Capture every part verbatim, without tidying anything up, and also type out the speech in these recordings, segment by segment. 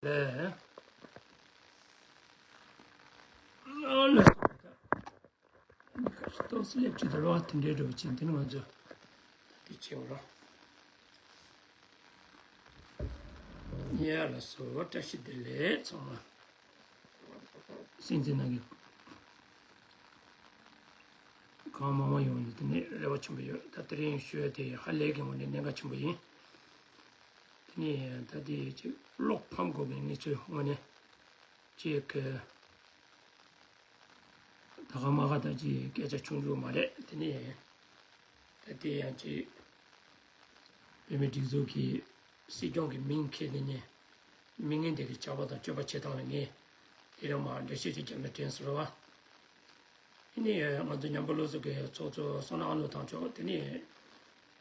ལས། ཨ་ལས། ཏོག་ཙམ་སླེབས་ཀྱི་འདུག་རོགས། དེ་འདྲའི་འགྲོ་ཅིང་དེ་ནི་ང་ཚོ་དེ་བྱེད་རོགས། ཡ་ལ་སོ། བཀྲ་ཤིས་བདེ་ལེགས་ཚང་མ། སྲིད་འཛིན་ནང་གི་གང་མང་མང་ཡོང་ནས་དེ་ནས་རེ་བ་ཆེན་པོ་ཡོད། ད་དེ་རིང་ཞུ་ཡ་དེ་ཧ་ལས་ཀྱི་ངོ་ནས་གནད་འགག་ཆེན་པོ་ཡིན། དེ་ནས་ད་དེ་ཅིག་གློག་ཕམ་དགོས་ཀྱི་གནས་ཚུལ་དངོས་གནས་ཅིག་གི་ད་ག་མ་ག་ད་ཅིག་སྐད་ཆ་ཆུང་ཆུང་མ་རེད། དེ་ནས་ད་དེ་ཡང་ཅིག་བོད་མིའི་སྒྲིག་འཛུགས་ཀྱི་སྲིད་སྐྱོང་གི་མིང་འཁྱེར་ནས་ནས་མི་ངན་དེ་གི་ཆགས་པ་དང་སྤྱོད་པ་བྱེད་སྟངས་ལ་ངས་དེ་རིང་མ་འགྲེལ་བཤད་ཅིག་བརྒྱབ་ན་དྲན་སོང་བ། ཨ་ནི་ང་ཚོ་ཉམས་པ་སློབ་གསོ་གི་ཚོགས་གཙོ་བསོད་ནམས་ཨ་ནུ་དང་ཕྱོགས་དེ་ནི་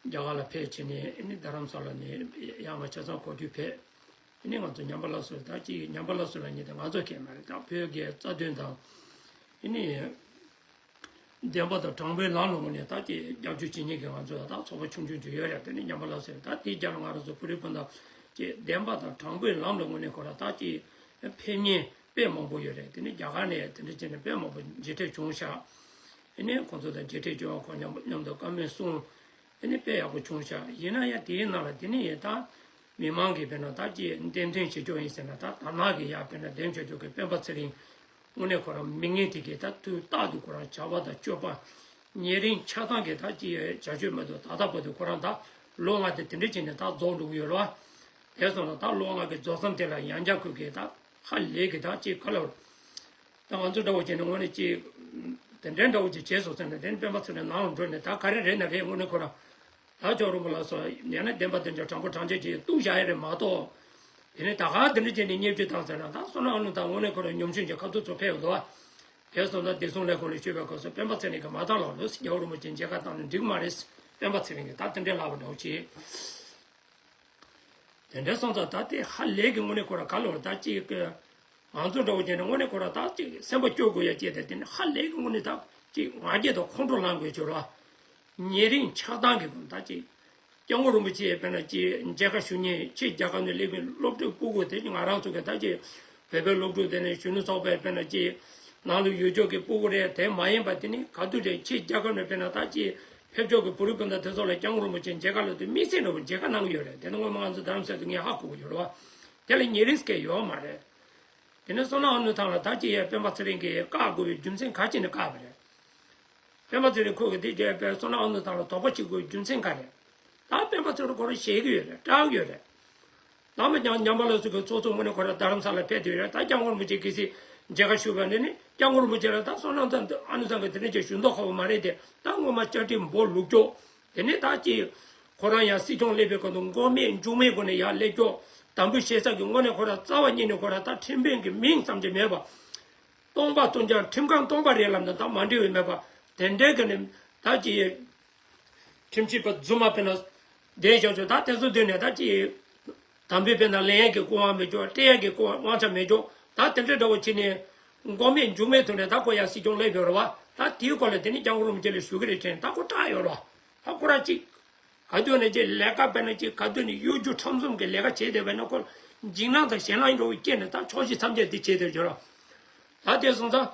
རྒྱ་གར་ལ་ཕེབས་བྱས་ནས་ཨ་ནི་རྡ་རམ་ས་ལ་ནས་ཡང་ང་ཆ་ཚང་གོ་བསྡུར་ཕེབས། ཨ་ནི་ང་ཚོ་ཉམས་པ་སློབ་གསོ་ད་ཅི་ཉམས་པ་སློབ་གསོ་ལ་ཉེ་དེ་ང་ཚོ་གས་མ་རེད། ད་བོད་ཀྱི་རྩ་དོན་དང་ཨ་ནི་བདེན་པ་དང་དྲང་པོའི་ལམ་ལ་ངོས་ནས་ད་ཅི་རྒྱབ་སྐྱོར་བྱེད་མཁན་གྱི་ང་ཚོ་ད་ཚོགས་པ་ཆུང་ཆུང་ཅིག་ཡོད་རེད། དེ་ནི་ཉམས་པ་སློབ་གསོ་ད་དེའི་རྒྱབ་ལ་ང་རང་ཚོ་བོད་རིགས་སྤུན་ཟླ་ཅི་བདེན་པ་དང་དྲང་པོའི་ལམ་ལ་ངོས་ནས་ཁོ་ར་ད་ཅི་ཕེབས་མཁན་དཔེ་མང་པོ་ཡོད་རེད། དེ་ནི་རྒྱ་གར་ནས་དེ་འདྲ་བྱས་ནས་དཔེ་མང་པོ་མཇལ་འཕྲད་བྱུང་ཤག་ཨ་ནི་ཁོང་ཚོ་དང་མཇལ་འཕྲད་བྱུང་བ་ཁོང་མཉམ་མཉམ་དུ་བཀའ་མོལ་གསུངས། ཨ་ནི་དཔེ་ཡག་པོ་བྱུང་ཤག་ཡིན་ན་ཡང་དེའི་ནང་ལ་དེ་ནི་ཡང་ད་མི་མང་གིས་དཔེར་ན་ད་ཅི་འདེམས་ཐོན་བྱེད་ཆོག་ཡིན་ཟེར་ན་ད་དར་ནག་གི་ཡ་དཔེར་ན་འདེམས་བྱེད་ཆོག་གི་སྤེན་པ་ཚེ་རིང་དངོས་གནས་ཁོ་རང་མི་ངན་དེ་གིས་ད་དུས་རྟག་ཏུ་ཁོ་རང་བྱ་བ་དང་སྤྱོད་པ་ཉེ་རིང་ཆགས་སྡང་གིས་ད་ཅི་བྱ་སྤྱོད་མ་གཏོགས་ད་ལྟ་བར་དུ་ཁོ་རང་ད་ལོ་ལྔ་དེ་དེ་འདྲ་བྱས་ནས་ད་རྫོགས་འགྲོ་གི་ཡོད་རེད་བ། དེ་སོང་ན་ད་ལོ་ལྔ་གི་རྫོགས་མཚམས་དེ་ལ་ཡང་བསྐྱར་ཁོས་གིས་ད་ཧ་ལས་གི་ད་ཅིག་ག་ལ་ད་ང་ཚོ་འདྲ་བོ་བྱས་ནས་དངོས་གནས་ཅིག་དེ་འདྲའི་འདྲ་བོ་ཅིག་བྱས་སོང་ཟེར་ན་དེ་ནི་སྤེན་པ་ཚེ་རིང་ནང་ལ་འགྲོ་ནས་ད་ག་རེ་རེད་ན་རེད། དངོས་གནས་ཁོ་རང་ད་ཅོག་རིན་པོ་ལགས་སོ་ཡང་ན་བདེན་པ་བདེན་བྱ་དྲང་པོ་དྲང་བྱེད་ཅིག་གཏུག་བཞག་ཡ་རེད་མ་གཏོགས། དེ་ནི་ད་ག་དེ་འདྲ་བྱས་ནས་བརྙས་བཅོས་བཏང་ཟེར་ན་ད་བསོད་ནམས་ཨ་ནུ་དང་དངོས་གནས་ཁོ་རང་ཉམ་ཆུང་གི་ཁ་ཐུག་ཚོ་ཕེབས་འདུག་བ། དེ་སོང་ན་བདེ་སྲུང་ལས་ཁུངས་ལ་ཤོད་པའི་སྐབས་སུ་སྤེན་པ་ཚེ་རིང་གིས་མ་བཏང་ལབ་ལོས་རྒྱལ་བ་རིན་པོ་ཆེ་མཇལ་ཁ་བཏང་ནས་འགྲིག་མ་རེད། སྤེན་པ་ཚེ་རིང་གིས་ད་དེ་འདྲའི་ལབ་པ་འདྲ་བོ་བྱས། དེ་འདྲའི་སོང་ཙང་ད་དེ་ཧ་ལས་ཀྱི་དངོས་གནས་ཁོ་ར་ག་ལོར་ད་ཅིག་གི་ང་ཚོ་འདྲ་བོ་བྱས་ནས་དངོས་གནས་ཁོ་ར་ད་ཅིག་སེམས་པ་སྐྱོ་དགོས་ཡ་ཅེས་དེ་དེ་ནི་ཧ་ལས་ཀྱི་དངོས་གནས་ད་ཅིག་ང་རྒྱལ་དང་ཁོང་ཁྲོ་ལངས་དགོས་བྱུང་ར། ཉེ་རིང་ཆགས་སྡང་གི་སྒོ་ནས་ད་ཅིག་སྐྱབས་མགོན་རིན་པོ་ཆེ་དཔེར་ན་ཅིག་མཇལ་ཁ་ཞུ་མཁན་ཕྱི་རྒྱལ་ཁབ་ནས་སླེབས་མཁན་སློབ་ཕྲུག་སྤུ་གུ་དེ་ང་རང་ཚོ་གི་ད་ཅིག་བོད་པའི་སློབ་ཕྲུག་དེ་ནས་གཞོན་ནུ་ཚོགས་པའི་དཔེར་ན་ཅིག་ནང་ལ་ཡོད་ཆོག་གི་སྤུ་གུ་རེད། དེ་མ་ཡིན་པ་དེ་ནི་ག་དུས་རེད་ཕྱི་རྒྱལ་ཁབ་ནས་དཔེར་ན་ད་ཅིག་ཕེབས་ཆོག་གི་བོད་རིགས་སྤུན་ཟླ་དེ་ཚོ་ལ་སྐྱབས་མགོན་རིན་པོ་ཆེ་མཇལ་ཁ་ལ་དུས་དམིགས་བསལ་འདྲ་བོ་མཇལ་ཁ་གནང་གི་ཡོད་རེད། དེ་ནི་སྔོན་མ་ང་ཚོ་རྡ་རམ་ས་ལ་དུས་ངས་ཧ་གོ་གི་ཡོད་རེད་བ། དེ་ལ་ཉེ་རིང་སྐད་ཡོད་མ་རེད། དེ་ནས་བསོད་ནམས་ཨ་ནུ་ཐང་ལ་ད་ཅི་ཡ་སྤེན་པ་ཚེ་རིང་གིས་བཀག་དགོས་པའི་རྒྱུ་མཚན་ག་ཅི་ནས་བཀག་པ་རེད། སྤེན་པ་ཚེ་རིང་ཁོ་གིས་དེ་བརྒྱབ་པའི་བསོད་ནམས་ཨ་ནུ་ཐང་ལ་དོགས་པ་བྱེད་དགོས་པའི་རྒྱུ་མཚན་ག་རེད། ད་སྤེན་པ་ཚེ་རིང་ཁོ་རང་ཞེད་ཀྱི་ཡོད་རེད། སྐྲག་གི་ཡོད་རེད། ནམ་ཡང་ཉམས་པ་སློབ་གསོ་གི་ཚོགས་གཙོ་དངོས་གནས་ཁོ་རང་རྡ་རམ་ས་ལ་ཕེབས་བསྡད་ཡོད་རེད། ད་སྐྱབས་མགོན་རིན་པོ་ཆེ་གལ་སྲིད་མཇལ་ཁ་ཞུས་པ་ནི་ནི་སྐྱབས་མགོན་རིན་པོ་ཆེ་ལ་ད་བསོད་ནམས་ཨ་ནུ་ཐང་གིས་དེ་འདྲ་ཅིག་ཞུ་མདོག་ཁ་པོ་མ་རེད་དེ། ད་སྔོན་མ་བཅའ་ཁྲིམས་འབོག་ལུགས་སྐྱོབ། དེ་ནས་ད་ཅི། ཁོ་རང་ཡང་སྲིད་སྐྱོང་སླེབས་པའི་སྐབས་སུ་མགོ་མེད་མཇུག་མེད་སྒོ་ནས་ཡར་སླེབས་ཀྱོག་དམ་འབུལ་བྱེད་ས་གི་དངོས་གནས་ཁོ་རང་རྩ་བ་ཉིད་ནས་ཁོ་རང་ད་ཁྲིམས་དཔོན་གྱི་མིང་ཙམ་གྱི་མེད་པ། སྟོང་པ་སྟོང་རྐྱང་ཁྲིམས་ཁང་སྟོང་པ་རེད་ལབ་ན་ད་མ་འགྲིག་པའི་མེད་པ། དེ་འདྲའི་གི་ནི་ད་ཅི། ཁྲིམས་ཞིབ་པ་རྫུན་མ་དཔེར་ན། བསྡད་བཞག་ཆོག་ད་དེ་ཚོ་མདུན་ནས་ད་ཅི། དམ་འབུལ་དཔེར་ན་ལེན་ཡས་ཀྱི་སྐུ་དབང་མེད་ཀྱོག་སྤྲད་ཡས་ཀྱི་སྐུ་དབང་དབང་ཆ་མེད་ཀྱོག་ད་དེ་འདྲའི་འདྲ་བོ་བྱས་ནས། མགོ་མེད་མཇུག་མེད་ཐོག་ནས་ད་ཁོ་ཡང་སྲིད་སྐྱོང་སླེབས་ཡོད་རེད་བ། ད་དེའི་སྐོར་ལ་དེ་ནི་སྐྱབས་མགོན་རིན་པོ་ཆེ་ལ་ཞུ་གི་རེད་དྲན་ད་ཁོ་སྐྲག་ཡོད་རེད་བ། ད་ཁོ་རང་གཅིག་ག་དུས་ནས་ཀྱི་ལས་ཀ་དཔེར་ན་ཅིག་ག་དུས་ནས་གཡོ་སྒྱུ་ཁྲམ་གསུམ་གྱི་ལས་ཀ་བྱས་བསྡད་པ་ན་ཁོ་འཇིགས་སྣང་དང་ཞེད་སྣང་འདྲ་བོ་སྐྱེས་ནས་ད་ཕྱོགས་བཞི་མཚམས་བརྒྱད་འདི་བྱས་བསྡད་ཡོད་རེད། ད་དེ་སོང་ཙང་།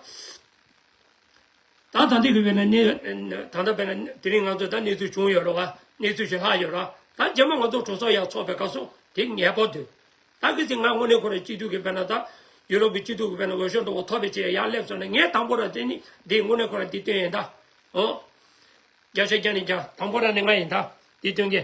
ད་ད་ལྟའི་གི་དཔེར་ན་གནས་ད་ལྟ་དཔེར་ན་དེ་རིང་ང་ཚོ་ད་གནས་ཚུལ་བྱུང་ཡོད་རེད་བ། གནས་ཚུལ་ཞིག་ལྷག་ཡོད་རེད། ད་རྗེས་མ་ང་ཚོ་གྲོས་ཚོགས་ཡར་ཚོགས་པའི་སྐབས་སུ་དེ་ངེས་པར་དུ། ད་གི་ཚེ་ང་དངོས་གནས་ཁོ་རང་སྤྱི་འཐུས་ཀྱི་དཔེར་ན་ད་ཡུ་རོབ་ཀྱི་སྤྱི་འཐུས་ཀྱི་དཔེར་ན་འོས་ཤོག་འདྲ་བོ་ཐོབ་པའི་ཆེད་ཡར་སླེབས་སོང་ན་ངས་དང་པོ་ར་དེ་ནི་འདི་དངོས་གནས་ཁོ་རང་འདི་སྟོན་ཡིན་ད། ཨོ། བརྒྱ་ཆ་བརྒྱ་ནས་བརྒྱ་དང་པོ་ར་ནི་ང་ཡིན་ད། འདི་སྟོན་གྱི།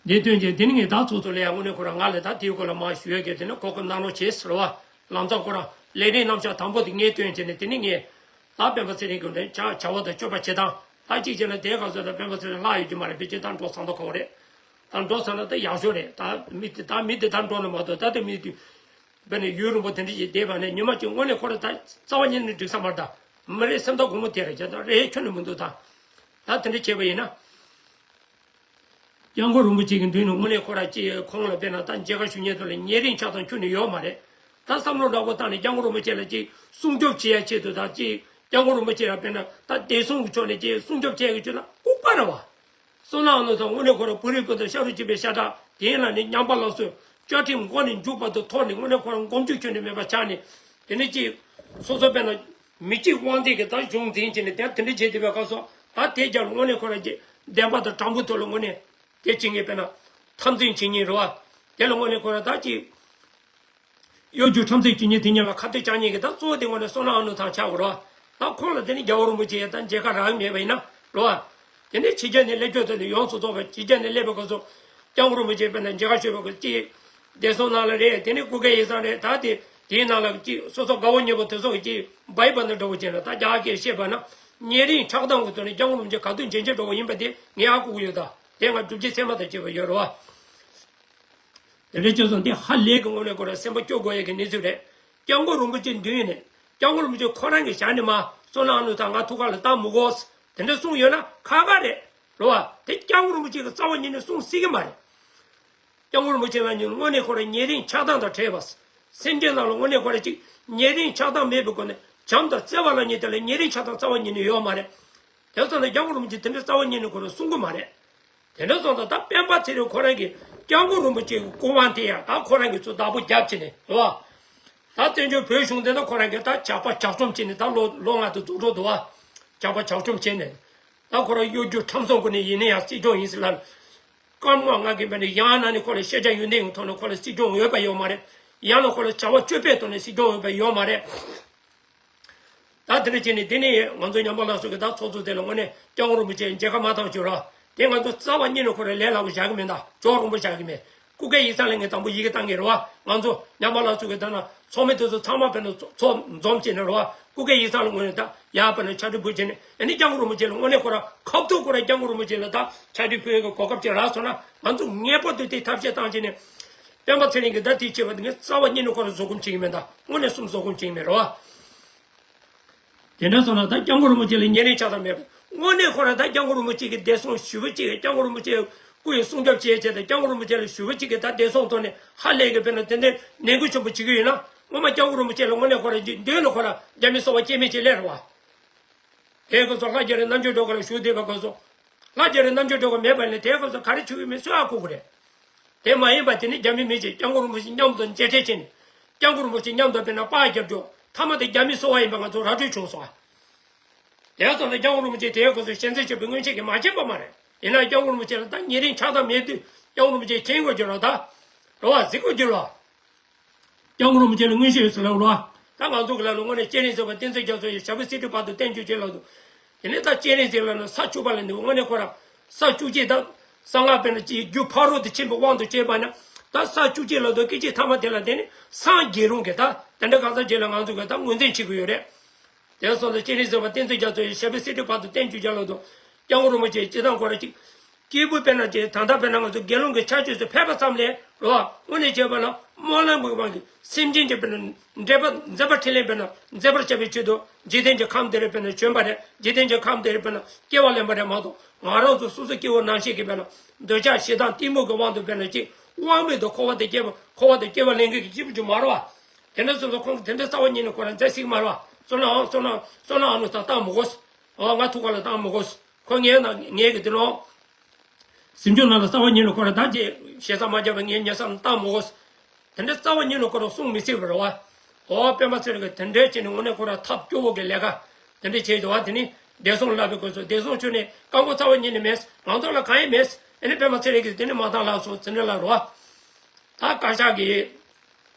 འདི་སྟོན་གྱི་དེ་ནི་ངས་ད་ཚོགས་གཙོ་ལ་ཡང་དངོས་གནས་ཁོ་རང་ང་ལ་ད་དེའི་སྐོར་ལ་མ་ཞུ་ཡ་གི་དེ་ནི་གོ་སྐབས་གནང་རོགས་བྱེད་ཟེར་བ། ལམ་སང་ཁོ་རང་ལས་རིམ་རྣམ་གཞག་དང་པོ་དེ་ངས་སྟོན་བྱས་ནས་དེ་ནི་ངས། ད་སྤེན་པ་ཚེ་རིང་གི་འདྲ་བྱ་བྱ་བ་དང་སྤྱོད་པ་བྱེད་སྟངས་ད་གཅིག་བྱས་ན་དེའི་སྐབས་སུ་ད་སྤེན་པ་ཚེ་རིང་ལྷག་ཡོད་ཀྱི་མ་རེད། ཕལ་ཆེར་ད་འགྲོ་ཚར་མདོག་ཁ་པོ་རེད། ད་འགྲོ་ཚར་ན་ད་ཡག་ཤོས་རེད། ད་མི་དེ་ད་མི་དེ་ད་འགྲོ་ན་མ་གཏོགས་ད་ལྟ་མི་དེ་དཔེར་ན་ཡུན་རིང་པོ་དེ་འདྲ་ཞིག་བསྡད་པ་ནས་ཉི་མ་གཅིག་དངོས་གནས་ཁོ་རང་ད་རྩ་བ་ཉིད་ནས་འགྲིག་ས་མ་རེད། ད་མི་རེད་སེམས་ཐག་གུང་མོ་དེ་རེད་བྱས་ད་རེད་ཁྱོན་ནས་མི་འདུག་ད་ད་དེ་འདྲ་བྱས་པ་ཡིན་ན། སྐྱབས་མགོན་རིན་པོ་ཆེ་གི་མདུན་ནས་དངོས་གནས་ཁོ་རང་ཅི་ཁོང་ལ་དཔེར་ན་ད་མཇལ་ཁ་ཞུ་མཁན་ཚོ་ལ་ཉེ་རིང་ཆགས་སྡང་ཁྱོན་ནས་ཡོད་མ་རེད། ད་བསམ་བློ་འདྲ་པོ་བཏང་ནས་སྐྱབས་མགོན་རིན་པོ་ཆེ་ལ་ཅི་སྲུང་སྐྱོབ་བྱེད་ཡ་ཆེད་དུ་ད་ཅི་སྐྱབས་མགོན་རིན་པོ་ཆེ་ལ་དཔེར་ན་ད་བདེ་སྲུང་གི་ཕྱོགས་ནས་ཅི་སྲུང་སྐྱོབ་བྱེད་ཡ་གི་ཆེད་ལ་ལྐུགས་པ་རེད་བ། བསོད་ནམས་ཨ་ནུ་ཐང་དངོས་གནས་ཁོ་རང་བོད་རིགས་སྤུན་ཟླ་ཤ་རུས་གཅིག་པའི་ཤ་ཁྲག་དེ་ཡིན་ལ་ནི་ཉམས་པ་སླར་གསོ་བཅའ་ཁྲིམས་མགོ་ནས་མཇུག་བར་དུ་ཐོག་ནས་དངོས་གནས་ཁོ་རང་མགོ་མཇུག་ཁྱོན་ནས་མེད་པ་ཆགས་ནས། དེ་ནི་ཅིག་སོ་སོ་དཔེར་ན་མི་གཅིག་དབང་འཛིན་གྱི་ད་གཞུང་འཛིན་བྱས་ནས་དེ་དེ་འདྲ་བྱས་བསྡད་པའི་སྐབས་སུ་ད་དེ་རྒྱབ་ལ་དངོས་གནས་ཁོ་རང་གི་བདེན་པ་དང་དྲང་པོ་ཐོག་ལ་དངོས་གནས་དེ་བྱེད་མཁན་དཔེར་ན་འཐབ་འཛིང་བྱེད་མཁན་རེད་བ། དེ་ལ་དངོས་གནས་ཁོ་རང་ད་ཅིག་གཡོ་སྒྱུ་ཁྲམ་ཟིག་བྱེད་མཁན་དེ་གཉིས་ལ་ཁ་གཏད་བཅག་མཁན་གྱི་ད་གཙོ་བོ་དེ་དངོས་གནས་བསོད་ནམས་ཨ་ནུ་ཐང་ཆགས་དགོས་རེད་བ། ད་ཁོང་ལ་དེ་ནི་རྒྱལ་བ་རིན་པོ་ཆེ་ད་མཇལ་ཁ་རག་གི་མེད་པ་ཡིན་ན་རེད་བ། དེ་ནས་ཕྱི་རྒྱལ་ནས་སླེབས་ཕྱོགས་དེ་ནས་ཡོངས་སུ་རྫོགས་པ་ཕྱི་རྒྱལ་ནས་སླེབས་པའི་སྐབས་སུ་སྐྱབས་མགོན་རིན་པོ་ཆེ་དཔེར་ན་མཇལ་ཁ་ཞུ་བའི་སྐབས་ཀྱི་བདེ་སྲུང་ནང་ལ་རེད། དེ་ནས་སྐུ་སྒེར་ཡིག་ཚང་རེད། ད་དེ་དེའི་ནང་ལ་ཅིག་སོ་སོ་དགའ་བོ་ཉེ་བོ་དེ་ཚོ་གི་ཅིག་བའི་བརྡ་འདྲ་བོ་བྱས་ན་ད་རྒྱ་སྐད་བཤད་པ་ན་ཉེ་རིང་ཆགས་སྡང་གི་ཐོག་ནས་སྐྱབས་མགོན་རིན་པོ་ཆེ་ག་དུས་མཇལ་མཇལ་འགྲོ་བ་ཡིན་པ་དེ་ངས་ཧ་གོ་གི་ཡོད། ད་དེ་ང་སྒྲུབ་བྱེད་ཚད་མ་དང་བཅས་པ་ཡོད་རེད་བ། དེ་འདྲ་བྱས་སོང་དེ་ཧ་ལས་ཀྱི་ངོ་ནས་ཁོ་རང་སེམས་པ་སྐྱོ་དགོས་ཡ་གི་གནས་ཚུལ་རེད། སྐྱབས་མགོན་རིན་པོ་ཆེ་མདུན་ནས་སྐྱབས་མགོན་རིན་པོ་ཆེ་ཁོ་རང་གི་ཞལ་ནས་མ་བསོད་ནམས་ཨ་ནུ་ཐང་ང་ཐུགས་ཁ་ལ་བཏང་མི་དགོས། དེ་འདྲ་གསུངས་ཡོད་ན་ཁག་ཁག་རེད། རེད་བ། དེ་སྐྱབས་མགོན་རིན་པོ་ཆེ་གི་རྩ་བ་ཉིད་ནས་གསུང་སྲིད་ཀྱི་མ་རེད། སྐྱབས་མགོན་རིན་པོ་ཆེ་ལ་ཉིད་དངོས་གནས་ཁོ་རང་ཉེ་རིང་ཆགས་སྡང་དང་བྲལ་བ། སེམས་ཅན་ནང་ལ་དངོས་གནས་ཁོ་རང་གཅིག་ཉེ་རིང་ཆགས་སྡང་མེད་པའི་སྒོ་ནས་བྱམས་དང་བརྩེ་བ་ལ་ཉེ་དེ་ལ་ཉེ་རིང་ཆགས་སྡང་རྩ་བ་ཉིད་ནས་ཡོད་མ་རེད། དེ་ཙམ་ལ་སྐྱབས་མགོན་རིན་པོ་ཆེ་དེ་འདྲ་རྩ་བ་ཉིད་ནས་ཁོ་རང་གསུང་གི་མ་རེད། དེ་འདྲ་སོང་ཙང་ད་སྤེན་པ་ཚེ་རིང་ཁོ་རང་གིས་སྐྱབས་མགོན་རིན་པོ་ཆེ་གི་སྐུ་དབང་དེ་ཡང་ད་ཁོ་རང་གིས་ཚུར་བདག་པོ་རྒྱབ་བྱས་ནས་རེད་བ། ད་བཙན་བྱོལ་བོད་གཞུང་དེ་ད་ཁོ་རང་གིས་ད་ཇག་པ་ཇག་བཅོམ་བྱས་ནས་ད་ལོ་ལོ་ལྔ་དེ་རྫོགས་འགྲོ་འདུག་བ། ཇག་པ་ཇག་བཅོམ་བྱས་ནས་ད་ཁོ་རང་གཡོ་སྒྱུ་ཁྲམ་གསུམ་སྒོ་ནས་ཡིན་ན་ཡང་སྲིད་སྐྱོང་ཡིན་ཟེར་ལབ། སྐར་མ་ལྔ་གི་བར་ནས་ཡང་ན་ནི་ཁོ་ལ་ཤེས་བྱ་ཡོན་ཏན་གྱི་ཐོག་ནས་ཁོ་ལ་སྲིད་སྐྱོང་འོས་པ་ཡོད་མ་རེད། ཡང་ན་ཁོ་ལ་བྱ་བ་སྤྱོད་པའི་ཐོག་ནས་སྲིད་སྐྱོང་འོས་པ་ཡོད་མ་རེད། ད་དེ་འདྲ་བྱས་ནས་དེ་ནས་ང་ཚོ་ཉམས་པ་སླར་གསོ་གི་ད་ཚོགས་གཙོ་དེ་ལ་དངོས་གནས་སྐྱབས་མགོན་རིན་པོ་ཆེ་མཇལ་ཁ་མ་བཏང་བཅུག་ར། དེ་ང་ཚོ་རྩ་བ་ཉིད་ནས་ཁོ་རང་ལས་སླ་པོ་བཞག་གི་མེད། ད་ཇོ་རིན་པོ་བཞག་གི་མེད། སྐུ་སྒེར་ཡིག་ཚང་ལ་ངས་དང་པོ་ཡི་གེ་བཏང་གི་རེད་བ། ང་ཚོ་ཉམས་པ་སླར་གསོ་གི་ད་ན་ཚོགས་མི་དེ་ཚོ་ཚང་མ་དཔེར་ན་ཚོགས་འཛོམས་བྱས་ནས་རེད་བ། སྐུ་སྒེར་ཡིག་ཚང་ལ་དངོས་གནས་ད་ཡར་དཔེར་ན་ཕྱག་བྲིས་འབུལ་བྱས་ནས་ཨ་ནི་སྐྱབས་མགོན་རིན་པོ་ཆེ་ལ་དངོས་གནས་ཁོ་རང་ཁ་ཐུག་ཁོ་རང་སྐྱབས་མགོན་རིན་པོ་ཆེ་ལ་ད་ཕྱག་བྲིས་ཕུལ་ཡག་གི་གོ་སྐབས་ཅིག་རག་སོང་ན་ང་ཚོ་ངེས་པར་དུ་དེ་ཐབས་ཤེས་བཏང་བྱས་ནས་སྤེན་པ་ཚེ་རིང་གི་ད་དེ་བྱས་པ་དེ་ངས་རྩ་བ་ཉིད་ནས་ཁོ་རང་བཟོད་སྒོམ་བྱེད་ཀྱི་མེད། ད་དངོས་གནས་གསུམ་བཟོད་སྒོམ་བྱེད་ཀྱི་མེད་རེད་བ། དེ་འདྲ་སོང་ན་ད་སྐྱབས་མགོན་རིན་པོ་ཆེ་ལ་ཉེ་རིང་ཆགས་སྡང་མེད་པ། དངོས་གནས་ཁོ་རང་ད་སྐྱབས་མགོན་རིན་པོ་ཆེ་གི་བདེ་སྲུང་ཞུ་བ་གཅིག་གི་སྐྱབས་མགོན་རིན་པོ་ཆེ་སྐུ་ཡི་སྲུང་སྐྱོབ་བྱེད་བྱས་ད་སྐྱབས་མགོན་རིན་པོ་ཆེ་ལ་ཞུ་བ་གཅིག་གི་ད་བདེ་སྲུང་ཐོག་ནས་ཧ་ལས་ཀྱི་དཔེར་ན་དེ་འདྲའི་ནན་སྐུལ་ཆེན་པོ་བྱེད་ཀྱི་ཡོད་ན་ངོ་མ་སྐྱབས་མགོན་རིན་པོ་ཆེ་ལ་དངོས་གནས་ཁོ་རང་གི་མདུན་ལ་ཁོ་རང་རྒྱ་མི་སོ་པ་སྐྱེ་དམན་ཅིག་སླེབས་རེད་བ། དེའི་སྐབས་སུ་ལྷ་རྒྱ་རི་རྣམ་དཔྱོད་སྒྲོལ་དཀར་ལ་ཞུ་བསྡད་པའི་སྐབས་སུ། ལྷ་རྒྱ་རི་རྣམ་དཔྱོད་སྒྲོལ་དཀར་མེད་པ་ཡིན་ན་དེའི་སྐབས་སུ་ག་རེ་བྱེད་ཀྱི་མིན་སུས་ཧ་གོ་གི་རེད། དེ་མ་ཡིན་པ་དེ་ནི་རྒྱ་མི་མི་གཅིག་སྐྱབས་མགོན་རིན་པོ་ཆེ་མཉམ་དུ་མཇལ་འཕྲད་བྱས་ནས་སྐྱབས་མགོན་རིན་པོ་ཆེ་མཉམ་དུ་དཔེར་ན་པར་རྒྱབ་རྒྱུ་མཐའ་མ་དེ་རྒྱ་མི་སོ་པ་ཡིན་པ་ང་ཚོ་ར་སྤྲོད་བྱུང་སོང་ཨ། དེ་སོང་ཙང་སྐྱབས་མགོན་རིན་པོ་ཆེ་དེའི་སྐབས་སུ་ཞལ་འཛེམ་བྱེད་པའི་སྔོན་ཆད་ཀྱི་མ་མཁྱེན་པ་མ་རེད། ཡིན་ན་སྐྱབས་མགོན་རིན་པོ་ཆེ་ལ་ད་ཉེ་རིང་ཆགས་སྡང་མེད་དུས་སྐྱབས་མགོན་རིན་པོ་ཆེ་མཁྱེན་དགོས་རྒྱུ་རེད་ད། རེད་བ། གཟིགས་དགོས་རྒྱུ་རེད་བ། སྐྱབས་མགོན་རིན་པོ་ཆེ་ལ་མངོན་ཤེས་ཡོད་ཟེར་ལབ་རོགས། ད་ང་ཚོ་གི་ལ་ལ་དངོས་གནས་སྤྱན་རས་གཟིགས་པ་བསྟན་འཛིན་རྒྱ་མཚོ་ཡི་ཞབས་པད་སྲིད་མཐའི་བར་དུ་བརྟན་བཅོས་བྱེད་ལབ་འདུག་དེ་ནས་ད་སྤྱན་རས་གཟིགས་ལ་ན་ས་བཅུ་པ་ལ་འདུག་དངོས་གནས་ཁོ་ར་ས་བཅུ་གཅིག་ད་གསང་སྔགས་དཔེར་ན་ཅིག་རྒྱུ་ཕ་རོལ་ཏུ་ཕྱིན་པའི་དབང་དུ་བྱས་པ་ན་ད་ས་བཅུ་གཅིག་ལ་འདུག་སྐད་ཅིག་ཐ་མ་དེ་ལ་དེ་ནི་སངས་རྒྱས་རུང་གི་ད་དེ་འདྲ་གང་ཟག་ཅིག་ལ་ང་ཚོ་གི་ད་ངོས་འཛིན་བྱེད་ཀྱི་ཡོད་རེད། དེ་སོང་ཙང་སྤྱན་རས་གཟིགས་པ་བསྟན་འཛིན་རྒྱ་མཚོ་ཡི་ཞབས་པད་སྲིད་མཐའི་བར་དུ་བརྟན་བཅོས་བྱེད་ལབ་འདུག་སྐྱབས་མགོན་རིན་པོ་ཆེ་སྤྱིར་བཏང་ཁོ་ར་ཅིག་སྐྱེས་བུ་དཔེར་ན་ཅིག་ད་ལྟ་དཔེར་ན་ང་ཚོ་དགེ་སློང་གི་ཆ་ཆོས་སུ་ཕེབས་པ་ཙམ་ལས་རོ། དངོས་གནས་བྱས་པ་ན་སྨོན་ལམ་གྱི་དབང་གིས་སེམས་ཅན་གྱི་དཔེར་ན་འདྲེན་པ་མཛད་པ་འཕྲིན་ལས་དཔེར་ན་མཛད་པར་བྱ་བའི་ཆེད་དུ་འཇིག་རྟེན་གྱི་ཁམས་འདིར་དཔེར་ན་བྱོན་པ་རེད། འཇིག་རྟེན་གྱི་ཁམས་འདིར་དཔེར་ན་སྐྱེ་བ་ལེན་པ་རེད་མ་གཏོགས་ང་རང་ཚོ་སོ་སོ་སྐྱེ་བོ་ནང་བཞིན་གྱི་དཔེར་ན་འདོད་ཆགས་ཞེ་སྡང་གཏི་མུག་གི་དབང་དུ་དཔེར་ན་ཅིག་དབང་མེད་དུ་འཁོར་བ་དེ་སྐྱེ་བ་འཁོར་བ་དེ་སྐྱེ་བ་ལེན་མཁན་གྱི་སྐྱེས་བུ་ཅིག་མ་རེད་བ། དེ་འདྲ་སོང་ཙང་ཁོང་གིས་དེ་འདྲ་རྩ་བ་ཉིད་ནས་ཁོ་རང་མཛད་སྲིད་ཀྱི་མ་རེད་བ། བསོད་ནམས་བསོད་ནམས་བསོད་ནམས་ཨ་ནུ་ད་བཏང་མི་དགོས། ཨོ་ང་ཐུགས་ཁ་ལ་བཏང་མི་དགོས། ཁོ་ངའི་ནང་ངའི་གི་དེ་ནོ། གཟིམ་ཆུང་ནང་ལ་རྩ་བ་ཉིད་ནས་ཁོ་རང་ད་ཅི་ཞེ་ས་མ་རྒྱབ་པ་ངའི་ཉེ་ས་ལ་བཏང་མི་དགོས། དེ་འདྲ་རྩ་བ་ཉིད་ནས་ཁོ་རང་གསུང་མི་སྲིད་པ་རེད་བ། ཨོ་སྤེན་པ་ཚེ་རིང་གིས་དེ་འདྲའི་བྱས་ནས་དངོས་གནས་ཁོ་རང་ཐབས་སྐྱོ་བོ་གི་ལས་ཀ་དེ་འདྲ་བྱས་འདུག་བ། དེ་ནི་བདེ་སྲུང་ལབ་པའི་སྐབས་སུ་བདེ་སྲུང་ཁྱོན་ནས་བཀག་འགོག་རྩ་བ་ཉིད་ནས་མེད། ང་ཚོ་ལ་གང་ཡང་མེད། ཨ་ནི་སྤེན་པ་ཚེ་རིང་གིས་དེ་ནི་མ་བཏང་ལབ་སོང་ཟེར་འདྲ་ལབ་རེད་བ། ད་བཀའ་ཤག་གིས།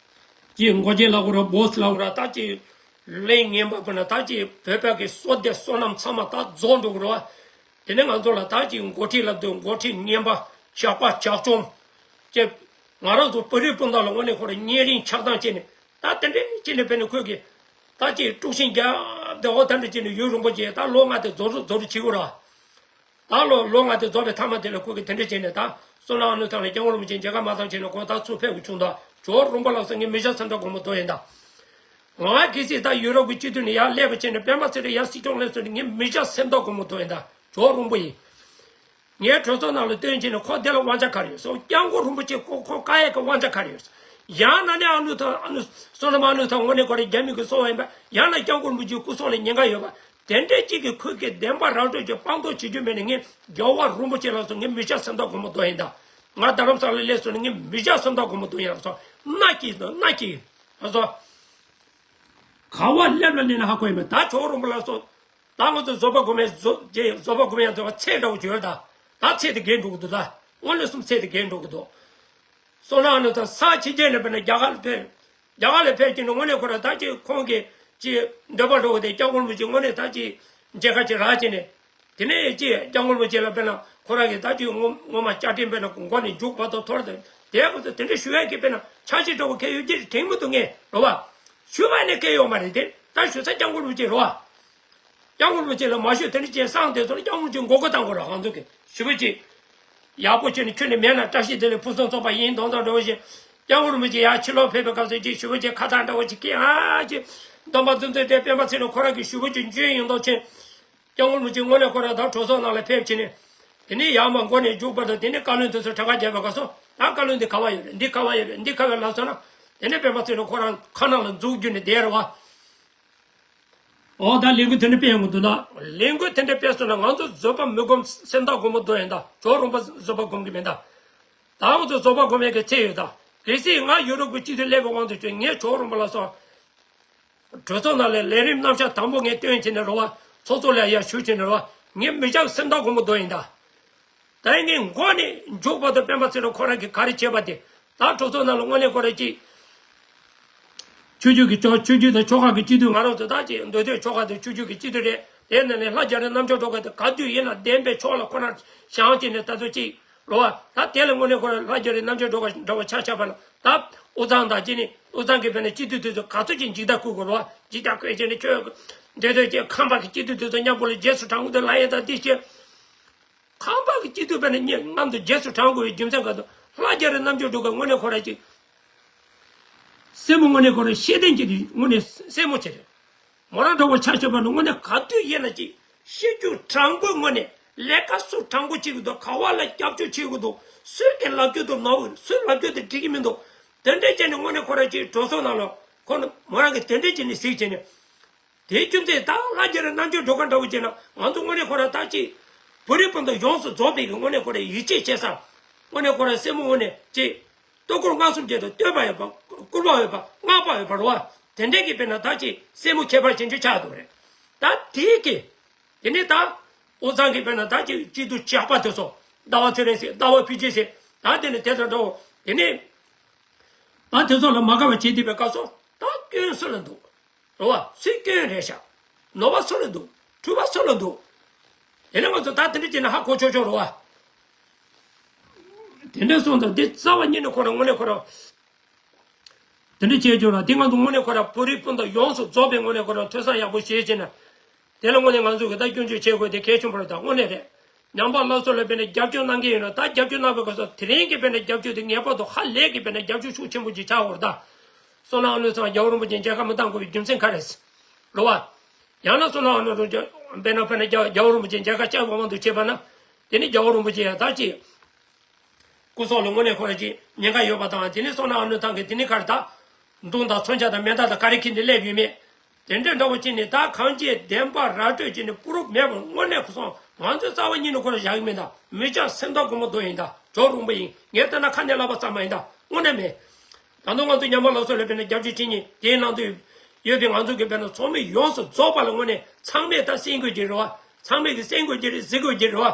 ཅེས་མགོ་ཅེས་ལ་གོ་ར་བོས་ལ་གོ་ར་ད་ཅེས་ལས་ངན་པ་པོ་ན་ད་ཅེས་བོད་པ་གི་བསོད་བདེ་བསོད་ནམས་ཚང་མ་ད་རྫོགས་འགྲོ་གི་རེད་བ། དེ་ནས་ང་ཚོ་ལ་ད་ཅེས་འགོ་ཁྲིད་ལབ་དུས་འགོ་ཁྲིད་ངན་པ་ཇག་པ་ཇག་བཅོམ་ཅེས་ང་རང་ཚོ་བོད་རིགས་སྤུན་ཟླ་ལ་དངོས་གནས་ཁོ་ར་གཉན་རིམས་ཆགས་སྡང་བྱས་ནས་ད་དེ་འདྲས་བྱས་ནས་བོད་ནས་ཁོས་གི་ད་ཅེས་དཀྲུག་ཤིང་རྒྱབ་བསྡད་འོ་ད་འདྲས་བྱས་ནས་ཡུན་རིང་པོ་ཅེས་ད་ལོ་ལྔ་དེ་རྫོགས་རུ་རྫོགས་རུ་བྱེད་གི་རེད་བ། ད་ལོ་ལོ་ལྔ་དེ་རྫོགས་པའི་མཐའ་མ་དེ་ལ་ཁོ་གིས་དེ་འདྲ་བྱས་ནས་ད་བསོད་ནམས་ཨ་ནུ་ཐང་ལ་སྐྱབས་མགོན་རིན་པོ་ཆེ་མཇལ་ཁ་མ་བཏང་བྱས་ནས་ཁོ་ད་ཚུར་ཕེབས་དགོས་བྱུང་། ད་ཇོ་རོང་པ་ལགས་སོ་ངས་མི་ཤ་སེམས་ཐག་གོང་མོ་དོ་ཡིན་ད། ང་གལ་སྲིད་ད་ཡུ་རོབ་ཀྱི་སྤྱི་འཐུས་ནས་ཡར་སླེབས་པ་བྱས་ནས་སྤེན་པ་ཚེ་རིང་ཡར་སྲིད་སྐྱོང་སླེབས་སོང་ནས་ངས་མི་ཤ་སེམས་ཐག་གོང་མོ་དོ་ཡིན་ད། ཇོ་རོང་པ་ཡིན། ངའི་གྲོས་ཚོགས་ནང་ལ་བཏོན་བྱས་ནས་ཁོ་དེ་ལ་དབང་ཆ་ག་རེ་ཡོད་སོ། སྐྱབས་མགོན་རིན་པོ་ཆེ་ཁོ་ཁོ་བཀའ་ཡག་གི་དབང་ཆ་ག་རེ་ཡོད་སོ། ཡང་ན་ནི་ཨ་ནུ་ཐང་ཨ་ནུ་བསོད་ནམས་ཨ་ནུ་ཐང་དངོས་གནས་ཁོ་རང་རྒྱ་མི་གི་སོ་པ་ཡིན་པ། ཡང་ན་སྐྱབས་མགོན་རིན་པོ་ཆེའི་སྐུ་སྲོག་ལ་ཉེན་ཁ་ཡོད་པ། དེ་འདྲའི་གཅིག་གིས་ཁོས་ཀྱི་བདེན་པ་ར་སྤྲོད་ཀྱི་དཔང་རྟགས་བྱེད་རྒྱུ་མེད་ནས། ངས་རྒྱལ་བ་རིན་པོ་ཆེ་ལ་སོགས་ངས་མི་སྐྱ་སེམས་ཐག་གོང་མོ་རྡོ་ཡིན་ད། ང་རྡ་རམ་ས་ལ་སླེབས་སོང་ནས་ངས་མི་སྐྱ་སེམས་ཐག་གོང་མོ་རྡོ་ཡིན་ལ་སོགས་མནའ་སྐྱེལ་སོང་མནའ་སྐྱེལ་ལ་སོགས། ག་བ་སླེབས་ལ་སླེབས་ན་ཧ་གོ་ཡིན་མེད་ད་ཇོ་བོ་རིན་པོ་ལ་སོགས། ད་ང་ཚོ་བཟོད་པ་སྒོམ་ཡ་བཟོ་རྗེ་བཟོད་པ་སྒོམ་ཡ་ཚོ་ཚེ་འདྲ་བོ་བྱོས་ད། ད་ཚེ་དེ་རྒས་འགྲོ་གི་འདུག་ད། དངོས་གནས་སུམ་ཚེ་དེ་རྒས་འགྲོ་གི་འདུག་སོང་ན་ཨ་ནི་ད་ས་ཕྱི་རྒྱལ་ནས་དཔེར་ན་རྒྱ་གར་ལ་ཕེབས། རྒྱ་གར་ལ་ཕེབས་ཀྱི་ནི་དངོས་གནས་ཁོ་ར་ད་ཅིག་ཁོང་གི་ཅིག་འདོད་པ་འགྲོ་གི་དེ་སྐྱབས་མགོན་རིན་པོ་ཆེ་དངོས་གནས་ད་ཅིག་མཇལ་ཁ་ཅིག་རག་བྱས་ནས། དེ་ནས་ཅིག་སྐྱབས་མགོན་རིན་པོ་ཆེ་ལ་དཔེར་ན་ཁོ་ར་གི་ད་ཅིག་ངོ་ངོ་མ་བཅའ་ཁྲིམས་དཔེར་ན་མགོ་ནས་མཇུག་བར་དུ་འཐོར་ཏེ་དེ་ཁོ་ཚོ་དེ་འདྲ་ཞུ་ཡ་གི་དཔེར་ན་འཆར་གཞི་འདྲ་བོ་གལ་ཡོད་ཀྱི་དྲན་མི་འདུག་ངས་རོ་བ། ཞུ་བ་ནི་གལ་ཡོད་མ་རེད་དེ་ད་ཞུ་ས་སྐྱབས་མགོན་རིན་པོ་ཆེ་རོ་བ། སྐྱབས་མགོན་རིན་པོ་ཆེ་ལ་མ་ཞུས་དེ་འདྲ་ཅན་སང་དེ་ཚོ་ལ་སྐྱབས་མགོན་རིན་པོ་ཆེ་མགོ་སྐོར་བཏང་དགོས་ར་ང་ཚོ་གི་ཞུ་བ་ཅིག་ཡག་པོ་བྱས་ནས་ཁྱོད་ནི་མེད་ན་བཀྲ་ཤིས་བདེ་ལེགས་ཕུན་སུམ་ཚོགས་པ་ཡིན་མདོག་མདོག་འདྲ་བོ་ཞིག་སྐྱབས་མགོན་རིན་པོ་ཆེ་ཡར་ཕྱི་ལོགས་ཕེབས་པའི་སྐབས་སུ་ཅིག་ཞུ་བ་ཅིག་ཁ་བཏགས་འདྲ་བོ་ཅིག་གིས་ཨ་ཅིག་སྡོམ་པ་རྫུ་འཕྲུལ་དེ་སྤེན་པ་ཚེ་རིང་ཁོ་རང་གི་ཞུ་བ་ཅིག་འཇོན་ཡིན་མདོག་བྱས། སྐྱབས་མགོན་རིན་པོ་ཆེ་དངོས་གནས་ཁོ་རང་ད་གྲོས་ཚོགས་ནང་ལ་ཕེབས་བྱས་ནས། དེ་ནས་ཡར་མར་མགོ་ནས་མཇུག་བར་དུ་དེ་ནས་བཀའ་བློན་དེ་ཚོ་གྲངས་ཀ་བརྒྱབ་པའི་སྐབས་སུ་ད་བཀའ་བློན་འདི་ག་བ་ཡོད་རེད་འདི་ག་བ་ཡོད་རེད་འདི་ག་བ་ལབ་སོང་ན། དེ་ནས་སྤེན་པ་ཚེ་རིང་ཁོ་རང་ཁ་ནང་ལ་འཛུགས་རྒྱུ་ནས་བསྡད་རེད་བ། འོ་ད་ལས་འགུལ་དེ་འདྲ་སྤེལ་ཡོང་གི་འདུག་ན། ལས་འགུལ་དེ་འདྲ་སྤེལ་སོང་ན་ང་ཚོ་བཟོད་པ་མི་སྒོམ་སེམས་ཐག་གོང་མོ་རྡོ་ཡིན་ད་ཇོ་རོང་པ་བཟོད་པ་སྒོམ་གི་མིན་ད། ད་ང་ཚོ་བཟོད་པ་སྒོམ་ཡས་ཀྱི་ཚད་ཡོད་ད། གལ་སྲིད་ང་ཡུ་རོབ་ཀྱི་སྤྱི་འཐུས་སླེབས་པའི་དབང་དུ་བྱས་ངས་ཇོ་རོང་པ་ལ་སོགས། གྲོས་ཚོགས་ནང་ལ་ལས་རིམ་རྣམ་གཞག་དང་པོ་ངས་སྟོན་བྱས་ནས་རོ་བ། ཚོགས་གཙོ་ལ་ཡར་ཞུ་བྱས་ནས་རོ་བ། ངས་མི་སྐྱ་སེམས་ཐག་གོང་མོ་རྡོ་ཡིན་ད། ད་ངས་མགོ་ནས་མཇུག་བར་དུ་སྤེན་པ་ཚེ་རིང་ཁོ་རང་གིས་ག་རེ་བྱས་པ་དེ། ད་གྲོས་ཚོགས་ནང་ལ་དངོས་གནས་ཁོ་རང་གཅིག་ཆོས་བརྒྱུད་ཀྱི་ཆོས་ཆོས་བརྒྱུད་དང་ཆོལ་ཁ་གི་སྤྱི་འཐུས་ང་རང་ཚོ་ད་ཅིག་མདོ་སྟོད་ཆོལ་ཁ་དང་ཆོས་བརྒྱུད་ཀྱི་སྤྱི་འཐུས་རེད། དེ་ནང་ནས་ལྷ་རྒྱ་རི་རྣམ་དཔྱོད་སྒྲོལ་དཀར་དེ་ག་དུས་ཡིན་ན་བདེན་པའི་ཕྱོགས་ལ་ཁོ་རང་བཞེངས་བྱས་ནས་ད་ཚོད་ཅིག་རོ་བ། ད་དེ་ལ་དངོས་གནས་ཁོ་རང་ལྷ་རྒྱ་རི་རྣམ་དཔྱོད་སྒྲོལ་དཀར་འདྲ་བོ་ཆ་བཞག་པ་ན་ད་དབུས་གཙང་དང་ཅི་ནི་དབུས་གཙང་གི་བས་ན་སྤྱི་འཐུས་དེ་ཚོ་ག་ཚོད་ཅིག་འཇིགས་སྐྲག་སྐུལ་དགོས་རོ་བ། འཇིགས་སྐྲག་སྐུལ་བྱས་ནས་ཁྱོད་འདོད་འདོད་ཀྱི་ཁམས་པ་གི་སྤྱི་འཐུས་དེ་ཚོ་མཉམ་པོ་ལ་རྗེས་སུ་འབྲང་དགོས་དེ་ལ་ཡ་ད་འདི་བྱས། ཁམས་པ་གི་སྤྱི་འཐུས་བས་ན་ངས་མཉམ་དུ་རྗེས་སུ་འབྲང་དགོས་པའི་རྒྱུ་མཚན་ག་དུ་ལྷ་རྒྱ་རི་རྣམ་དཔྱོད་སྒྲོལ་དཀར་དངོས་གནས་ཁོ་རང་ཅིག་སེམས་པ་དངོས་གནས་ཁོ་རང་ཤེས་ལྡན་གྱི་དངོས་གནས་སེམས་མོ་ཆེ་རེད། མོ་རང་འདྲ་བོ་ཆ་བཞག་པ་ནི་དངོས་གནས་ག་དུས་ཡིན་ན་ཅིག་ཤེས་རྒྱུ་དྲང་པོའི་ངོས་ནས་ལས་ཀ་སུ་དྲང་པོ་བྱེད་ཀྱི་འདུག་ག་བ་ལ་རྒྱབ་སྐྱོར་བྱེད་ཀྱི་འདུག་སུའི་གི་ལབ་རྒྱུ་དུ་ནོར་སུའི་ལབ་རྒྱུ་དུ་འགྲིག་གི་མི་འདུག་དེ་འདྲས་བྱས་ནས་དངོས་གནས་ཁོ་རང་ཅིག་གྲོས་ཚོགས་ནང་ལ་ཁོ་ནི་མོ་རང་གི་དེ་འདྲས་བྱས་ནས་གཟིགས་བྱས་ནས། དེའི་རྒྱུ་མཚན་ད་ལྷ་རྒྱ་རི་རྣམ་དཔྱོད་སྒྲོལ་དཀར་འདྲ་བོ་བྱས་ན་ང་ཚོ་དངོས་གནས་ཁོ་རང་ད་ཅིག་བོད་རིགས་སྤུན་ཟླ་ཡོངས་སུ་རྫོགས་པའི་གི་དངོས་གནས་ཁོ་རང་ཡིད་ཆེས་བྱེད་ས། དངོས་གནས་ཁོ་རང་སེམས་པ་དངོས་གནས་ཅིག་ལྟོ་སྐོར་ལྔ་གསུམ་བརྒྱད་དུ་བསྟོད་པ་ཡོད་པ། སྐུར་པ་ཡོད་པ་བསྔགས་པ་ཡོད་པ་རེད་བ། དེ་འདྲས་ཀྱི་དཔེར་ན་ད་ཅིག་སེམས་པ་ཁྱད་པར་ཅན་ཅིག་ཆགས་འདུག་རེད། ད་དེའི་གི། དེ་ནས་ད། དབུས་གཙང་གི་དཔེར་ན་ད་ཅིག་སྤྱི་འཐུས་ཇག་པ་དེ་ཚོ། ཟླ་བ་ཚེ་རིང་ཟེར་ཟླ་བ་ཕུན་སྐྱིད་ཟེར། ད་དེ་ནས་དེ་དང་འདྲ་བོ། དེ་ནས། ད་དེ་ཚོ་ལ་མ་དགའ་བ་བྱེད་བསྡད་པའི་སྐབས་སུ། ད་སྐྱོན་སུ་ལ་འདུག་རེད་བ། སུའི་སྐྱོན་རེད་ཤག་ནོར་བ་སུ་ལ་འདུག་འཁྲུལ་པ་སུ་ལ་འདུག་དེ་ནས་ང་ཚོ་ད་དེ་འདྲ་བྱས་ན་ཧ་གོ་ཆོག་ཆོག་རེད་བ། དེ་འདྲ་སོང་ཙང་འདི་རྩ་བ་ཉིད་ནས་ཁོ་རང་དངོས་གནས་ཁོ་རང་། དེ་འདྲ་བྱས་ཆོག་ལ་འདི་ང་ཚོ་དངོས་གནས་ཁོ་རང་བོད་རིགས་སྤུན་ཟླ་ཡོངས་སུ་རྫོགས་པའི་ངོས་ནས་ཁོ་རང་ཐོས་བསམ་ཡག་པོ་བྱེད་བྱས་ན། དེ་ལ་དངོས་གནས་ང་ཚོ་གི་ད་སྐྱོན་བརྗོད་བྱེད་དགོས་དེ་གལ་ཆེན་པོ་རེད་ད་དངོས་གནས་རེད། ཉམས་པ་སླར་གསོ་ལ་དཔེར་ན་རྒྱབ་སྐྱོར་གནང་གི་ཡོད་ན་ད་རྒྱབ་སྐྱོར་གནང་བའི་སྐབས་སུ་དེ་རིང་གི་དཔེར་ན་རྒྱབ་སྐྱོར་དེ་ངེས་པར་དུ་ཧ་ལས་ཀྱི་དཔེར་ན་རྒྱབ་སྐྱོར་ཤུགས་ཆེན་པོ་ཅིག་ཆགས་དགོས་རེད་ད། བསོད་ནམས་ཨ་ནུ་ཚང་རྒྱལ་བ་རིན་པོ་ཆེ་མཇལ་ཁ་མི་བཏང་དགོས་པའི་རྒྱུ་མཚན་ག་རེ་རེད། རེད་བ། ཡང་ན་བསོད་ནམས་ཨ་ནུ་རིན་པོ་ཆེ་དཔེར་ན་དཔེར་ན་རྒྱལ་རྒྱལ་བ་རིན་པོ་ཆེ་མཇལ་ཁ་བཅར་བའི་དབང་དུ་བྱས་པ་ན། དེ་ནི་རྒྱལ་བ་རིན་པོ་ཆེ་ཡང་ད་ཅིག་སྐུ་སྲོག་ལ་དངོས་གནས་ཁོ་རང་ཅིག་ཉེན་ཁ་ཡོད་པ་དང་དེ་ནི་བསོད་ནམས་ཨ་ནུ་ཚང་གི་དེ་ནི་ག་རེ་ད། མདུང་དང་མཚོན་ཆ་དང་མེ་མདའ་དང་ག་རེ་འཁྱེར་ནས་སླེབས་ཡོད་མེད། དེ་འདྲ་འདྲ་བོ་ཅིག་ནི་ད་གང་ཅི་བདེན་པ་ར་སྤྲོད་ཅིག་ནི་པུ་རུབ་མེད་པར་དངོས་གནས་ཁོ་སོང་ང་ཚོའི་རྩ་བ་ཉིད་ནས་ཁོ་རང་བཞག་གི་མེད་ད་མི་ཆགས་སེམས་ཐག་གོང་མོ་རྡོ་ཡིན་ད་ཇོ་རོང་པ་ཡིན་ངས་ལྟ་ན་ཁ་ནས་ལབ་པ་ཙམ་མ་ཡིན་ད་དངོས་གནས་མེད། ད་དུང་ང་ཚོ་ཉམས་པ་སླར་གསོ་ལ་དཔེར་ན་རྒྱབ་སྐྱོར་བྱེད་མཁན་དེའི་ནང་དུ་ཡོད་པའི་ང་ཚོ་གི་དཔེར་ན་ཚོགས་མི་ཡོངས་སུ་རྫོགས་པ་ལ་དངོས་གནས་ཚང་མས་ད་གསན་དགོས་ཀྱི་རེད་བ། ཚང་མས་གི་གསན་དགོས་ཀྱི་རེད་གཟིགས་དགོས་ཀྱི་རེད་བ།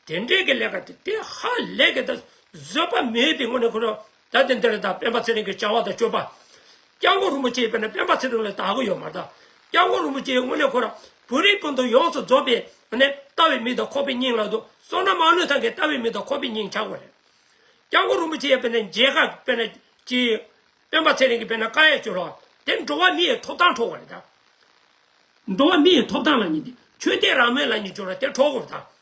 དེ་འདྲའི་གི་ལས་ཀ་དེ་དེ་ཧ་ལས་གི་ད་བཟོད་པ་མེད་པའི་དངོས་གནས་ཁོ་རང་ད་དེ་འདིར་ད་སྤེན་པ་ཚེ་རིང་གི་བྱ་བ་དང་སྤྱོད་པ། སྐྱབས་མགོན་རིན་པོ་ཆེ་དཔེར་ན་སྤེན་པ་ཚེ་རིང་ལ་དགའ་གི་ཡོད་མ་རེད་ད། སྐྱབས་མགོན་རིན་པོ་ཆེ་དངོས་གནས་ཁོ་རང་བོད་རིགས་སྤུན་ཟླ་ཡོངས་སུ་རྫོགས་པའི་ནས་ལྟ་བའི་མིག་དང་ཁོག་པའི་སྙིང་ལ་འདུག་བསོད་ནམས་ཨ་ནུ་ཚང་གི་ལྟ་བའི་མིག་དང་ཁོག་པའི་སྙིང་ཆགས་པ་རེད། སྐྱབས་མགོན་རིན་པོ་ཆེ་དཔེར་ན་མཇལ་ཁ་དཔེར་ན་ཅི། སྤེན་པ་ཚེ་རིང་གི་དཔེར་ན་བཀའ་ཡང་བཅོལ་རོགས་དེ་འགྲོ་བ་མི་ཡི་ཐོབ་ཐང་འཕྲོག་པ་རེད་ད། འགྲོ་བ་མི་ཡི་ཐོབ་ཐང་ལ་ཉིན་དེ་ཆོས་དད་རང་མོས་ལ་ཉིན་བཅོལ་ར་དེ་འཕྲོག་དགོས་ད།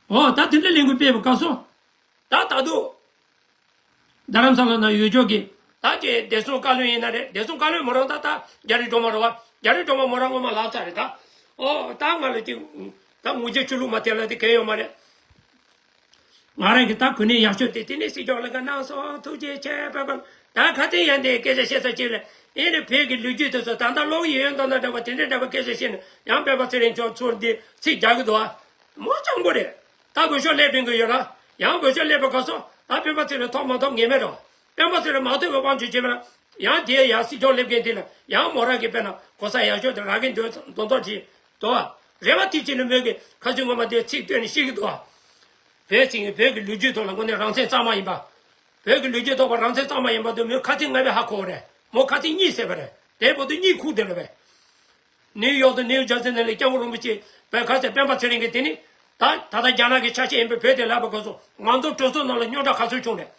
འོ་ད་དེ་འདྲ་ལས་འགུལ་སྤེལ་བའི་སྐབས་སུ། ད་ད་དུང་། རྡ་རམ་ས་ལ་ན་ཡུལ་ཕྱོགས་ཀྱི། ད་ཀྱི་བདེ་སྲུང་བཀའ་བློན་ཡིན་ན་རེད་བདེ་སྲུང་བཀའ་བློན་མོ་རང་ད་ད་རྒྱ་རི་སྒྲོལ་མ་རེད་བ། རྒྱ་རི་སྒྲོལ་མ་མོ་རང་ངོ་མ་ལབ་ཚར་རེད་ད། འོ་ད་ང་ལ་ཅིག་ད་ངུ་རྒྱུ་ཆུ་ལུག་མ་དེ་ལ་དེ་གལ་ཡོད་མ་རེད། ང་རང་གི་ད་གུས་ནས་ཡག་ཤོས་དེ་དེ་ནས་སྲིད་སྐྱོང་ལ་ག་གནང་སོང་ཐུགས་རྗེ་ཆེ་པ་པ། ད་ཁ་ཏིང་ཡང་དེ་སྐད་ཆ་བཤད་ས་ཅིག་ལ་ ཨེ་ནི་བོད་ཀྱི་ལོ་རྒྱུས་དེ་ཚོ་ད་ལྟ་ཀློག་ཡོད་ཡོད་མདོག་མདོག་འདྲ་པོ་དེ་འདྲ་འདྲ་པོ་སྐད་ཆ་བཤད་ནས་ཡང་སྤེན་པ་ཚེ་རིང་མཆོག་ཚུར་འདི་ཚིག་རྒྱག་གི་འདུག་ཨ། མོ་སྤྱང་པོ་རེད། ད་འོས་ཤོག་སླེབས་ཕན་གི་ཡོད་ར། ཡང་འོས་ཤོག་སླེབས་པའི་སྐབས་སུ་ད་སྤེན་པ་ཚེ་རིང་ཐོབ་མ་ཐོབ་ངེས་མེད་རེད། སྤེན་པ་ཚེ་རིང་མ་ཐོབ་པའི་དབང་ཆ་བྱེད་པ་ན་ཡང་དེ་ཡང་སྲིད་སྐྱོང་སླེབས་མཁན་དེ་ལ་ཡང་མོ་རང་གི་དཔེར་ན་གོ་ས་ཡག་ཤོས་དེ་རག་གི་འདུག་མདོག་མདོག་བྱེད་འདུག་ཨ། རེ་བ་དེ་བྱས་ནས་མོས་ཀྱི་ཁ་སང་སྔོན་མ་དེ་ཚིག་བཏོན་ནས་བཤད་ཀྱི་འདུག་ཨ། བོད་ཚིག་བོད་ཀྱི་ལོ་རྒྱུས་ཐོག་ལ་དངོས་གནས་རང་བཙན་གཙང་མ་ཡིན་པ། བོད་ཀྱི་ལོ་རྒྱུས་ཐོག་པ་རང་བཙན་གཙང་མ་ཡིན་པ་དེ་མོས་ཁ་ཚིག་ལྔ་པས་ཧ་གོ་བ་རེད། མོ་ཁ་ཚིག་གཉིས་བཤད་པ་རེད། དེ་བར་དུ་གཉིད་ཁུག་བསྡད་རེད་པས། ནིའུ་ཡོག་ཏུ་ནིའུ་ཇར་སི་ནང་ལ་སྐྱབས་མགོན་རིན་པོ་ཆེ་བོད་ཁ་ཟས་སྤེན་པ་ཚེ་རིང་གིས་དེ་ནི་ད་ད་ལྟ་རྒྱ་ནག་གི་ཆ་ཤས་ཡིན་པའི་བོད་དེ་ལབ་པ་གོ་སོང་། ང་ཚོ་གྲོས་ཚོགས་ནང་ལ་རྙོག་དྲ་ག་ཚོད་བྱུང་རེད།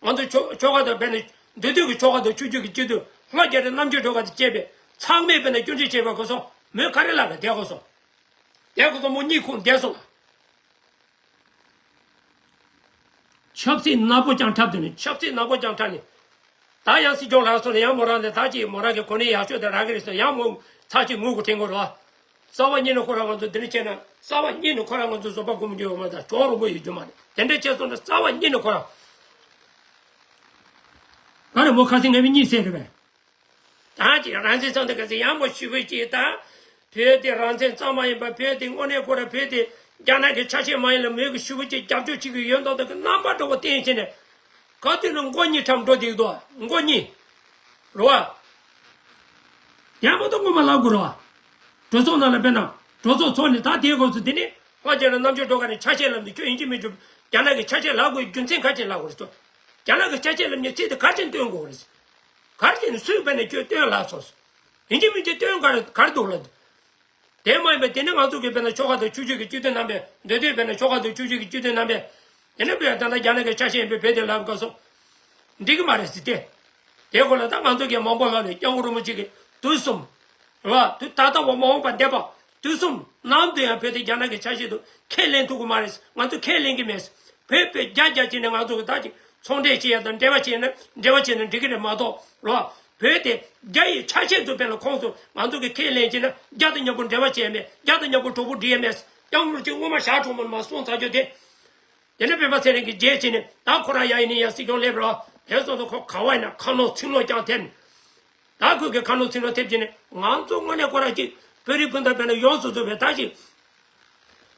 ང་ཚོ་ཆོལ་ཆོལ་ཁ་དང་བོད་ནས་འདུས་སྡོད་ཀྱི་ཆོལ་ཁ་དང་ཆོས་བརྒྱུད་ཀྱི་སྤྱི་འཐུས་ལྷ་རྒྱ་རི་རྣམ་རྒྱལ་སྒྲོལ་དཀར་དང་བཅས་པས་ཚང་མས་བོད་ནས་སྐྱོན་བརྗོད་བྱས་པ་གོ་སོང་། མོས་ག་རེ་ལབ་རེད་དེ་གོ་སོང་། དེ་གོ་སོང་མོ་གཉིད་ཁུག་བསྡད་སོང་། ཆབ་སྲིད་ནག་པོ་རྐྱང་འཁྲབ་དུས་ནས་ཆབ་སྲིད་ནག་པོ་རྐྱང་འཁྲབ་ནས། ད་ཡང་སྲིད་སྐྱོང་ལ་སོང་ནས་ཡང་མོ་རང་ལ་ད་ཅིག་མོ་རང་གི་གོ་གནས་ཡག་ཤོས་དེ་རག་གི་རེད་ཟེར་ཡང་མོ་ཚར་གཅིག་ངུ་དགོས་དྲན་དགོས་རེད་བ། རྩ་བ་ཉིད་ནས་ཁོ་རང་ང་ཚོ་འདི་འདྲ་བྱས་ན་རྩ་བ་ཉིད་ནས་ཁོ་རང་ང་ཚོ་བཟོད་པ་སྒོམ་རྒྱུ་ཡོད་མ་རེད། གྲོགས་རོགས་པོ་ཡོད་རྒྱུ་མ་རེད། དེ་འདྲ་བྱས་སོང་ན་རྩ་བ་ཉིད་ནས་ཁོ་རང་། ག་རེ་མོ་ཁ་སང་ངས་མི་གཉིད་སད་རེད་པས། ད་ཅི་རང་བཙན་ཚོགས་འདུ་ག་ཚོད་ཡང་མོ་ཞུ་བོད་ཀྱི་ད། བོད་དེ་རང་བཙན་གཙང་མ་ཡིན་པ། བོད་དེ་དངོས་གནས་ཁོ་ར་བོད་དེ་རྒྱ་ནག་གི་ཆ་ཤས་མ་ཡིན་ལ་མོས་གི་ཞུ་བོད་ཀྱི་རྒྱབ་སྐྱོར་བྱེད་ཀྱི་ཡོད་མདོག་མདོག་གི་རྣམ་པ་འདྲ་བོ་བསྟན་བྱས་ནས། ག་དུས་ན་མགོ་གཉིས་འཁྲབ་འགྲོ་བསྡད་འདུག་མགོ་གཉིས། རོ་བ། ཡང་མ་གཏོགས་ངོ་མ་ལབ་དགོས་རོ་བ། གྲོས་ཚོགས་ནང་ལ་དཔེར་ན། གྲོས་ཚོགས་ཚོགས་ནས་ད་དེའི་སྐབས་སུ་དེ་ནི་ལྷ་རྒྱ་རི་རྣམ་རྒྱལ་སྒྲོལ་དཀར་ནས་ཆ་ཤས་ལབ་འདུག་ཁྱོད་ཡིན་གཅིག་མིན་གཅིག་རྒྱ་ནག་གི་ཆ་ཤས་ལབ་དགོས་རྒྱུ་མཚན་ག་རེ་ལབ་དགོས་རེད་ཟེར། རྒྱ་ནག་གི་ཆ་ཤས་ལབ་མཁན་ཚིག་དེ་ག་རེ་བཏོན་དགོས་རེད། ག་རེ་བྱས་ནས་སུས་བས་ནས་ཁྱོད་བཏོན་ལབ་སོང་། ཡིན་གཅིག་མིན་གཅིག་བཏོན་ག་རེ་ག་རེ་འདུག་ལབ་འདུག་དེ་མ་ཡིན་པ་དེ་ནི་ང་ཚོ་གི་དཔེར་ན་ཆོལ་ཁ་དང་ཆོས་བརྒྱུད་ཀྱི་སྤྱི་འཐུས་རྣམ་པས་འདོད་འདོད་དཔེར་ན་ཆོལ་ཁ་དང་ཆོས་བརྒྱུད་ཀྱི་སྤྱི་འཐུས་རྣམ་པས་དེ་ནི་བོད་ད་ལྟ་རྒྱ་ནག་གི་ཆ་ཤས་ཡིན་པའི་བོད་དེ་ལབ་སྐབས་སུ་འགྲིག་གི་མ་རེད་ཟེར་ཏེ། དེ་སྐོར་ལ་ད་ང་ཚོ་གི་མང་པོ་ལབ་ནས་སྐྱབས་མགོན་རིན་པོ་ཆེ་གི་དུས་གསུམ། རེད་བ། དུས་ད་ལྟ་བ་མ་འོངས་པ་འདས་པ་དུས་གསུམ་ནམ་དུ་ཡང་བོད་དེ་རྒྱ་ནག་གི་ཆ་ཤས་དུ་ཁས་ལེན་ཐུབ་ཀྱི་མ་རེད། ང་ཚོ་ཁས་ལེན་གྱི་མེད། བོད་བོད་རྒྱ་རྒྱ་བྱས་ནས་ང་ཚོ་གི་ད་ཅིག་ཚོང་འབྲེལ་བྱེད་ཡ་དང་འབྲེལ་བ་བྱས་ན་འབྲེལ་བ་བྱས་ན་འགྲིག་གི་རེད་མ་གཏོགས་རོ། བོད་དེ་རྒྱ་ཡི་ཆ་ཤས་ཚོ་དཔེར་ན་ཁོངས་སུ་ང་ཚོ་གི་ཁས་ལེན་བྱས་ན་རྒྱ་དང་མཉམ་པོ་འབྲེལ་བ་བྱས་མེད། རྒྱ་དང་མཉམ་པོ་གྲོགས་པོ་སྒྲིག་ཡ་མེད། སྐྱབས་མགོན་ཅིག་སྔོན་མ་ཞག་གྲོང་མོ་མ་སོང་ཚར་རྒྱུ་དེ། དེ་ནས་སྤེན་པ་ཚེ་རིང་གིས་རྗེས་བྱས་ནས་ད་ཁོ་རང་ཡ་ཡིན་ནི་ཡ་སྲིད་སྐྱོང་སླེབས་རོ། དེ་སོང་ཙང་ཁོ་ག་བ་ཡིན་ན་ཁ་ནོར་ཚིག་ནོར་ཀྱང་ཐེབས། ད་ཁོས་ཀྱི་ཁ་ནོར་ཚིག་ནོར་ཐེབས་ཀྱི་ནི་ང་ཚོ་དངོས་གནས་ཁོ་རང་གཅིག་བོད་རིགས་སྤུན་ཟླ་དཔེར་ན་ཡོངས་སུ་རྫོགས་པའི་ད་ཅིག་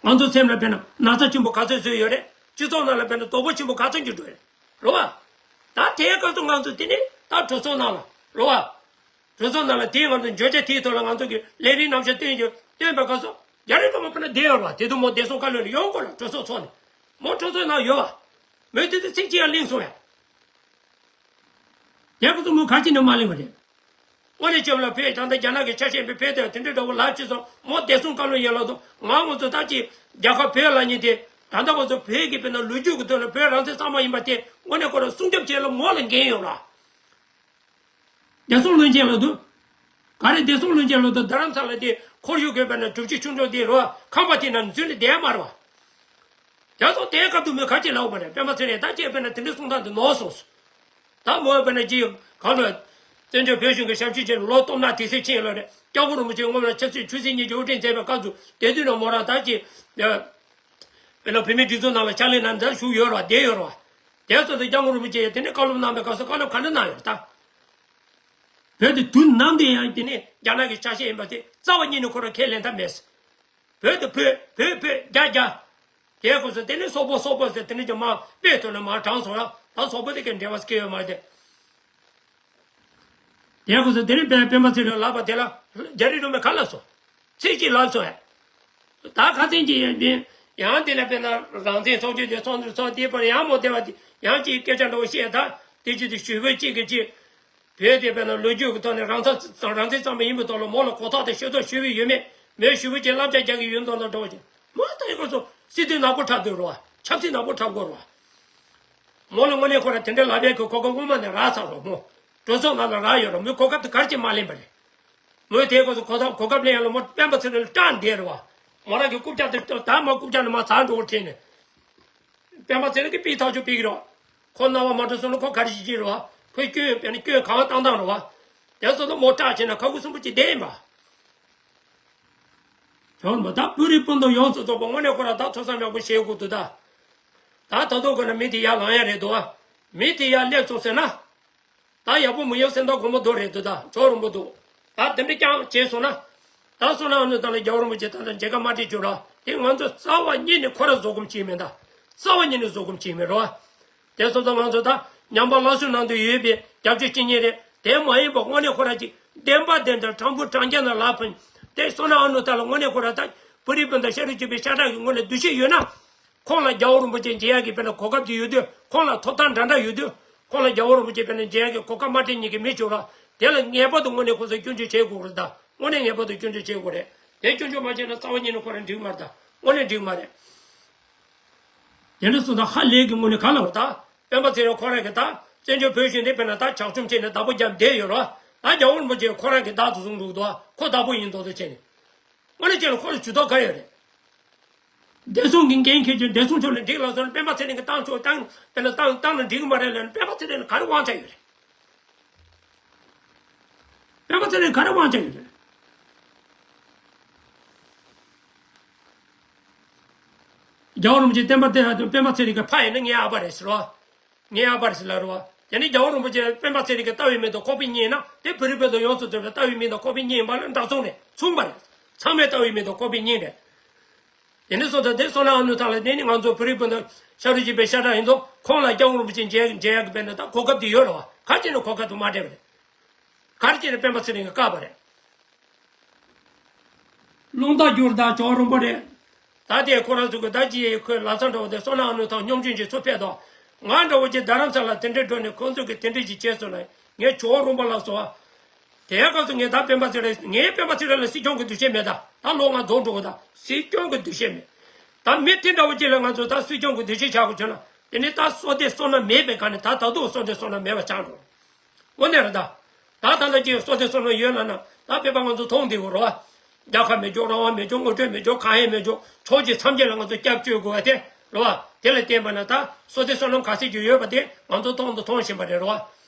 ང་ཚོ་སེམས་ལ་དཔེར་ན་ན་ཚ་ཆེན་པོ་ག་ཚོད་བཟོས་ཡོད་རེད། སྤྱི་ཚོགས་ནང་ལ་དཔེར་ན་དོགས་པ་ཆེན་པོ་ག་ཚོད་ཅིག་འགྲོ་རེད། རེད་བ། ད་དེའི་སྐབས་སུ་ང་ཚོ་དེ་ནི་ད་གྲོས་ཚོགས་ནང་ལ་རེད་བ། གྲོས་ཚོགས་ནང་ལ་དེའི་ང་ཚོ་བརྗོད་བྱ་དེའི་ཐོག་ལ་ང་ཚོ་གི་ལས་རིམ་རྣམ་གཞག་སྟོན་རྒྱུ་སྟོན་པའི་སྐབས་སུ་རྒྱ་རི་སྒྲོལ་མ་ཕར་ན་བསྡད་ཡོད་རེད་བ། དེ་དུས་མོ་བདེ་སྲུང་བཀའ་བློན་ལ་ཡོང་དགོས་ལ་གྲོས་ཚོགས་ཚོགས་ནས་མོ་གྲོས་ཚོགས་ནང་ཡོད་བ། མོས་དེ་དུས་ཚིག་གཅིག་ཡང་གླེང་སོང་བས། རྒྱལ་ཁབ་ཚོགས་མི་ག་ཅི་ནས་མ་གླེང་བ་རེད། དངོས་གནས་བྱས་པ་ལ་བོད་ད་ལྟ་རྒྱ་ནག་གི་ཆ་ཤས་པའི་བོད་དེ་དེ་འདྲའི་འདྲ་བོ་ལབ་ཅི་སོང་མོ་བདེ་སྲུང་བཀའ་བློན་ཡིན་ལབ་དུས་ང་ང་ཚོ་ད་ཅི་རྒྱལ་ཁབ་བོད་ལབ་མཁན་དེ་ད་ལྟ་ང་ཚོ་བོད་ཀྱི་དཔེར་ན་ལོ་རྒྱུས་ཀྱི་ཐོག་ནས་བོད་རང་བཙན་གཙང་མ་ཡིན་པ་དེ་དངོས་གནས་ཁོ་རང་སྲུང་སྐྱོབ་བྱེད་ལ་མོ་ལ་འགན་ཡོད་ལ། བདེ་སྲུང་བློན་ཆེན་ལབ་དུས། ག་རེ་བདེ་སྲུང་བློན་ཆེན་ལབ་དུས་རྡ་རམ་ས་ལ་དེ་ཁོར་ཡུག་དགོས་པ་ན་གྲུབ་ཆུ་ཆུང་ཆུང་དེ་རོ་ཁང་པ་དེ་ན་འཛུལ་ནས་བསྡད་མ་རེད་བ། རྒྱ་སོག་དེའི་སྐབས་དུ་མོས་ག་ཅི་ལབ་པ་རེད། སྤེན་པ་ཚེ་རིང་ད་ཅེས་དཔེར་ན་དེ་འདྲའི་གསུང་སྟངས་དེ་ནོར་སོང་། ད་མོས་དཔེར་ན་ཅི་ག་ལོས། བཙན་བྱོལ་བོད་གཞུང་གི་ཞབས་ཞུ་བྱས་ལོ་སྟོང་ཕྲག་དེ་ཚོ་ཕྱིན་ལོ་རེད། སྐྱབས་མགོན་རིན་པོ་ཆེ་སྔོན་ལ་ཆབ་སྲིད་ཆོས་སྲིད་གཉིས་ཀྱི་དབུ་ཁྲིད་མཛད་པའི་སྐབས་སུ་དེ་དུས་ན་མོ་རང་ད་ཅི། དཔེར་ན་བོད་མིའི་སྒྲིག་འཛུགས་ནང་ལ་ཕྱག་ལས་གནང་མཛད་བཞུགས་ཡོད་རེད་བ། བསྡད་ཡོད་རེད་བ། དེ་ཚོ་དེ་སྐྱབས་མགོན་རིན་པོ་ཆེ་ཡིས་དེ་ནས་བཀའ་སློབ་གནང་བའི་སྐབས་སུ་བཀའ་སློབ་ག་འདྲ་གནང་ཡོད་རེད་ད། བོད་དེ་དུས་ནམ་དུ་ཡང་དེ་ནས་རྒྱ་ནག་གི་ཆ་ཤས་ཡིན་པ་དེ་རྩ་བ་ཉིད་ནས་ཁོ་རང་ཁས་ལེན་ཐབས་མེད། བོད་དེ་བོད་བོད་བོད་རྒྱ་རྒྱ། དེའི་སྐབས་སུ་དེ་ནས་སོག་པོ་སོག་པོ་ཟེར་དེ་ནས་ཀྱང་མ་དཔེ་ཐོག་ནས་མ་དྲངས་སོང་ལ་ད་སོག་པོ་དེ་གའི་འབྲེལ་བ་སྐྱེ་ཡོད་མ་རེད་དེ། དེའི་སྐབས་སུ་དེ་ནས་སྤེན་སྤེན་པ་ཚེ་རིང་ལབ་པ་དེ་ལ་རྒྱ་རི་སྒྲོལ་མས་ག་ལབ་སོང་། ཚིག་གཅིག་ལབ་སོང་ཨེ། ད་ཁ་སང་གཅིག་ཡིན་དུས་ཡང་དེ་ལ་དཔེར་ན་རང་བཙན་ཚོགས་ཆུང་དེ་ཚོགས་འདུ་ཚོགས་དེའི་བར་ཡང་མོ་དེ་བ་དེ་ཡང་གཅིག་སྐད་ཆ་འདྲ་བོ་བཤད་ད་དེ་གཅིག་དེ་ཞུ་བོད་གཅིག་གི་གཅིག་བོད་དེ་དཔེར་ན་ལོ་རྒྱུས་ཀྱི་ཐོག་ནས་རང་ཚ་རང་བཙན་གཙང་མ་ཡིན་པའི་ཐོག་ལ་མོ་ལ་གོ་རྟོགས་དང་ཤེས་རྟོགས་ཞུ་བའི་ཡོད་མེད་མོས་ཞུ་བོད་ཀྱི་བསླབ་བྱ་རྒྱག་གི་ཡོད་མདོག་མདོག་འདྲ་བོ་ཅིག་མོ་ད་ཡི་གོ་སོ་སྲིད་དོན་ནག་པོ་འཁྲབ་འདུག་རོ། ཆབ་སྲིད་ནག་པོ་འཁྲབ་དགོས་རོ། མོ་ལ་དངོས་གནས་ཁོ་ར་དེ་འདྲ་ལབ་ཡས་ཀྱི་གོ་སྐབས་སྔོན་མ་ནས་རག་ཚར་རོ་མོ། གྲོས་ཚོགས་ནང་ལ་རག་ཡོད་རོ་མོས་གོ་སྐབས་དེ་ག་རེ་བྱས་མ་ལེན་པ་རེད། མོས་དེའི་སྐབས་སུ་གོ་སྐབས་གོ་སྐབས་ལེན་ཡ་ལ་མོ་སྤེན་པ་ཚེ་རིང་ལ་སྐྲག་བསྡད་རེད་བ། མོ་རང་གི་རྐུབ་བཀྱག་དེ་ད་མ་རྐུབ་བཀྱག་ནས་མ་ཚར་འགྲོ་བར་ཁྲིད་ནས། སྤེན་པ་ཚེ་རིང་གིས་པི་ཐག་ཆོད་ཕུལ་གི་རེད་བ། ཁོ་རྣ་བ་མ་འགྲོ་སོང་ན་ཁོ་ག་རེ་ཞིག་བྱེད་རེད་བ། ཁོས་སྐྱོན་དཔེར་ན་སྐྱོན་གང་བཏང་བཏང་རེད་བ། དེ་ཚོ་ལ་མོ་སྐྲག་བྱས་ན་ཁ་ཁུ་སིམ་པོ་ཅིག་བསྡད་ཡིན་པ། བྱུང་བ་ད་བོད་རིགས་སྤུན་ཟླ་ཡོངས་སུ་རྫོགས་པ་དངོས་གནས་ཁོ་ར་ད་ཐོས་བསམ་ཡག་པོ་བྱེད་དགོས་འདུག་ད། ད་ད་དུང་ཁོ་ན་མི་དེ་ཡར་ལངས་ཡ་རེད་འདུག་བ། མི་དེ་ཡར་སླེབས་སོང་ཟེར་ན། ད་ཡག་པོ་མི་ཡོང་སེམས་ཐག་གོང་མོ་རྡོ་རེད་འདུག་ད་ཇོ་རིན་པོ་འདུག་ད་དེ་འདྲ་རྐྱང་བྱས་སོང་ན། ད་སོང་ན་ཨ་ནུ་ཐང་ལ་རྒྱལ་བ་རིན་པོ་ཆེ་ད་ལྟ་མཇལ་ཁ་མ་སྤྲད་བཅུག་ར། དེ་ང་ཚོ་རྩ་བ་ཉིད་ནས་ཁོ་ར་བཟོད་སྒོམ་བྱེད་མེད་ད། རྩ་བ་ཉིད་ནས་བཟོད་སྒོམ་བྱེད་མེད་རོ། དེ་སོང་ཙང་ང་ཚོ་ད་ཉམས་པ་སླར་གསོའི་ནང་དུ་ཡོད་པའི་རྒྱབ་སྐྱོར་བྱེད་མཁན་རེད། དེ་མ་ཡིན་པ་དངོས་གནས་ཁོ་ར་ཅིག་བདེན་པ་བདེན་དང་དྲང་པོ་དྲང་རྐྱང་ན་ལབ་ཕན། དེ་སོང་ན་ཨ་ནུ་ཐང་ལ་དངོས་གནས་ཁོ་ར་ད་བོད་རིགས་སྤུན་ཟླ་ཤ་རུས་གཅིག་པའི་ཤ་ཁྲག་གི་ངོས་ལ་འདུ་ཤེས་ཡོད་ན། ཁོང་ལ་རྒྱལ་བ་རིན་པོ་ཆེ་མཇལ་ཡག་གི་དཔེར་ན་གོ་སྐབས་དེ་ཡོད་དུས། ཁོང་ལ་ཐོབ་ཐང་འདྲ་འདྲ་ཡོད་དུས། ཁོང་ལ་རྒྱལ་བ་རིན་པོ་ཆེ་དཔེར་ན་མཇལ་ཡག་གི་གོ་སྐབས་མ་སྤྲད་མཁན་གྱི་མི་བྱུང་ར། དེ་ལ་ངེས་པར་དུ་དངོས་གནས་ཁོ་ཚོས་སྐྱོན་བརྗོད་བྱེད་དགོས་རེད་ད། དངོས་གནས་ངེས་པར་དུ་སྐྱོན་བརྗོད་བྱེད་དགོས་རེད། དེ་སྐྱོན་བརྗོད་མ་བྱས་ན་རྩ་བ་ཉིད་ནས་ཁོ་རང་འགྲིག་མ་རེད་ད། དངོས་གནས་འགྲིག་མ་རེད། དེ་འདྲ་སོང་ཙང་ཧ་ལས་ཀྱི་དངོས་གནས་ག་ལ་བ་ད། སྤེན་པ་ཚེ་རིང་ཁོ་རང་གི་ད། བཙན་བྱོལ་བོད་གཞུང་འདི་དཔེར་ན་ད་ཇག་བཅོམ་བྱས་ནས་བདག་པོ་རྒྱབ་བསྡད་ཡོད་ར། ད་རྒྱལ་བ་རིན་པོ་ཆེ་ཁོ་རང་གི་བདག་ཏུ་བཟུང་འགྲོ་གི་འདུག་ཁོ་བདག་པོ་ཡིན་མདོག་མདོག་བྱས་ནས། དངོས་གནས་བྱས་ན་ཁོ་ལ་ཇུས་གཏོགས་ག་ཡོད་རེད། བདེ་སྲུང་གི་འགན་འཁྱེར་གྱི་བདེ་སྲུང་ཕྱོགས་ལ་འགྲིག་ལ་སོང་སྤེན་པ་ཚེ་རིང་གི་བཏང་ཆོག་བཏང་དཔེར་ན་བཏང་བཏང་ན་འགྲིག་གི་མ་རེད་ལབ་ན་སྤེན་པ་ཚེ་རིང་ལ་ག་རེ་དབང་ཆ་ཡོད་རེད། སྤེན་པ་ཚེ་རིང་ག་རེ་དབང་ཆ་ཡོད་རེད། རྒྱལ་བ་རིན་པོ་ཆེ་བསྟན་པ་བསྟན་སྤེན་པ་ཚེ་རིང་གི་ཕ་ཡིན་ན་ངའི་ཨ་ཕ་རེད་ཟེར་བ། ངའི་ཨ་ཕ་རེད་ཟེར་ལབ་རེད་བ། དེ་ནི་རྒྱལ་བ་རིན་པོ་ཆེ་སྤེན་པ་ཚེ་རིང་གི་ལྟ་བའི་མིང་དང་ཁོག་པའི་གཉེན་ན་དེ་བོད་རིགས་བོད་དུ་ཡོངས་སུ་རྫོགས་པའི་ལྟ་བའི་མིང་དང་ཁོག་པའི་གཉེན་བར་ལ་འདྲ་མཚུངས་རེད། མཚུངས་པ་རེད། ཚང་མའི་ལྟ་བའི་མིང་དང་ཁོག་པའི་གཉེན་རེད། དེ་ནི་སོང་ཙང་དེ་སོང་ན་ཨ་ནུ་ཐང་ལ་དེ་ནི་ང་ཚོ་བོད་རིགས་སྤུན་ཟླ་ཤ་རུས་གཅིག་པའི་ཤ་ཁྲག་ཡིན་དོ། ཁོང་ལ་རྒྱལ་བ་རིན་པོ་ཆེ་མཇལ་མཇལ་ཡག་གི་དཔེར་ན་ད་གོ་སྐབས་དེ་ཡོད་རེད་བ། ག་ཅི་ནས་གོ་སྐབས་དེ་མ་སྤྲད་པ་རེད། ག་རེ་བྱས་ནས་སྤེན་པ་ཚེ་རིང་གིས་བཀག་པ་རེད། རླུང་རྟ་བསྒྱུར་དང་ཇོ་རིན་པོ་རེད། ད་དེ་ཁོ་རང་ཚོ་གི་ད་ཅི་ཡི་ཁོའི་ལམ་སང་འགྲོ་བ་དེ་སོ་ན་ཨ་ནུ་ཐང་སྙོམ་ཆུང་གི་ཚུར་ཕེབས་དོ། ང་འདྲ་བོ་ཅིག་རྡ་རམ་ས་ལ་དེ་འདྲའི་འགྲོ་ནས་ཁོང་ཚོ་གི་དེ་འདྲའི་ཅིག་བྱས་སོང་ན་ངས་ཇོ་རིན་པོ་ལ་སོ། དེའི་སྐབས་སུ་ངས་ད་སྤེན་པ་ཚེ་རིང་ངས་སྤེན་པ་ཚེ་རིང་ལ་སྲིད་སྐྱོང་གི་འདུ་ཤེས་མེད་ད། ད་ལོ་ང་རྫོགས་འགྲོ་གི་ད་སྲིད་སྐྱོང་གི་འདུ་ཤེས་མེད། ད་མི་དེ་འདྲ་བོ་ཅིག་ལ་ང་ཚོ་ད་སྲིད་སྐྱོང་གི་འདུ་ཤེས་བྱ་དགོས་བྱུང་ན་དེ་ནི་ད་བསོད་བདེ་བསོད་ནམས་མེད་པའི་སྒང་ནས་ད་ད་དུང་བསོད་བདེ་བསོད་ནམས་མེད་པ་ཆགས་འགྲོ། དངོས་གནས་རེད་ད། ད་ད་ལྟ་ཅིག་བསོད་བདེ་བསོད་ནམས་ཡོད་ལབ་ན་ད་བོད་པ་ང་ཚོ་མཐོང་བསྡད་དགོས་རེད་བ། རྒྱལ་ཁབ་མེད་ཅོག་རང་དབང་མེད་ཅོག་ངོ་སྤྲོད་མེད་ཅོག་གང་ཡང་མེད་ཅོག་ཕྱོགས་གཅིག་མཚམས་གཅིག་ལ་ང་ཚོ་སྐྱབས་བཅོལ་དགོས་པ་དེ་རེད་བ། དེ་ལ་བརྟེན་པ་ན་ད་བསོད་བདེ་བསོད་ནམས་ག་ཚད་ཅིག་ཡོད་པ་དེ་ང་ཚོ་མཐོང་དང་མཐོང་བཞིན་པ་རེད་རེད་བ།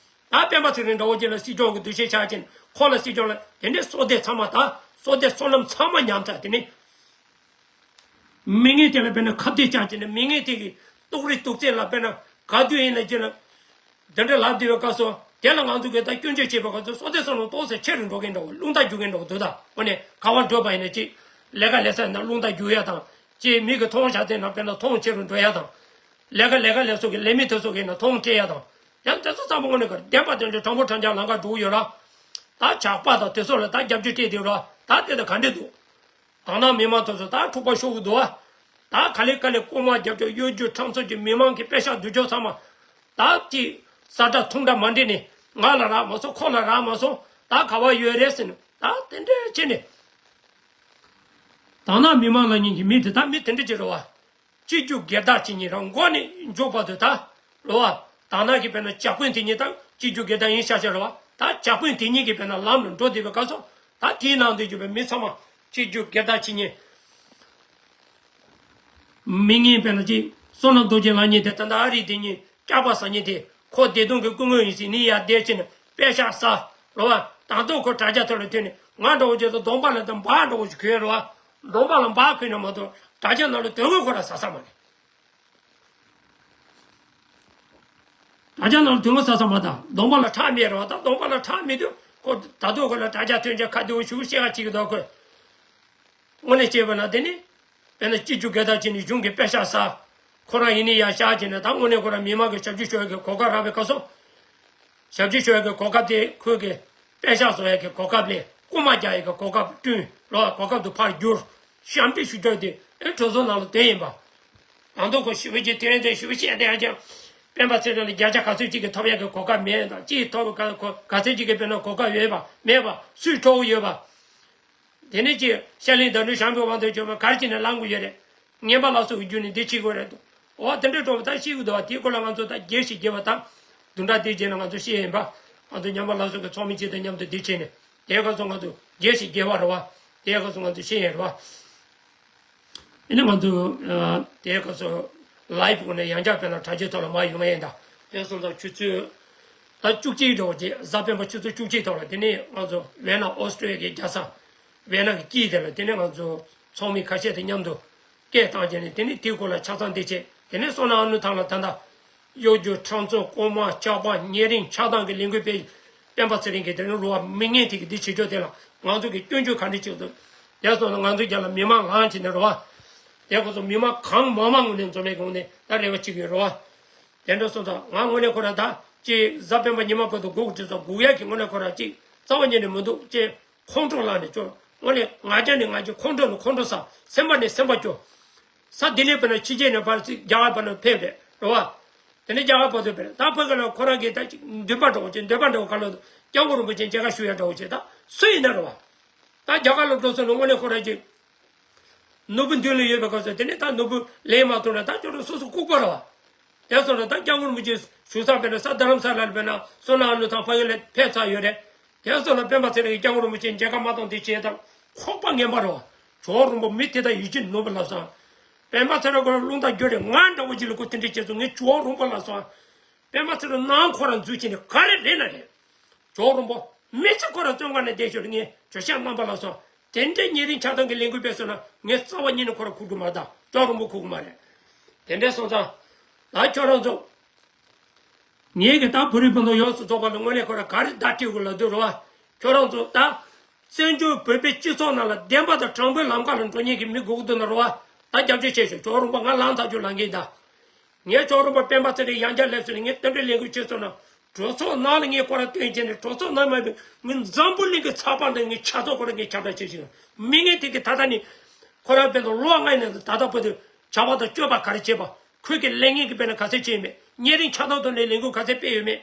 ད་སྤེན་པ་ཚེ་རིང་འདྲ་བོ་ཅིག་ལ་སྲིད་སྐྱོང་གི་འདུ་ཤེས་ཆགས་ཕྱིན་ཁོ་ལ་སྲིད་སྐྱོང་ལ་དེ་འདྲའི་བསོད་བདེ་ཚང་མ་ད་བསོད་བདེ་བསོད་ནམས་ཚང་མ་ཉམས་ཚར་དེ་ནི། མི་ངན་དེ་ལ་དཔེར་ན་ཁ་གཏད་བཅག་བྱས་ནས་མི་ངན་དེ་གི་ཏོག་རིགས་ཏོག་ཙེ་ལ་དཔེར་ན་ག་དུས་ཡིན་ན་ཅི་ན། འདི་འདྲ་ལབ་བསྡད་པའི་སྐབས་སུ་དེ་ལ་ང་ཚོ་གིས་ད་སྐྱོན་བརྗོད་བྱེད་པའི་སྐབས་སུ་བསོད་བདེ་བསོད་ནམས་ཏོག་ཙམ་ཆེ་རུ་འགྲོ་གིན་འགྲོ་རླུང་རྟ་རྒྱུག་གིན་འགྲོ་འདུག་ད་དངོས་གནས་ག་བ་འགྲོ་བ་ཡིན་ན་ཅི། ལས་ཀ་ལས་ས་ཡིན་ན་རླུང་རྟ་རྒྱུག་ཡ་དང་ཅི་མི་གི་མཐོང་བྱ་དེ་ན་དཔེར་ན་མཐོང་ཆེ་རུ་འགྲོ་ཡ་དང་། ལས་ཀ་ལས་ཀ་ལས་སོགས་ཀྱི་ལས་མི་དེ་སོགས་ཀྱིས་ན་མཐོང་སྤྲད་ཡ་དང་། ཡང་དེ་ཚོ་ཚང་མ་དངོས་གནས་ག་བདེན་པ་དོན་འགྲུབ་དྲང་པོ་དྲང་རྐྱང་ལམ་ཁ་འགྲོ་གི་ཡོད་ར། ད་ཇག་པ་དང་དེ་སོགས་ལ་ད་རྒྱབ་སྐྱོར་སྤྲད་དེ་ཡོད་ར། ད་དེ་ད་ག་འདྲས་འདུག་དང་ནང་མི་མང་ཚོ་ཚོ་ད་འཁྲུག་པ་ཤོར་གི་འདུག་ཨ། ད་ག་ལེ་ག་ལེ་རྐུ་མ་རྒྱབ་སྐྱོར་གཡོ་སྒྱུ་ཁྲམ་གསོག་གི་མི་མང་གི་པེ་ཤག་བསྡུ་སྦྱོར་ཚང་མ། ད་ཅི་ས་ཁྲ་ཐུང་ཁྲ་མ་འདྲེས་ནས་ང་ལ་རག་མ་སོང་ཁོ་ལ་རག་མ་སོང་ད་ག་བ་ཡོད་རེད་ཟེར་ནས་ད་དེ་འདྲས་བྱས་ནས། དང་ནང་མི་མང་ལ་ཉན་གི་མི་དེ་ད་མི་དེ་འདྲས་ཅིག་རེད་བ། སྤྱི་རྒྱུ་སྒེར་བདག་བྱེད་ཉིན་རང་མགོ་ནས་མཇུག་བར་དུ་ད། རེད་བ། དང་ནང་གི་དཔེར་ན་ཇག་དཔོན་དེ་ཉིད་དང་སྤྱི་རྒྱུ་སྒེར་བདག་ཡིན་ཤག་ཤག་རེད་བ། ད་ཇག་དཔོན་དེ་ཉིད་ཀྱི་དཔེར་ན་ལམ་ལ་འགྲོ་བསྡད་པའི་སྐབས་སུ་ད་དེའི་ནང་དུ་ཡོད་པའི་མི་ཚང་མ་སྤྱི་རྒྱུ་སྒེར་བདག་བྱེད་ཉིན། མི་ངན་དཔེར་ན་ཅིག་བསོད་ནམས་རྡོ་རྗེ་ལགས་ཉིད་དེ་ད་ལྟ་ཨ་རིའི་དེ་ཉིད་སྐྱག་པ་ཟ་ཉིན་དེ་ཁོ་བདེ་སྡུག་གི་སྐུ་ངོ་ཡིན་ཟིན་ནི་ཡར་བསྡད་ཕྱིན་ནས་པད་ཤག་ཟ། རེད་བ། དང་ཐོག་ཁོ་དྲ་རྒྱ་ཐོག་ལ་ཐོན་ནས་ང་འདྲ་བོ་བྱས་ཏེ་གདོང་པ་ལ་དང་འབག་འདྲ་བོ་ཞིག་གོན་རེད་བ། གདོང་པ་ལ་འབག་གོན་ན་མ་གཏོགས་དྲ་རྒྱ་ནང་ལ་དོན་དངོས་ཁོ་ར་ཟ་ས་མ་རེད། དྲ་རྒྱ་ནང་ལ་དོན་དངོས་ཟ་ས་མ་ད་གདོང་པ་ལ་ཁྲག་མེད་རེད་བ། ད་གདོང་པ་ལ་ཁྲག་མེད་དུས་ཁོ་ད་དུང་ཁོ་ལ་དྲ་རྒྱ་ཐོན་རྒྱ་ཁ་བདེ་བོ་ཞུ་བཤད་ཁ་གཅིག་གི་འདུག་ཁོས། དངོས་གནས་བྱས་པ་ན་དེ་ནི། དཔེར་ན་སྤྱི་རྒྱུ་སྒེར་བདག་བྱས་ནས་གཞུང་གི་པད་ཤག་ཟ། ཁོ་རང་ཡིན་ནི་ཡར་བཞག་བྱས་ནས་ད་དངོས་གནས་ཁོ་རང་མི་མང་གི་ཞབས་ཕྱི་ཞུ་ཡ་གི་གོ་སྐབས་རག་པའི་སྐབས་སུ། ཞབས་ཕྱི་ཞུ་ཡ་གི་གོ་སྐབས་དེ་ཁོས་གི་པད་ཤག་བཟོ་ཡ་གི་གོ་སྐབས་ལས་རྐུ་མ་རྒྱག་ཡ་གི་གོ་སྐབས་བསྐྲུན་རོགས་གོ་སྐབས་དུ་ཕར་བསྒྱུར། ཞབས་འདྲེན་ཞུ་རྒྱུ་དེ་ཨེ་གྲོས་ཚོགས་ནང་ལ་དོན་ཡིན་པ། ང་ཚོ་ཁོ་ཞི་བའི་ཆེད་དོན་དེ་ཞི་བའི་ཆེད་དོན་ཡང་ཀྱང་། སྤེན་པ་ཚེ་རིང་ལ་བརྒྱ་ཆ་ག་ཚོད་ཅིག་གི་ཐོབ་ཡ་གི་གོ་སྐབས་མེད་དང་ཅིག་ཐོབ་ག་ག་ཚོད་ཅིག་གི་དཔེར་ན་གོ་སྐབས་ཡོད་པ་མེད་པ་སུས་འཕྲོག་ཡོད་པ། དེ་ནས་ཅིག་ཤར་གླིང་ཟླ་སྒྲོན་བྱམས་པའི་དབང་དུ་བྱོན་པ་ག་རེ་བྱས་ནས་ལངས་དགོས་ཡོད་རེད། ངན་པ་ལ་སོགས་ཀྱི་རྒྱུ་ནི་འདི་བྱེད་དགོས་རེད་འདུག་འོ་དེ་འདྲའི་གྲོགས་པོ་ད་ཤེས་ཀྱི་འདུག་བ། དེའི་སྐོར་ལ་ང་ཚོ་ད་རྒྱས་ཤིག་རྒྱས་པ་དང་། བདུན་ཕྲག་དེའི་རྗེས་ལ་ང་ཚོ་ཤེས་ཡིན་པ། ང་ཚོ་ཉམས་པ་སླར་གསོ་གི་ཚོགས་མི་སྤྱི་དང་མཉམ་དུ་འདི་བྱས་ནས་དེའི་སྐབས་སུ་ང་ཚོ་རྒྱས་ཤིག་རྒྱས་པ་རེད་བ། དེའི་སྐབས་སུ་ང་ཚོ་ཤེས་ཡིན་རེད་བ། ཨ་ནི་ང་ཚོ་དེའི་སྐབས་སུ་ལའིབ་ངོས་ནས་ཡང་བསྐྱར་དཔེར་ན་དྲ་རྒྱའི་ཐོག་ལ་མར་ཡོང་ཡིན་ད། དེ་སོང་ཙང་ཆུ་ཚོད་ད་བཅུ་གཅིག་འགྲོ་རྗེས་གཟའ་སྤེན་པ་ཆུ་ཚོད་བཅུ་གཅིག་ཐོག་ལ་དེ་ནས་ང་ཚོ་ཝེ་ན་ཨོ་སི་ཀྲོ་ལི་ཡ་གི་རྒྱལ་ས། ཝེ་ན་གི་དཀྱིལ་དེ་ལ་དེ་ནས་ང་ཚོ་ཚོགས་མི་ཁ་ཤས་དང་མཉམ་དུ་སྐད་བཏང་བྱས་ནས་དེ་ནས་དེའི་སྐོར་ལ་ཆ་ཚང་འདི་བྱས་དེ་ནས་སོང་ན་ཨ་ནུ་ཐང་ལ་ད་ལྟ་ གཡོ་སྒྱུ་ཁྲམ་བཙོང་རྐུན་མ་ཆགས་སྡང་ཉེ་རིང་ཆགས་སྡང་གི་ལས་འགུལ་སྤེལ། སྤེན་པ་ཚེ་རིང་གིས་དེ་རིང་རུ་བ་མི་ངན་དེ་གི་འདི་བྱེད་ཕྱོགས་དེ་ལ་ང་ཚོ་གི་སྐྱོན་བརྗོད་ག་འདྲ་བྱེད་འདུག་དེ་སོང་ན་ང་ཚོ་རྒྱ་ལ་མི་མང་ལངས་བྱས་ནས་རུ་བ། དེ་ཁོ་ཚོ་མི་མང་གང་མང་མང་ངོས་ནས་འཛོམས་པའི་ངོས་ནས་ད་རེ་བ་བྱེད་ཀྱི་ཡོད་རུ་བ། དེ་འདྲ་སོང་ཙང་ང་དངོས་གནས་ཁོ་ར་ད་ཅིག་གཟའ་སྤེན་པ་ཉི་མ་བར་དུ་སྒུག་དུས་སུ་སྒུག་ཡག་གི་དངོས་གནས་ཁོ་ར་ཅིག་རྩ་བ་ཉིད་ནས་མི་འདུག་ཅེས་ཁོང་ཁྲོ་ལངས་ནས་ཅོ། དངོས་གནས་ང་རྒྱལ་ནས་ང་རྒྱལ། ཁོང་ཁྲོ་ནས་ཁོང་ཁྲོ་ཟ། སེམས་པ་ནས་སེམས་པ་སྐྱོ། ས་ལྡི་ལི་བར་ནས་ཕྱི་རྒྱལ་ནས་ཕར་ཚུར་རྒྱ་གར་བར་ནས་ཕེབས་རེད་རོ་བ། དེ་ནས་རྒྱ་གར་བར་དུ་ཕེབས་རེད། ད་ཕ་གི་ལ་ཁོ་རང་གིས་ད་ཅིག་འདུན་པ་འདྲ་བོ་བྱས། འདུན་པ་འདྲ་བོ་ག་ལ་འདུག་སྐྱབས་མགོན་རིན་པོ་ཆེ་མཇལ་ཁ་ཞུ་ཡ་འདྲ་བོ་བྱས། ད་སུ་ཡིན་ན་རོ་བ། ད་རྒྱ་གར་ལ་འགྲོ་སོང་ན་དངོས་གནས་ཁོ་རང་ཅིག་ནོར་བུ་མདུན་ལ་ཡོད་པའི་སྐབས་སུ་དེ་ནས་ད་ནོར་བུ་ལེན་མ་ཐུབ་ན་ད་ཁྱོད་རང་སོ་སོ་ལྐུགས་པ་རེད་བ། དེ་སོང་ན་ད་སྐྱབས་མགོན་རིན་པོ་ཆེ་བཞུགས་ས་དཔེར་ན་ས་རྡ་རམ་ས་ལ་ལ་དཔེར་ན་བསོད་ནམས་ཨ་ནུ་ཐང་ཕ་གི་ལ་ཕེབས་ཚར་ཡོད་རེད། དེ་སོང་ན་སྤེན་པ་ཚེ་རིང་གིས་སྐྱབས་མགོན་རིན་པོ་ཆེ་མཇལ་ཁ་མ་བཏང་དེ་བྱས་དང་ཁོག་པ་ངན་པ་རེད་བ། ཇོ་བོ་རིན་པོ་མི་དེ་དག་ཡིད་ཆེས་ནོར་བུ་ལབ་སོང་། སྤེན་པ་ཚེ་རིང་ཁོ་རང་རླུང་རྟ་རྒྱུག་རེད། ང་འདྲ་བོ་ཅིག་ལ་ཁོ་དེ་འདྲ་བྱས་སོང་། ངས་ཇོ་བོ་རིན་པོ་ལབ་སོང་། སྤེན་པ་ཚེ་རིང་ནང་ཁོ་རང་འཛུལ་བྱས་ནས་ག་རེ་རེད་ན་རེད། ཇོ་བོ་རིན་པོ་མི་ཚེ་ཁོ་རང་བཙོན་ཁང་ནས་བསྡད་ཞོར་ངས་ཇོ་ཤཱཀ་རྣམ་པ་ལ་སོགས་དེ་འདྲའི་ཉེ་རིང་ཆགས་སྡང་གི་ལས་འགུལ་སྤེལ་སོང་ན་ངས་རྩ་བ་ཉིད་ནས་ཁོ་ར་ཁུག་གི་མ་རེད། ད་ཇོ་བོ་རིན་པོ་ཁུག་གི་མ་རེད། དེ་འདྲའི་སོང་ཙང་ད་ཁྱོད་རང་ཚོ་ངས་གི་ད་བོད་རིགས་སྤུན་ཟླ་ཡོངས་སུ་རྫོགས་པ་ལ་དངོས་གནས་ཁོ་ར་ག་རེ་བརྡ་སྤྲད་དགོས་ལབ་དུས་རེད་བ། ཁྱོད་རང་ཚོ་ད་བཙན་བྱོལ་བོད་པའི་སྤྱི་ཚོགས་ནང་ལ་བདེན་པ་དང་དྲང་པོའི་ལམ་ཁ་ལ་འགྲོ་མཁན་གྱི་མི་དགོས་ཀྱི་འདུག་ན་རེད་བ། ད་རྒྱབ་སྐྱོར་བྱས་ཤོག་ཇོ་བོ་རིན་པོ་ང་ལངས་ཐག་ཆོད་ལངས་གི་ཡིན་ད། ངས་ཇོ་བོ་རིན་པོ་སྤེན་པ་ཚེ་རིང་ཡང་བསྐྱར་སླེབས་སོང་ནས་ངས་དེ་འདྲའི་ལས་འགུལ་བྱས་སོང་ན། གྲོས་ཚོགས་ནང་ལ་ངས་ཁོ་ར་སྟོན་བྱས་ནས་གྲོས་ཚོགས་ནང་མ་ཡིན་པའི་ངས་འཛམ་བུ་གླིང་གི་ཚགས་པར་ནང་ངས་ཆ་ཚང་ཁོ་ར་ངས་ཁྱབ་བསྒྲགས་བྱས་ཤིང་། མི་ངན་དེ་གིས་ད་ལྟ་ནི་ཁོ་ར་དཔེ་དང་ལོ་ལྔ་ཡིན་ན་ད་ལྟ་བར་དུ་བྱ་བ་དང་སྤྱོད་པ་ག་རེ་བྱས་པ། ཁོས་ཀྱི་ལས་ངན་གྱི་དཔེར་ན་ག་ཚད་བྱས་མེད། ཉེ་རིང་ཆགས་སྡང་ཐོག་ནས་ལས་འགུལ་ག་ཚད་སྤེལ་ཡོད་མེད།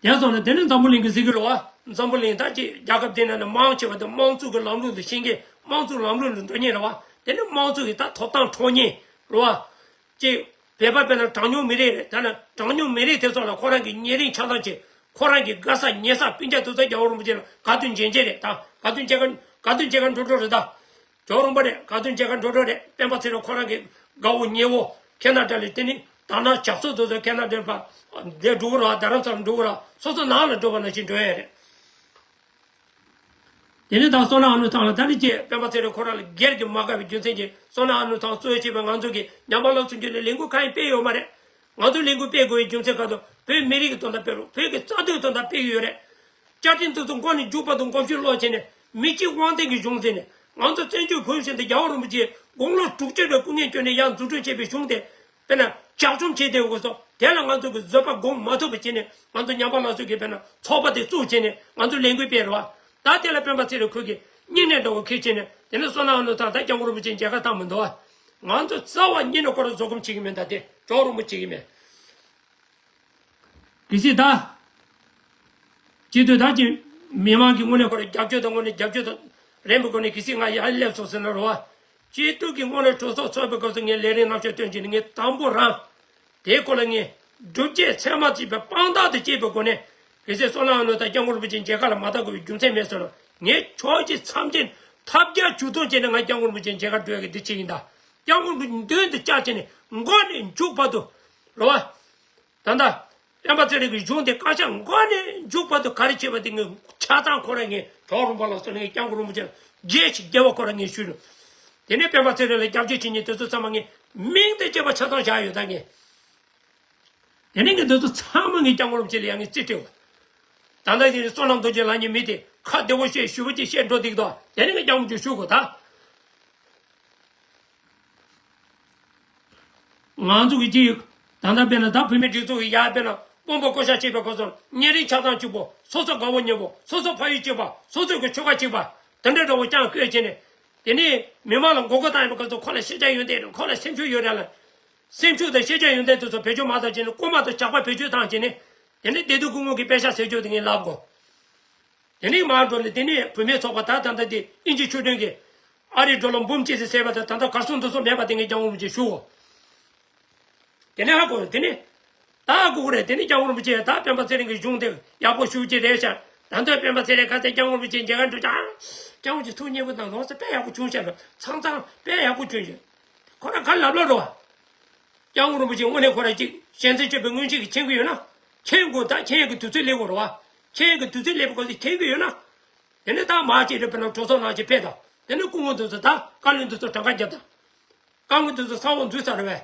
དེ་སོང་ན་དེ་ནི་འཛམ་བུ་གླིང་གི་གཟིགས་ཀྱི་རེད་བ། འཛམ་བུ་གླིང་ད་ཅིག་རྒྱལ་ཁབ་དེ་ནང་ནས་མང་ཆེ་བ་དེ་དམངས་གཙོ་གི་ལམ་ལུགས་ལ་ཤེས་མཁན། དམངས་གཙོ་ལམ་ལུགས་ལ་འགྲོ་མཁན་རེད་བ། དེ་ནི་དམངས་གཙོ་གི་ད་ཐོབ་ཐང་འཕྲོག་མཁན་རེད་བ། ཅིག་བོད་པ་དཔེར་ན་གྲངས་ཉུང་མི་རིགས་རེད། ད་ནི་གྲངས་ཉུང་མི་རིགས་དེ་ཚོ་ལ་ཁོ་རང་གི་ཉེ་རིང་ཆགས་སྡང་བྱེད། ཁོ་རང་གི་དགའ་ས་ཉེ་ས་སྤུན་ཀྱག་དེ་ཚོ་རྒྱལ་བ་རིན་པོ་ཆེ་ལ་དགའ་སྟོན་བྱེད་མཁན་རེད། ད་དགའ་སྟོན་བྱེད་མཁན་དགའ་སྟོན་བྱེད་མཁན་འགྲོ་འགྲོ་རེད་ད། ཇོ་བོ་རིན་པོ་རེད། དགའ་སྟོན་བྱེད་མཁན་འགྲོ་འགྲོ་རེད། སྤེན་པ་ཚེ་རིང་ཁོ་རང་གི་དགའ་བོ་ཉེ་བོ་ཁེ་ན་ཌ་ལ་དེ་ནི་ད་ནང་ཇག་ཚོགས་དེ་ཚོ་ཁེ་ན་ཌ་ལ་ཕར་འདིར་འགྲོ་གི་རེད། རྡ་རམ་ས་ལ་འགྲོ་གི་རེད། སོ་སོ་ནང་ལ་འགྲོ་བ་ནང་བཞིན་འགྲོ་ཡ་རེད། དེ་ནས་ད་བསོད་ནམས་ཨ་ནུ་ཐང་ལ་ད་ནི་ཅེས་སྤེན་པ་ཚེ་རིང་ཁོ་རང་ལ་སྒེར་གྱི་མ་དགའ་བའི་རྒྱུ་མཚན་གྱིས་བསོད་ནམས་ཨ་ནུ་ཐང་གཙོས་བྱས་པའི་ང་ཚོ་གི་ཉམས་པ་སློབ་ཚན་རྒྱུན་ལས་ལས་འགུལ་གང་ཡང་སྤེལ་ཡོད་མ་རེད། ང་ཚོ་ལས་འགུལ་སྤེལ་དགོས་པའི་རྒྱུ་མཚན་ཁ་ཐུག་བོད་མི་རིགས་ཀྱི་དོན་དག་སྤེལ་རོགས། བོད་ཀྱི་རྩ་དོན་དོན་དག་སྤེལ་གྱི་ཡོད་རེད། བཅའ་ཁྲིམས་དེ་ཚོ་མགོ་ནས་མཇུག་བར་དུ་དགོངས་ཞུ་ཀློག་བྱས་ནས་མི་གཅིག་དབང་ལྡན་གྱི་གཞུང་བཙུགས་ནས་ང་ཚོ་བཙན་བྱོལ་བོད་གཞུང་དེ་རྒྱལ་བ་རིན་པོ་ཆེས་དགུང་ལོ་དྲུག་ཅུ་རེ་སྐུ་ངལ་བསྐྱོན་ནས་ཡར་འཛུགས་སྐྲུན་བྱས་པའི་གཞུང་དེ། དཔེར་ན་ཇག་བཅོམ་བྱས་བསྡད་དགོས་སོ། དེ་ལ་ང་ཚོ་གི་བཟོད་པ་སྒོམ་མ་ཐུབ་པ་བྱས་ནས་ང་ཚོ་ཉམས་པ་སློབ་གསོ་གི་དཔེར་ན་ཚོགས་པ་དེ་བཙུགས་བྱས་ནས་ང་ཚོ་ལས་འགུལ་སྤེལ་རེད་བ། ད་དེ་ལ་སྤེན་པ་ཚེ་རིང་ཁོས་ཀྱི་སྙིང་ནད་འདྲ་བོ་ཁུར་བྱས་ནས་དེ་ནས་བསོད་ནམས་ཨ་ནུ་ཐང་ད་སྐྱབས་མགོན་རིན་པོ་ཆེ་མཇལ་ཁ་བཏང་མི་འདུག་བ། ང་ཚོ་རྩ་བ་ཉིད་ནས་ཁོ་རང་བཟོད་སྒོམ་བྱེད་ཀྱི་མེད། ད་དེ་ཇོ་བོ་རིན་པོ་བྱེད་ཀྱི་མེད། གལ་སྲིད་ད། སྤྱི་འཐུས་དག་གི་མི་མང་གི་ངོས་ནས་ཁོ་རང་རྒྱབ་སྐྱོར་དང་ངོས་ནས་རྒྱབ་སྐྱོར་དང་རན་པའི་སྒོ་ནས་གལ་སྲིད་ང་ཡར་སླེབས་སོང་ཟེར་ན་རེད་བ། སྤྱི་འཐུས་ཀྱི་ངོས་ནས་གྲོས་ཚོགས་ཚོགས་པའི་སྐབས་སུ་ངས་ལས་རིམ་རྣམ་གཞག་སྟོན་གྱི་ནི་ངས་དང་པོ་རང་། དེའི་སྐོར་ལ་ངས་སྒྲུབ་བྱེད་ཚད་མ་བརྩིས་པའི་དཔང་རྟགས་དང་བཅས་པའི་སྒོ་ནས་གལ་སྲིད་བསོད་ནམས་ཨ་ནུ་དང་སྐྱབས་མགོན་རིན་པོ་ཆེ་མཇལ་ཁ་ལ་མ་བལྟ་དགོས་པའི་རྒྱུ་མཚན་མེད་ཟེར་ན་ངས་ཕྱོགས་གཅིག་མཚམས་གཅིག་ཐབས་བརྒྱ་ཇུས་སྟོང་བྱས་ནས་ང་སྐྱབས་མགོན་རིན་པོ་ཆེ་མཇལ་ཁ་འགྲོ་ཡ་གི་འདི་བྱེད་ཀྱི་ཡིན་ད། སྐྱབས་མགོན་རིན་པོ་ཆེ་མདུན་དུ་བཅར་བྱས་ནས་མགོ་ནས་མཇུག་བར་དུ། རེད་བ། ད་ལྟ། སྤེན་པ་ཚེ་རིང་གི་གཞུང་དེ་བཀའ་ཤག་མགོ་ནས་མཇུག་བར་དུ་ག་རེ་བྱས་པ་དེ་ངས་ཆ་ཚང་ཁོ་རང་ངས་ཇོ་བོ་རིན་པོ་ལ་སོགས་ནས་སྐྱབས་མགོན་རིན་པོ་ཆེ་ལ་རྒྱས་ཤིག་རྒྱས་པ་ཁོ་རང་ངས་ཞུས་ནས། དེ་ནས་སྤེན་པ་ཚེ་རིང་ལ་སྐྱབས་བཅོལ་བྱེད་མཁན་དེ་ཚོ་ཚང་མ་ངས་མིང་དང་བཅས་པ་ཆ་ཚང་བཞག་ཡོད་ད་ངས། དེ་ནས་ངས་འདི་ཚོ་ཚང་མ་ངས་སྐྱབས་མགོན་རིན་པོ་ཆེ་ལ་ཡང་ངས་རྩིས་སྤྲད་དགོས། ད་ལྟ་དེ་བསོད་ནམས་རྡོ་རྗེ་ལབ་མཁན་མི་དེ་ཁ་བདེ་བོ་བཤད་ཞུ་བ་ཅིག་བཤད་འགྲོ་འདུག་དོ། དེ་ནས་ངས་སྐྱབས་མགོན་ཆེ་ཞུ་དགོས་ད། ང་ཚོ་གི་ཅིག་ད་ལྟ་དཔེར་ན་ད་བོད་མི་སྒྲིག་འཛུགས་ཀྱི་ཡར་དཔེར་ན་དཔོན་པོ་བསྐོ་བཞག་བྱས་པའི་སྐབས་སུ་ཉེ་རིང་ཆགས་སྡང་གཅིག་པོ། སོ་སོ་དགའ་བོ་ཉེ་བོ། སོ་སོ་ཕ་ཡུལ་གཅིག་པ། སོ་སོའི་གི་ཆོལ་ཁ་གཅིག་པ། དེ་འདྲའི་འདྲ་བོ་རྐྱང་བཀོད་བྱས་ནས། དེ་ནས་མི་མང་ལ་མགོ་སྐོར་བཏང་ཡོང་བའི་སྐབས་སུ་ཁོ་ལ་ཤེས་བྱ་ཡོན་ཏན་རེད། ཁོ་ལ་སེམས་ཤུགས་ཡོད་རེད་ལ། སེམས་ཤུགས་དང་ཤེས་བྱ་ཡོན་ཏན་དེ་ཚོ་བེད་སྤྱོད་མ་བཏང་བྱས་ནས་རྐུན་མ་དང་ཇག་པ་བེད་སྤྱོད་བཏང་བྱས་ནས། དེ་ནས་བདེ་སྡུག་སྐུ་ངོ་གི་པད་ཤག་ཟེར་རྒྱུ་དེ་ངས་ལབ་དགོས། དེ་ནས་མར་འགྲོ་ནས་དེ་ནས་བུད་མེད་ཚོགས་པ་ད་ད་ལྟ་དེ་དབྱིན་ཇི་ཆོས་སྒྲོན་གྱིས་ཨ་རིའི་འགྲོ་ལམ་འབུམ་གཅིག་ཟེར་ཟེར་བ་དང་ད་ལྟ་གར་སོང་འདུག་སོང་མེད་པ་དེ་ངས་སྐྱབས་མགོན་རིན་པོ་ཆེ་ཞུའོ། དེ་ནས་ཧ་གོ་དེ་ནས་ད་ཧ་གོ་གི་རེད། དེ་ནས་སྐྱབས་མགོན་རིན་པོ་ཆེ་ད་སྤེན་པ་ཚེ་རིང་གི་གཞུང་དེ་ཡག་པོ་ཞུ་གི་རེད་ཤག་ད་ལྟ་སྤེན་པ་ཚེ་རིང་ཁ་སང་སྐྱབས་མགོན་རིན་པོ་ཆེ་མཇལ་ཁ་འགྲོ་ཅང་སྐྱབས་མགོན་ཆེ་ཐུགས་མཉེས་པོ་དང་ལོག་ས་དཔེ་ཡག་པོ་བྱུང་ཤག་ལ་ཚང་ཚང་དཔེ་ཡག་པོ་བྱུང་ཤག་ཁོ་རང་ཁ་ལབ་ལབ་རོ། སྐྱབས་མགོན་རིན་པོ་ཆེ་དངོས་གནས་ཁོ་རང་ཅིག་ཞལ་འཛོམས་སྐྱོན་པའི་སྔོན་ཆད་ཀྱི་མཁྱེན་གྱི་ཡོད་ན། མཁྱེན་དགོས། ད་མཁྱེན་ཡག་གི་དུས་ཚོད་སླེབས་དགོས་རེད་བ། མཁྱེན་ཡག་གི་དུས་ཚོད་སླེབས་པའི་སྐབས་སུ་མཁྱེན་གྱི་ཡོད་ན། དེ་ནས་ད་མར་ཅིག་རེད་པས་ན་གྲོས་ཚོགས་ནང་ཅིག་ཕེབས་དང་། དེ་ནས་སྐུ་ངོ་དེ་ཚོ་ད་བཀའ་བློན་དེ་ཚོ་གྲངས་ཀ་རྒྱབ་དང་། བཀའ་མོལ་དེ་ཚོ་ས་འོག་འཛུལ་ཚར་རེད་བས།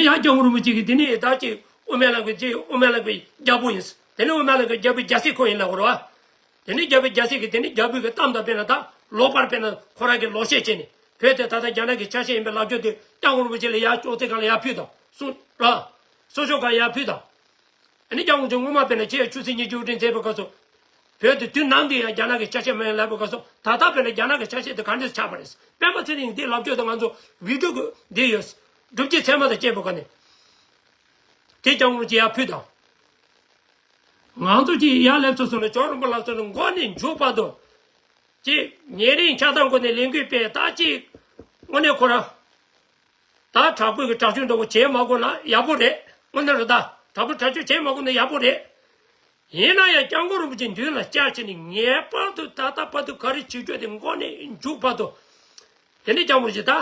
ཡང་སྐྱབས་མགོན་རིན་པོ་ཆེ་གིས་དེ་ནས་ད་ཅིག་དབུ་མའི་ལམ་གྱི་ཅིག་དབུ་མའི་ལམ་གྱི་རྒྱལ་པོ་ཡིན། དེ་ནས་དབུ་མའི་ལམ་གྱི་རྒྱལ་པོའི་རྒྱལ་སྲས་ཁོ་ཡིན་ལབ་དགོས་རེད་བ། དེ་ནས་རྒྱལ་པོའི་རྒྱལ་སྲས་ཀྱིས་དེ་ནས་རྒྱལ་པོའི་གི་གཏམ་དང་དཔེར་ན་ད་ལོག་པར་དཔེར་ན་ཁོ་རང་གིས་ལོག་བཤད་བྱས་ནས་བོད་དེ་ད་ལྟ་རྒྱ་ནག་གི་ཆ་ཤས་ཡིན་པའི་ལབ་རྒྱུ་དེ་སྐྱབས་མགོན་རིན་པོ་ཆེ་ལ་ཡར་ཅོག་ཙེ་སྒང་ལ་ཡར་ཕུལ་དང་གསུངས་ར། གསུང་ཆོས་སྒང་ཡར་ཕུལ་དང་། ཨ་ནི་སྐྱབས་མགོན་ཆེན་སྔོན་མ་དཔེར་ན་ཁྱེད་ཆུ་ཚོད་ཉི་ཤུ་དྲུག་མཛད་པའི་སྐབས་སུ། བོད་དུ་དུས་ནམ་དུ་ཡང་རྒྱ་ནག་གི་ཆ་ཤས་མ་ཡིན་ལབ་པའི་སྐབས་སུ་ད་ལྟ་དཔེར་ན་རྒྱ་ནག་གི་ཆ་ཤས་དེ་ག་འདྲས་ཆགས་པ་རེད། སྤེན་པ་ཚེ་རིང་འདི་ལབ་རྒྱུ་དང་ང་ཚོ་བི་ཌིའོ་གི་འདི་ཡོད། སྒྲུབ་བྱེད་ཚད་མ་དང་བཅས་པའི་སྒང་ནས། དེ་སྐྱབས་མགོན་ཆེན་ཡར་ཕུལ་དང་། ང་ཚོ་ཅིག་ཡར་སླེབས་སོང་སོང་ན་ཇོ་རིན་པོ་ལགས་སོགས་ནས་མགོ་ནས་མཇུག་བར་དུ། ཅིག་ཉེ་རིང་ཆགས་སྡང་སྒོ་ནས་ལས་འགུལ་སྤེལ་ད་ཅིག་དངོས་གནས་ཁོ་རང་། ད་དྲག་པོའི་གི་དྲག་སྤྱོད་འདྲ་བོ་བྱེད་མ་དགོས་ན་ཡག་པོ་རེད། དངོས་གནས་རེད་ད། དྲག་པོའི་དྲག་སྤྱོད་བྱེད་མ་དགོས་ན་ཡག་པོ་རེད། ཡིན་ན་ཡང་སྐྱབས་མགོན་རིན་པོ་ཆེ་མདུན་ལ་བཅར་བྱས་ནས་ངེས་པར་དུ་ད་ལྟ་བར་དུ་ག་རེ་བྱེད་རྒྱུ་དེ་མགོ་ནས་མཇུག་བར་དུ། དེ་ནས་སྐྱབས་མགོན་རིན་པོ་ཆེ་ད།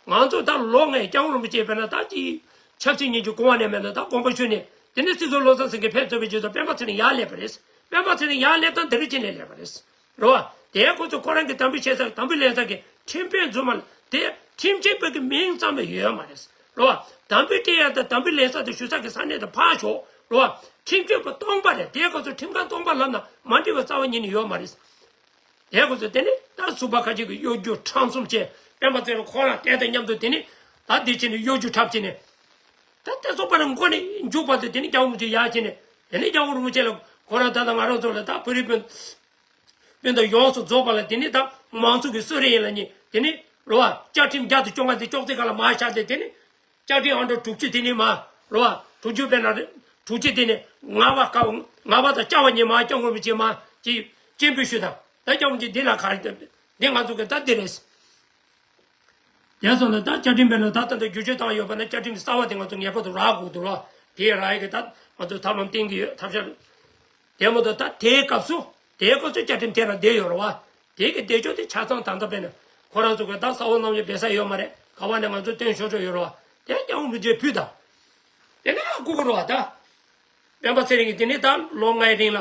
ང་ཚོ་ད་ལོ་ལྔའི་སྐྱབས་མགོན་རིན་པོ་ཆེ་དཔེར་ན་ད་ཅིག་ཆབ་སྲིད་གཉིས་ཀྱི་གོ་བ་ནས་མེད་ན་ད་དགོངས་པ་ཞུས་ནས་དེ་ནས་སྲིད་ཟུར་བློ་བཟང་སེང་གེ་ཕེབས་ཚར་བའི་རྗེས་སུ་སྤེན་པ་ཚེ་རིང་ཡར་སླེབས་པ་རེད། སྤེན་པ་ཚེ་རིང་ཡར་སླེབས་སྟངས་དེ་རིང་ཅི་ནས་སླེབས་པ་རེད། རེད་བ། དེའི་སྐོར་ཚོ་ཁོ་རང་གི་དམ་འབུལ་བྱེད་ས་དམ་འབུལ་ལེན་ས་གི་ཁྲིམས་དཔོན་རྫུན་མ་ལ་དེ་ཁྲིམས་ཆད་པ་གི་མིང་ཙམ་ལས་ཡོད་མ་རེད། རེད་བ། དམ་འབུལ་སྤྲད་ཡ་དང་དམ་འབུལ་ལེན་ས་དེ་ཞུ་ས་གི་ས་གནས་དེ་ཕར་ཞོག་རེད་བ། ཁྲིམས་གཅོད་པ་སྟོང་པ་རེད། དེའི་སྐོར་ཚོ་ཁྲིམས་ཁང་སྟོང་པ་ལབ་ན་མ་འགྲིག་པ་རྩ་བ་ཉིད་ནས་ཡོད་མ་རེད། དེའི་སྐོར་ཚོ་དེ་ནི་ད་ཟུར་པ་ཁ་ཅིག་གི་གཡོ་སྒྱུ་ཁྲམ་གསུམ་བྱས་སྤེན་པ་ཚེ་རིང་ཁོ་རང་དེ་དང་མཉམ་དུ་དེ་ནི་ད་འདི་བྱས་ནས་གཡོ་སྒྱུ་འཁྲབ་བྱས་ནས། ད་དེ་ཚོ་པར་མགོ་ནས་མཇུག་བར་དུ་དེ་ནི་སྐྱབས་མགོན་ཆེན་ཡར་བྱས་ནས་དེ་ནི་སྐྱབས་མགོན་རིན་པོ་ཆེ་ལ་ཁོ་རང་ད་ལྟ་ང་རང་ཚོ་ལ་ད་བོད་རིགས་སྤུན། སྤུན་ཟླ་ཡོངས་སུ་རྫོགས་པ་ལ་དེ་ནི་ད་མང་གཙོ་གི་གསོལ་རས་ཡིན་ལ་ནི་དེ་ནི་རེད་བ། བཅའ་ཁྲིམས་བརྒྱ་དང་བཅོ་ལྔ་དེ་ཅོག་ཙེ་སྒང་ལ་མར་བཞག་སྟེ་དེ་ནི་བཅའ་ཁྲིམས་ཨང་གྲངས་དྲུག་ཅུ་དེ་ནི་མ་རེད་བ། དྲུག་ཅུ་དཔེར་ན་དྲུག་ཅུ་དེ་ནི་ལྔ་པ་ཀ་ལྔ་པ་དང་བཅའ་བ་གཉིས་མ་སྐྱབས་མགོན་རིན་པོ་ཆེ་མ་ཅིག་སྤྱན་འབུལ་ཞུས་དང་ད་སྐྱབས་མགོན་ཆེན་འདི་ལ་ག་རེ་འདི་ང་ཚོ་གི་ད་འདི་རེད། དེ་སོང་ན་ད་བཅའ་ཁྲིམས་དཔེར་ན་ད་ལྟ་འདི་བསྒྱུར་བཅོས་བཏང་ཡོད་པ་ན་བཅའ་ཁྲིམས་གསར་བ་དེ་ང་ཚོ་ངེས་པར་དུ་རག་དགོས་འདུག་ལ། དེ་རག་ཡ་གི་ད་ང་ཚོ་ཐབས་ལམ་བསྟེན་གི་ཡོད་ཐབས་ཤེས། དེ་མ་གཏོགས་ད་དེའི་སྐབས་སུ་དེའི་སྐབས་སུ་བཅའ་ཁྲིམས་དེ་རང་བསྡད་ཡོད་རེད་བ། དེ་གི་བསྡད་ཕྱོགས་དེ་ཆ་ཚང་ད་ལྟ་དཔེར་ན་ཁོ་རང་ཚོ་གི་ད་ས་འོག་གནམ་ལྕགས་སྦས་ས་ཡོད་མ་རེད། ག་བ་ནས་ང་ཚོ་བཏོན་ཆོག་ཆོག་ཡོད་རེད་བ། དེ་སྐྱབས་མགོན་རིན་པོ་ཆེ་ཕུལ་དང་། དེ་ནས་ཡང་སྐུ་གོ་རེད་བ་ད། སྤེན་པ་ཚེ་རིང་གིས་དེ་ནས་ད་ལོ་ལྔའི་རིང་ལ་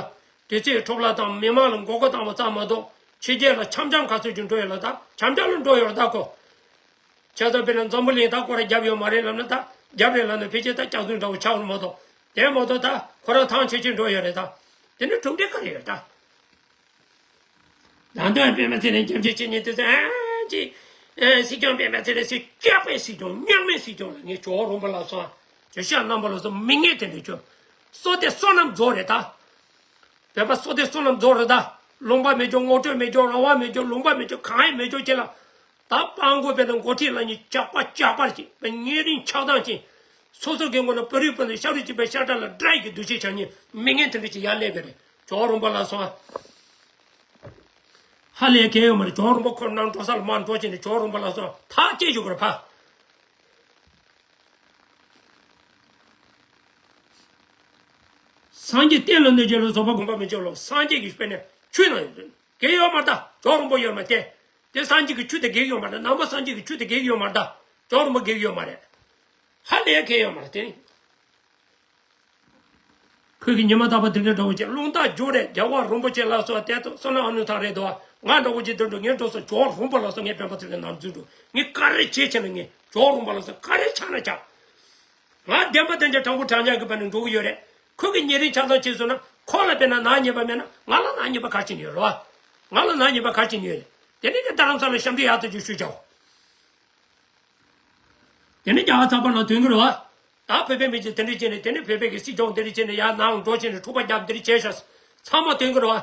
དུས་ཚོད་འཕྲོ་བརླག་དང་མི་མང་ལ་མགོ་སྐོར་བཏང་བ་ཙམ་མ་གཏོགས་ཕྱི་རྒྱལ་ལ་འཆམ་འཆམ་ག་ཚོད་ཅིག་འགྲོ་ཡོད་ལ་ད་འཆམ་འཆམ་ལ་འགྲོ་ཡོད་རེད་ད་ཁོ། བྱས་ཙང་དཔེར་ན་འཛམ་བུ་གླིང་ད་སྐོར་ར་བརྒྱབ་ཡོད་མ་རེད་ལབ་ན་ད་བརྒྱབ་རེད་ལབ་ན་ཕལ་ཆེར་ད་སྐྱག་རྫུན་འདྲ་བོ་ཆགས་ཡོད་མ་གཏོགས་དེ་མ་གཏོགས་ད་ཁོ་རང་ཐང་ཆད་ཆད་འགྲོ་ཡོད་རེད་ད། དེ་ནས་གྲུབ་འབྲས་ག་རེ་ཡོད་ད། ད་ལྟ་སྤེན་པ་ཚེ་རིང་སྐྱབས་རྗེ་བྱེད་མཁན་དེ་ཚོ་ཨ་ཅེ། ཨེ་སྲིད་སྐྱོང་སྤེན་པ་ཚེ་རིང་སྲིད་སྐྱོང་པའི་སྲིད་སྐྱོང་མྱག་མའི་སྲིད་སྐྱོང་ལ་ངས་ཇོ་བོ་རོང་པོ་ལ་སོང་། ཇོ་ཤཱཀ་རྣམ་པ་ལ་སོང་མི་ངན་དེ་འདྲ་ཁྱོད། བསོད་བདེ་བསོད་ནམས་རྫོགས་རེད་ད། བོད་པ་བསོད་བདེ་བསོད་ནམས་རྫོགས་རེད་ད། ལུང་པ་མེད་ཅོག་ངོ་སྤྲོད་མེད་ཅོག་རང་དབང་མེད་ཅོག་ལུང་པ་མེད་ཅོག་གང་ཡང་མེད་ཅོག་ཁྱེད་ལ། ད་སྤྲང་པོ་དཔེར་ན་འགོ་ཁྲིད་ལ་ནི་ཇག་པ་ཇག་པར་བྱེད་པའི་ཉེ་རིང་ཆགས་སྡང་ཅན། སོ་སོ་གི་ངོ་ལ་བོད་རིགས་སྤུན་ཟླ་ཤ་རུས་གཅིག་པའི་ཤ་ཁྲག་ལ་དགྲ་ཡི་གི་འདུ་ཤེས་བྱ་ཉེས་མི་ངན་དེ་འདྲ་ཅིག་ཡར་སླེབས་པ་རེད། ཇོ་བོ་རོང་པོ་ལ་སོང་ཨ། ཧ་ལས་གལ་ཡོད་མ་རེད། ཇོ་བོ་རོང་པོ་ཁོ་ནང་འགྲོ་ས་ལ་མར་འགྲོ་བྱས་ནས་ཇོ་བོ་རོང་པོ་ལ་སོང་ཐག་བཅད་ཞུ་དགོས་རེད་ཕ། སངས་རྒྱས་བསྟན་ལ་གནོད་བྱེད་ལ་བཟོད་པ་སྒོམ་པ་མི་བྱེད་ལོ། སངས་རྒྱས་ཀྱི་དཔེར་ན་ཆོས་ནང་ཡོད་དོན་གལ་ཡོད་མ་རེད་ད། ཇོ་བོ་རོང་པོ་ཡོད་མ་རེད་དེ། དེ་སངས་རྒྱས་ཀྱི་ཆོས་དེ་གེགས་ཡོད་མ་རེད། ནང་པ་སངས་རྒྱས་ཀྱི་ཆོས་དེ་གེགས་ཡོད་མ་རེད་ད། ཇོ་བོ་རོང་པོ་གེགས་ཡོད་མ་རེད། ཧ་ལས་གལ་ཡོད་མ་རེད་དེ། ཁོས་ཀྱི་ཉི་མ་རྟག་པ་དེ་འདྲ་འདྲ་བོ་ཅིག་རླུང་རྟ་རྒྱུག་རེད། རྒྱལ་བ་རིན་པོ་ཆེ་ལ་སོགས་དེ་ཚོ་བསོད་ནམས་ཨ་ནུ་ཐང་རེད་དོ། ང་འདྲ་བོ་ཅིག་དེ་འགྲོ་ངས་འགྲོ་སོང་ཇོ་བོ་རོང་པོ་ལ་སོགས་ངས་སྤེན་པ་ཚེ་རིང་ནམ་རྒྱུན་འགྲོ་ངས་ག་རེ་བྱེད་ཆེ་ན་ངས་ཇོ་བོ་རོང་པོ་ལ་སོགས་ག་རེ་ཆགས་ན་ཆགས། ང་བདེན་པ་བདེན་ཆ་དྲང་པོ་དྲང་གཞག་གི་བར་ནས་འགྲོ་གི་ཡོད་རེད། ཁོ་གི་ཉེ་རིང་ཆགས་སྡང་བྱས་སོང་ན་ཁོ་ལ་དཔེར་ན་ནག་ཉེས་པ་མེད་ན་ང་ལ་ནག་ཉེས་པ་ག་རེ་བྱེད་ནི་ཡོད་རེད་བ། ང་ལ་ནག་ཉེས་པ་ག་རེ་བྱེད་ནི་ཡོད་རེད། དེ་ནས་ཀྱི་རྡ་རམ་ས་ལ་ཞབས་འདྲེན་ཡག་ཐག་ཆོད་ཞུས་བྱའོ། དེ་ནས་རྒྱ་གར་ཚགས་པར་ནང་ཐོན་གི་རེད་བ། ད་བོད་པའི་མི་ཚོས་དེ་འདྲ་བྱས་ནས་དེ་ནས་བོད་པའི་གི་སྲིད་སྐྱོང་དེ་འདྲ་བྱས་ནས་ཡར་ནང་འགྲོ་བྱས་ནས་འཁྲུག་པ་བརྒྱབ་འདི་འདྲ་བྱས་ཤག་ཚང་མ་ཐོན་གི་རེད་བ།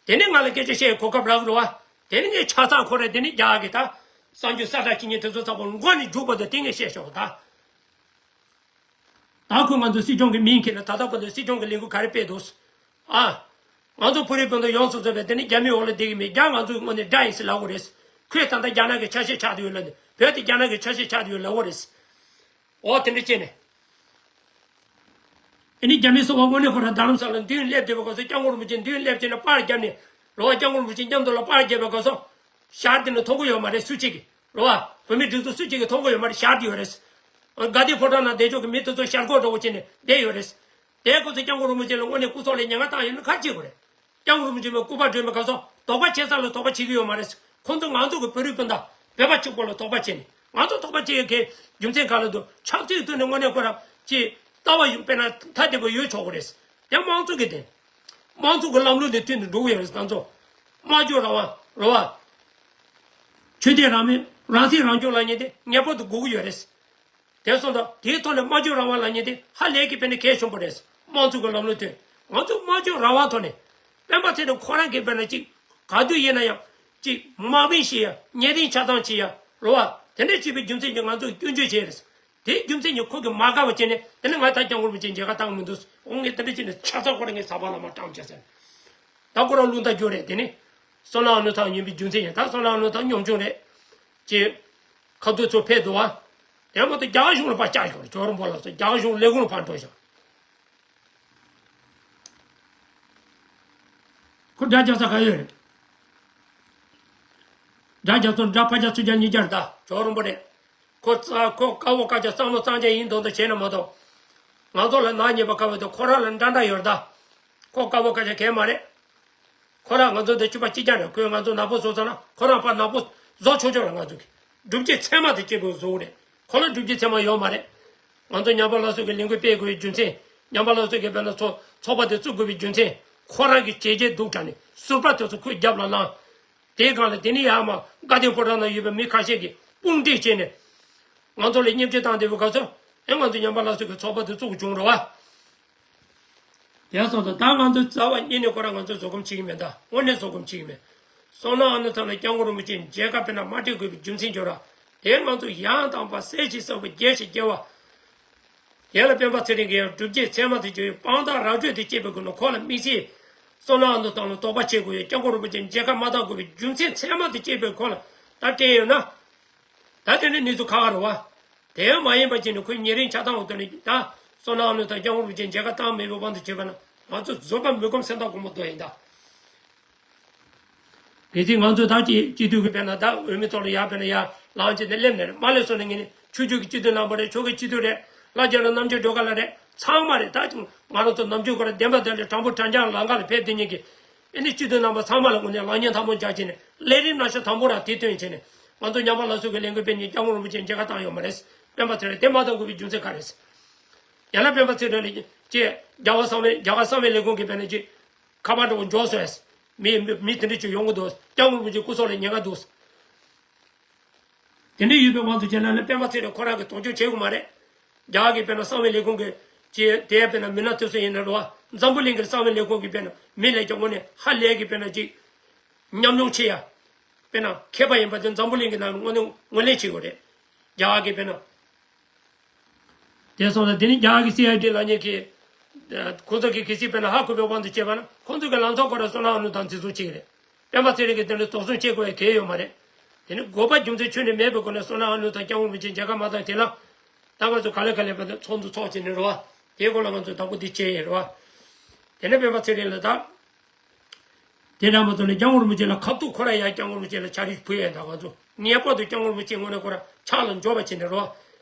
དེ་ནས་ང་ལ་སྐད་ཆ་བཤད་གོ་སྐབས་རག་གི་རེད་བ། དེ་ནས་ངས་ཆ་ཚང་ཁོ་ར་དེ་ནས་རྒྱ་གར་གི་ད་གསར་འགྱུར་གསལ་བསྒྲགས་བྱེད་མཁན་དེ་ཚོ་ཚང་མ་མགོ་ནས་མཇུག་བར་དུ་དེ་ངས་བཤད་ཆོག་ད། ད་ཁོས་ང་ཚོ་སྲིད་སྐྱོང་གི་མིང་འཁྱེར་ནས་ད་ལྟ་བར་དུ་སྲིད་སྐྱོང་གི་ལས་འགུལ་ག་རེ་སྤེལ་འདུག་ཨ། ང་ཚོ་བོད་རིགས་སྤུན་ཟླ་ཡོངས་སུ་རྫོགས་པས་དེ་ནི་རྒྱ་མིའི་འོག་ལ་བསྡད་ཀྱི་མེད། རྒྱ་ང་ཚོའི་ངོས་ནས་དགྲ་ཡིན་ཟེར་ལབ་དགོས་རེད། ཁོས་ད་ལྟ་རྒྱ་ནག་གི་ཆ་ཤས་ཆགས་བསྡད་ཡོད་ལབ་ནས་བོད་དེ་རྒྱ་ནག་གི་ཆ་ཤས་ཆགས་བསྡད་ཡོད་ལབ་དགོས་རེད། འོ་དེ་འདྲ་བྱས་ནས། ཨ་ནི་རྒྱ་མི་སོ་པ་དངོས་གནས་ཁོ་རང་རྡ་རམ་ས་ལ་མདུན་སླེབས་བསྡད་པའི་སྐབས་སུ་སྐྱབས་མགོན་རིན་པོ་ཆེ་མདུན་སླེབས་བྱས་ནས་པར་བརྒྱབ་ནས་རེད་བ། སྐྱབས་མགོན་རིན་པོ་ཆེ་མཉམ་དུ་ལ་པར་བརྒྱབ་པའི་སྐབས་སུ་ཞལ་དེ་ནི་མཐོང་གི་ཡོད་མ་རེད་སུ་གཅིག་གིས། རེད་བ། བོད་མི་སྒྲིག་འཛུགས་སུ་གཅིག་གིས་མཐོང་གི་ཡོད་མ་རེད། ཞལ་དེ་ཡོད་རེད། དགའ་ལྡན་ཕོ་བྲང་ནང་བསྡད་ཕྱོགས་ཀྱི་མི་དེ་ཚོ་ཞལ་སྒོར་འདྲ་བོ་བྱས་ནས་བསྡད་ཡོད་རེད། དེའི་སྐབས་སུ་སྐྱབས་མགོན་རིན་པོ་ཆེ་ལ་དངོས་གནས་སྐུ་སྲོག་ལ་ཉེན་ཁ་བཏང་ཡོད་ན་ག་རེ་བྱེད་དགོས་རེད། སྐྱབས་མགོན་རིན་པོ་ཆེ་མ་སྐུ་པར་སྒྲོན་པའི་སྐབས་སུ་དོགས་པ་བྱེད་ས་ལ་དོགས་པ་བྱེད་ཀྱི་ཡོད་མ་རེད། ཁོང་ཚོ་ང་ཚོ་གི་བོད་རིགས་སྤུན་ཟླ་བོད་པ་གཅིག་པོ་ལ་དོགས་པ་བྱས་ནས་ ང་ཚོ་དོགས་པ་བྱེད་ཡས་ཀྱི་རྒྱུ་མཚན་ག་ལ་འདུག་ཆབ་སྲིད་ཐོག་ནས་དངོས་གནས་ཁོ་རང་ཅིག་ལྟ་བ་ཡོད་པས་ན་ཐ་དད་པོ་ཡོད་ཆོག་གི་རེད། ཡང་དམངས་གཙོ་གི་དེ། དམངས་གཙོ་གི་ལམ་ལུགས་ལ་མཐུན་ནས་འགྲོ་གི་ཡོད་རེད། ང་ཚོ་སྨྲ་བརྗོད་རང་དབང་རེད་བ། ཆོས་དད་རང་མོས། རང་སྲིད་རང་སྐྱོང་ལབ་མཁན་དེ་ངེས་པར་དུ་དགོས་ཀྱི་ཡོད་རེད། དེ་སོང་ཙང་དེའི་ཐོག་ནས་སྨྲ་བརྗོད་རང་དབང་ལབ་མཁན་དེ་ཧ་ལས་ཀྱི་དཔེ་ནི་གལ་ཆེན་པོ་རེད། དམངས་གཙོ་གི་ལམ་ལུགས་དེ། ང་ཚོ་སྨྲ་བརྗོད་རང་དབང་ཐོག་ནས། སྤེན་པ་ཚེ་རིང་ཁོ་རང་གིས་དཔེར་ན་ཅིག་ག་དུས་ཡིན་ན་ཡང་ཅིག་དམག་མི་བྱེད་ཡ། ཉེ་རིང་ཆགས་སྡང་བྱེད་ཡ་རེད་བ། དེ་འདྲ་བྱེད་པའི་རྒྱུ་མཚན་གྱིས་ང་ཚོ་སྐྱོན་བརྗོད་བྱས་རེད། དེའི་རྒྱུ་མཚན་གྱིས་ཁོ་གིས་མ་དགའ་བ་བྱས་ནས། དེ་ནས་ང་ད་སྐྱབས་མགོན་རིན་པོ་ཆེ་མཇལ་ཁ་བཏང་མི་འདུག་འོ་ངས་དེ་འདྲ་བྱས་ནས་ཆ་ཚང་ཁོ་རང་ངའི་ཟ་ཕག་ལ་མ་བཀྲམ་བྱས་ཟེར། ད་ཁོ་རང་རླུང་རྟ་རྒྱུག་རེད། དེ་ནི་བསོད་ནམས་ཨ་ནུ་ཐང་ཡིན་པའི་རྒྱུ་མཚན་ཡིན། ད་བསོད་ནམས་ཨ་ནུ་ཐང་གཉོམ་ཆུང་རེད། ཅེས་ཁ་ཐུག་ཚོ་ཕེབས་འདུག་བ། དེ་མ་གཏོགས་རྒྱ་གར་གཞུང་ལ་ཕར་བཅར་ཤོག་ཇོ་རོང་པོ་ལགས་སོ། རྒྱ་གར་གཞུང་ལས་ཁུངས་ལ་ཕར་འགྲོ་ཤོག་ཁོ་དགྲ་རྒྱག་ས་ག་ཡོད་རེད། དགྲ་རྒྱག་ས་དགྲ་ཕར་རྒྱག་ཚུར་རྒྱག་གཉིས་ཀ་རེད། ད་ཇོ་རོང་པོ་རེད། ཁོ་ཙ་ཁོ་དཀར་པོ་དཀར་ཆ་གཙང་མོ་གཙང་རྐྱང་ཡིན་མདོག་མདོག་བྱས་ན་མ་གཏོགས། ང་ཚོ་ལ་ནག་ཉེས་པ་ག་བ་དང་ཁོ་རང་ལ་འདྲ་འདྲ་ཡོད་རེད་ད། ཁོ་དཀར་པོ་དཀར་ཆ་གང་ཡང་མ་རེད། ཁོ་རང་ང་ཚོ་འདི་ཕྱི་པ་གཅིག་རྐྱང་རེད། ཁོས་ང་ཚོ་ནག་པོ་བཟོ་ཚར་ན་ཁོ་རང་ཕར་ནག་པོ་བཟོ་ཆོག་ཆོག་རེད། ང་ཚོ་གི་སྒྲུབ་བྱེད་ཚད་མ་དེ་སྐྱེས་བུ་བཟོ་གི་རེད། ཁོ་ལ་སྒྲུབ་བྱེད་ཚད་མ་ཡོད་མ་རེད། ང་ཚོ་ཉམས་པ་སླར་གསོ་གི་ལས་འགུལ་སྤེལ་དགོས་པའི་རྒྱུ་མཚན། ཉམས་པ་སླར་གསོ་གི་དཔེར་ན་ཚོགས་ཚོགས་པ་དེ་བཙུགས་དགོས་པའི་རྒྱུ་མཚན། ཁོ་རང་གི་བྱས་རྗེས་སྡུག་དྲགས་ནས་ཟུར་པ་དེ་ཚོ་ཁོའི་རྒྱབ་ལ་བླངས། དེའི་སྒང་ལ་དེ་ནས་ཡར་མར་དགའ་ལྡན་ཕོ་བྲང་ནང་ཡོད་པའི་མི་ཁ་ཤས་ཀྱིས་དཔུང་སྒྲིག་བྱས་ནས། ང་ཚོ་ལ་བརྙས་བཅོས་བཏང་བསྡད་པའི་སྐབས་སུ། ཨེ་ང་ཚོ་ཉམས་པ་སླར་གསོ་གི་ཚོགས་པ་དེ་བཙུགས་བྱུང་རེད་བ། དེ་སོང་ཙང་ད་ང་ཚོ་རྩ་བ་ཉིད་ནས་ཁོ་རང་ང་ཚོ་བཟོད་སྒོམ་བྱེད་ཀྱི་མེད་ད། དངོས་གནས་བཟོད་སྒོམ་བྱེད་ཀྱི་མེད། བསོད་ནམས་ཨ་ནུ་ཐང་ལ་སྐྱབས་མགོན་རིན་པོ་ཆེ་མཇལ་ཁ་དཔེར་ན་མ་སྤྲད་དགོས་པའི་རྒྱུ་མཚན་ཁྱོད་རང་། དེ་ང་ཚོ་ཡང་དག་པ་གསལ་བྱེད་གསར་པ་རྒྱས་ཤིང་རྒྱས་པ། དེ་ལ་སྤེན་པ་ཚེ་རིང་གིས་ཡང་སྒྲུབ་བྱེད་ཚད་མ་དེ་བརྗོད་ཡོད། དཔང་རྟགས་ར་སྤྲོད་དེ་བསྐྱེད་པའི་སྒོ་ནས་ཁོ་ལ་དམིགས་བསལ་བསོད་ནམས་ཨ་ནུ་ཐང་ལ་དོགས་པ་བྱེད་དགོས་ཡོད། སྐྱབས་མགོན་རིན་པོ་ཆེ་མཇལ་ཁ་མ་བཏང་དགོས་པའི་རྒྱུ་མཚན་ཚད་མ་དེ་བསྐྱེད་པའི་ཁོ་ལ་ད་སྤྲད་ཡོད་ན། ད་དེ་ནི་གནས་ཚུལ་ཁག་ཁག་རེད་བ། དེ་མ་ཡིན་པ་ཅིག་ནི་ཁོའི་ཉེ་རིང་ཆགས་སྡང་འོག་ཏུ་ནི་ད་བསོད་ནམས་ཨ་ནུ་དང་སྐྱབས་མགོན་རིན་པོ་ཆེ་མཇལ་ཁ་བཏང་མེད་པའི་དབང་དུ་བྱས་པ་ན། ང་ཚོ་བཟོད་པ་མི་སྒོམ་སེམས་ཐག་གོང་མོ་དོ་ཡིན་ད། གལ་སྲིད་ང་ཚོ་ད་ཅི་སྤྱི་འཐུས་ཀྱི་དཔེར་ན་ད་འོས་མི་ཐོག་ལ་ཡར་དཔེར་ན་ཡར་ལངས་བྱས་ནས་སླེབས་ནས་མ་སླེབས་སོང་ན། ངས་ནི་ཆོས་བརྒྱུད་ཀྱི་སྤྱི་འཐུས་རྣམ་པ་རེད། ཆོལ་ཁའི་སྤྱི་འཐུས་རེད། ལྷ་རྒྱ་རི་རྣམ་རྒྱལ་སྒྲོལ་དཀར་ལགས་རེད། ཚང་མ་རེད། ད་ང་རང་ཚོ་ནམ་རྒྱུན་ཁོ་རང་བདེན་པ་དེ་ལས་དྲང་པོ་དྲང་རྐྱང་ལམ་ཁ་ལ་ཕེབས་དེ་ཉིད་ཀྱི། ཨེ་ནི་སྤྱི་འཐུས་རྣམ་པ་ཚང་མ་ལ་དངོས་གནས་ལག་གཉིས་ཐལ་མོ་སྦྱར་བྱས་ནས་ལས་རིམ་སྣ་ཤོག་དང་པོ་རང་དེ་བཏོན་བྱས་ནས། ང་ཚོ་ཉམས་པ་སླར་གསོ་གི་ལས་འགུལ་སྤེལ་མཁན་སྐྱབས་མགོན་རིན་པོ་ཆེ་མཇལ་ཁ་བཏང་ཡོད་མ་རེད། སྤེན་པ་ཚེ་རིང་དེ་མ་བཏང་དགོས་པའི་རྒྱུ་མཚན་ག་རེད། ཡང་ན་སྤེན་པ་ཚེ་རིང་ལ་ཅེས་རྒྱ་གར་གསང་བའི་རྒྱ་གར་གསང་བའི་ལས་ཁུངས་ཀྱི་དཔེར་ན་ཅིག་ཁ་པར་འདྲ་བོ་འཇོག་སོང་ཡས། མི་མི་མི་དེ་འདྲ་ཅིག་ཡོང་གི་འདུག་སྐྱབས་མགོན་རིན་པོ་ཆེ་སྐུ་སྲོག་ལ་ཉེན་ཁ་འདུག་དེ་འདྲ་ཡོད་པའི་དབང་དུ་བྱས་ན་ནི་སྤེན་པ་ཚེ་རིང་ཁོ་རང་གིས་དོགས་གཅོད་བྱེད་དགོས་མ་རེད། རྒྱ་གར་གྱི་དཔེར་ན་གསང་བའི་ལས་ཁུངས་ཀྱི་ཅེས་དེ་དཔེར་ན་མི་སྣ་དེ་ཚོ་ཡིན་ན་རེད་བ། འཛམ་བུ་གླིང་གི་གསང་བའི་ལས་ཁུངས་ཀྱི་དཔེར་ན་མི་ལས་ཀྱང་དངོས་གནས་ཧ་ལས་ཀྱི་དཔེར་ན་ཅིག་ཉམས་མྱོང་ཆེ་ཡ། དཔེར་ན་མཁས་པ་ཡིན་པ་དེ་འཛམ་བུ་གླིང་གི་ནང་ངོས་ནས་ངོས་ལེན་བྱེད་དགོས་རེད། རྒྱ་གར་གྱི་དཔེར་ན། དེ་སོང་ཙང་དེ་ནི་རྒྱ་གར་གྱི་སི་ཨའི་ཌི་ལབ་མཁན་གྱི། ཁོ་ཚོ་གིས་གལ་སྲིད་དཔེར་ན་ཧ་གོ་བའི་དབང་དུ་བྱས་པ་ན། ཁོ་ཚོ་གི་ལངས་ཕྱོགས་སྐོར་ལ་བསོད་ནམས་ཨ་ནུ་དང་འཛིན་བཟུང་བྱེད་ཀྱི་རེད། སྤེན་པ་ཚེ་རིང་གིས་དེ་འདྲ་དོགས་ཟོན་བྱེད་དགོས་པའི་གལ་ཡོད་མ་རེད། དེ་ནི་དགོས་པ་རྒྱུ་མཚན་ཁྱོན་ནས་མེད་པའི་སྒོ་ནས་བསོད་ནམས་ཨ་ནུ་དང་སྐྱབས་མགོན་རིན་པོ་ཆེ་མཇལ་ཁ་མ་བཏང་དེ་ལ། ད་ང་ཚོ་ག་ལེ་ག་ལེ་བར་དུ་ཚོགས་འདུ་ཚོགས་བྱས་ནས་རེད་བ། དེའི་སྐོར་ལ་ང་ཚོ་དང་པོ་འདི་བྱས་ཡིན་རེད་བ། དེ་ནས་སྤེན་པ་ཚེ་རིང་ལ་ད། དེ་འདྲ་མ་ཚོགས་ནས་སྐྱབས་མགོན་རིན་པོ་ཆེ་ལ་ཁ་ཐུག་ཁོ་རང་ཡང་སྐྱབས་མགོན་རིན་པོ་ཆེ་ལ་ཕྱག་བྲིས་ཕུལ་ཡས་དང་། ང་ཚོ་ངེས་པར་དུ་སྐྱབས་མགོན་རིན་པོ་ཆེ་ངོས་ནས་ཁོ་རང་ཕྱག་ལ་འཇོག་པ་བྱས་ནས་རེད་བ།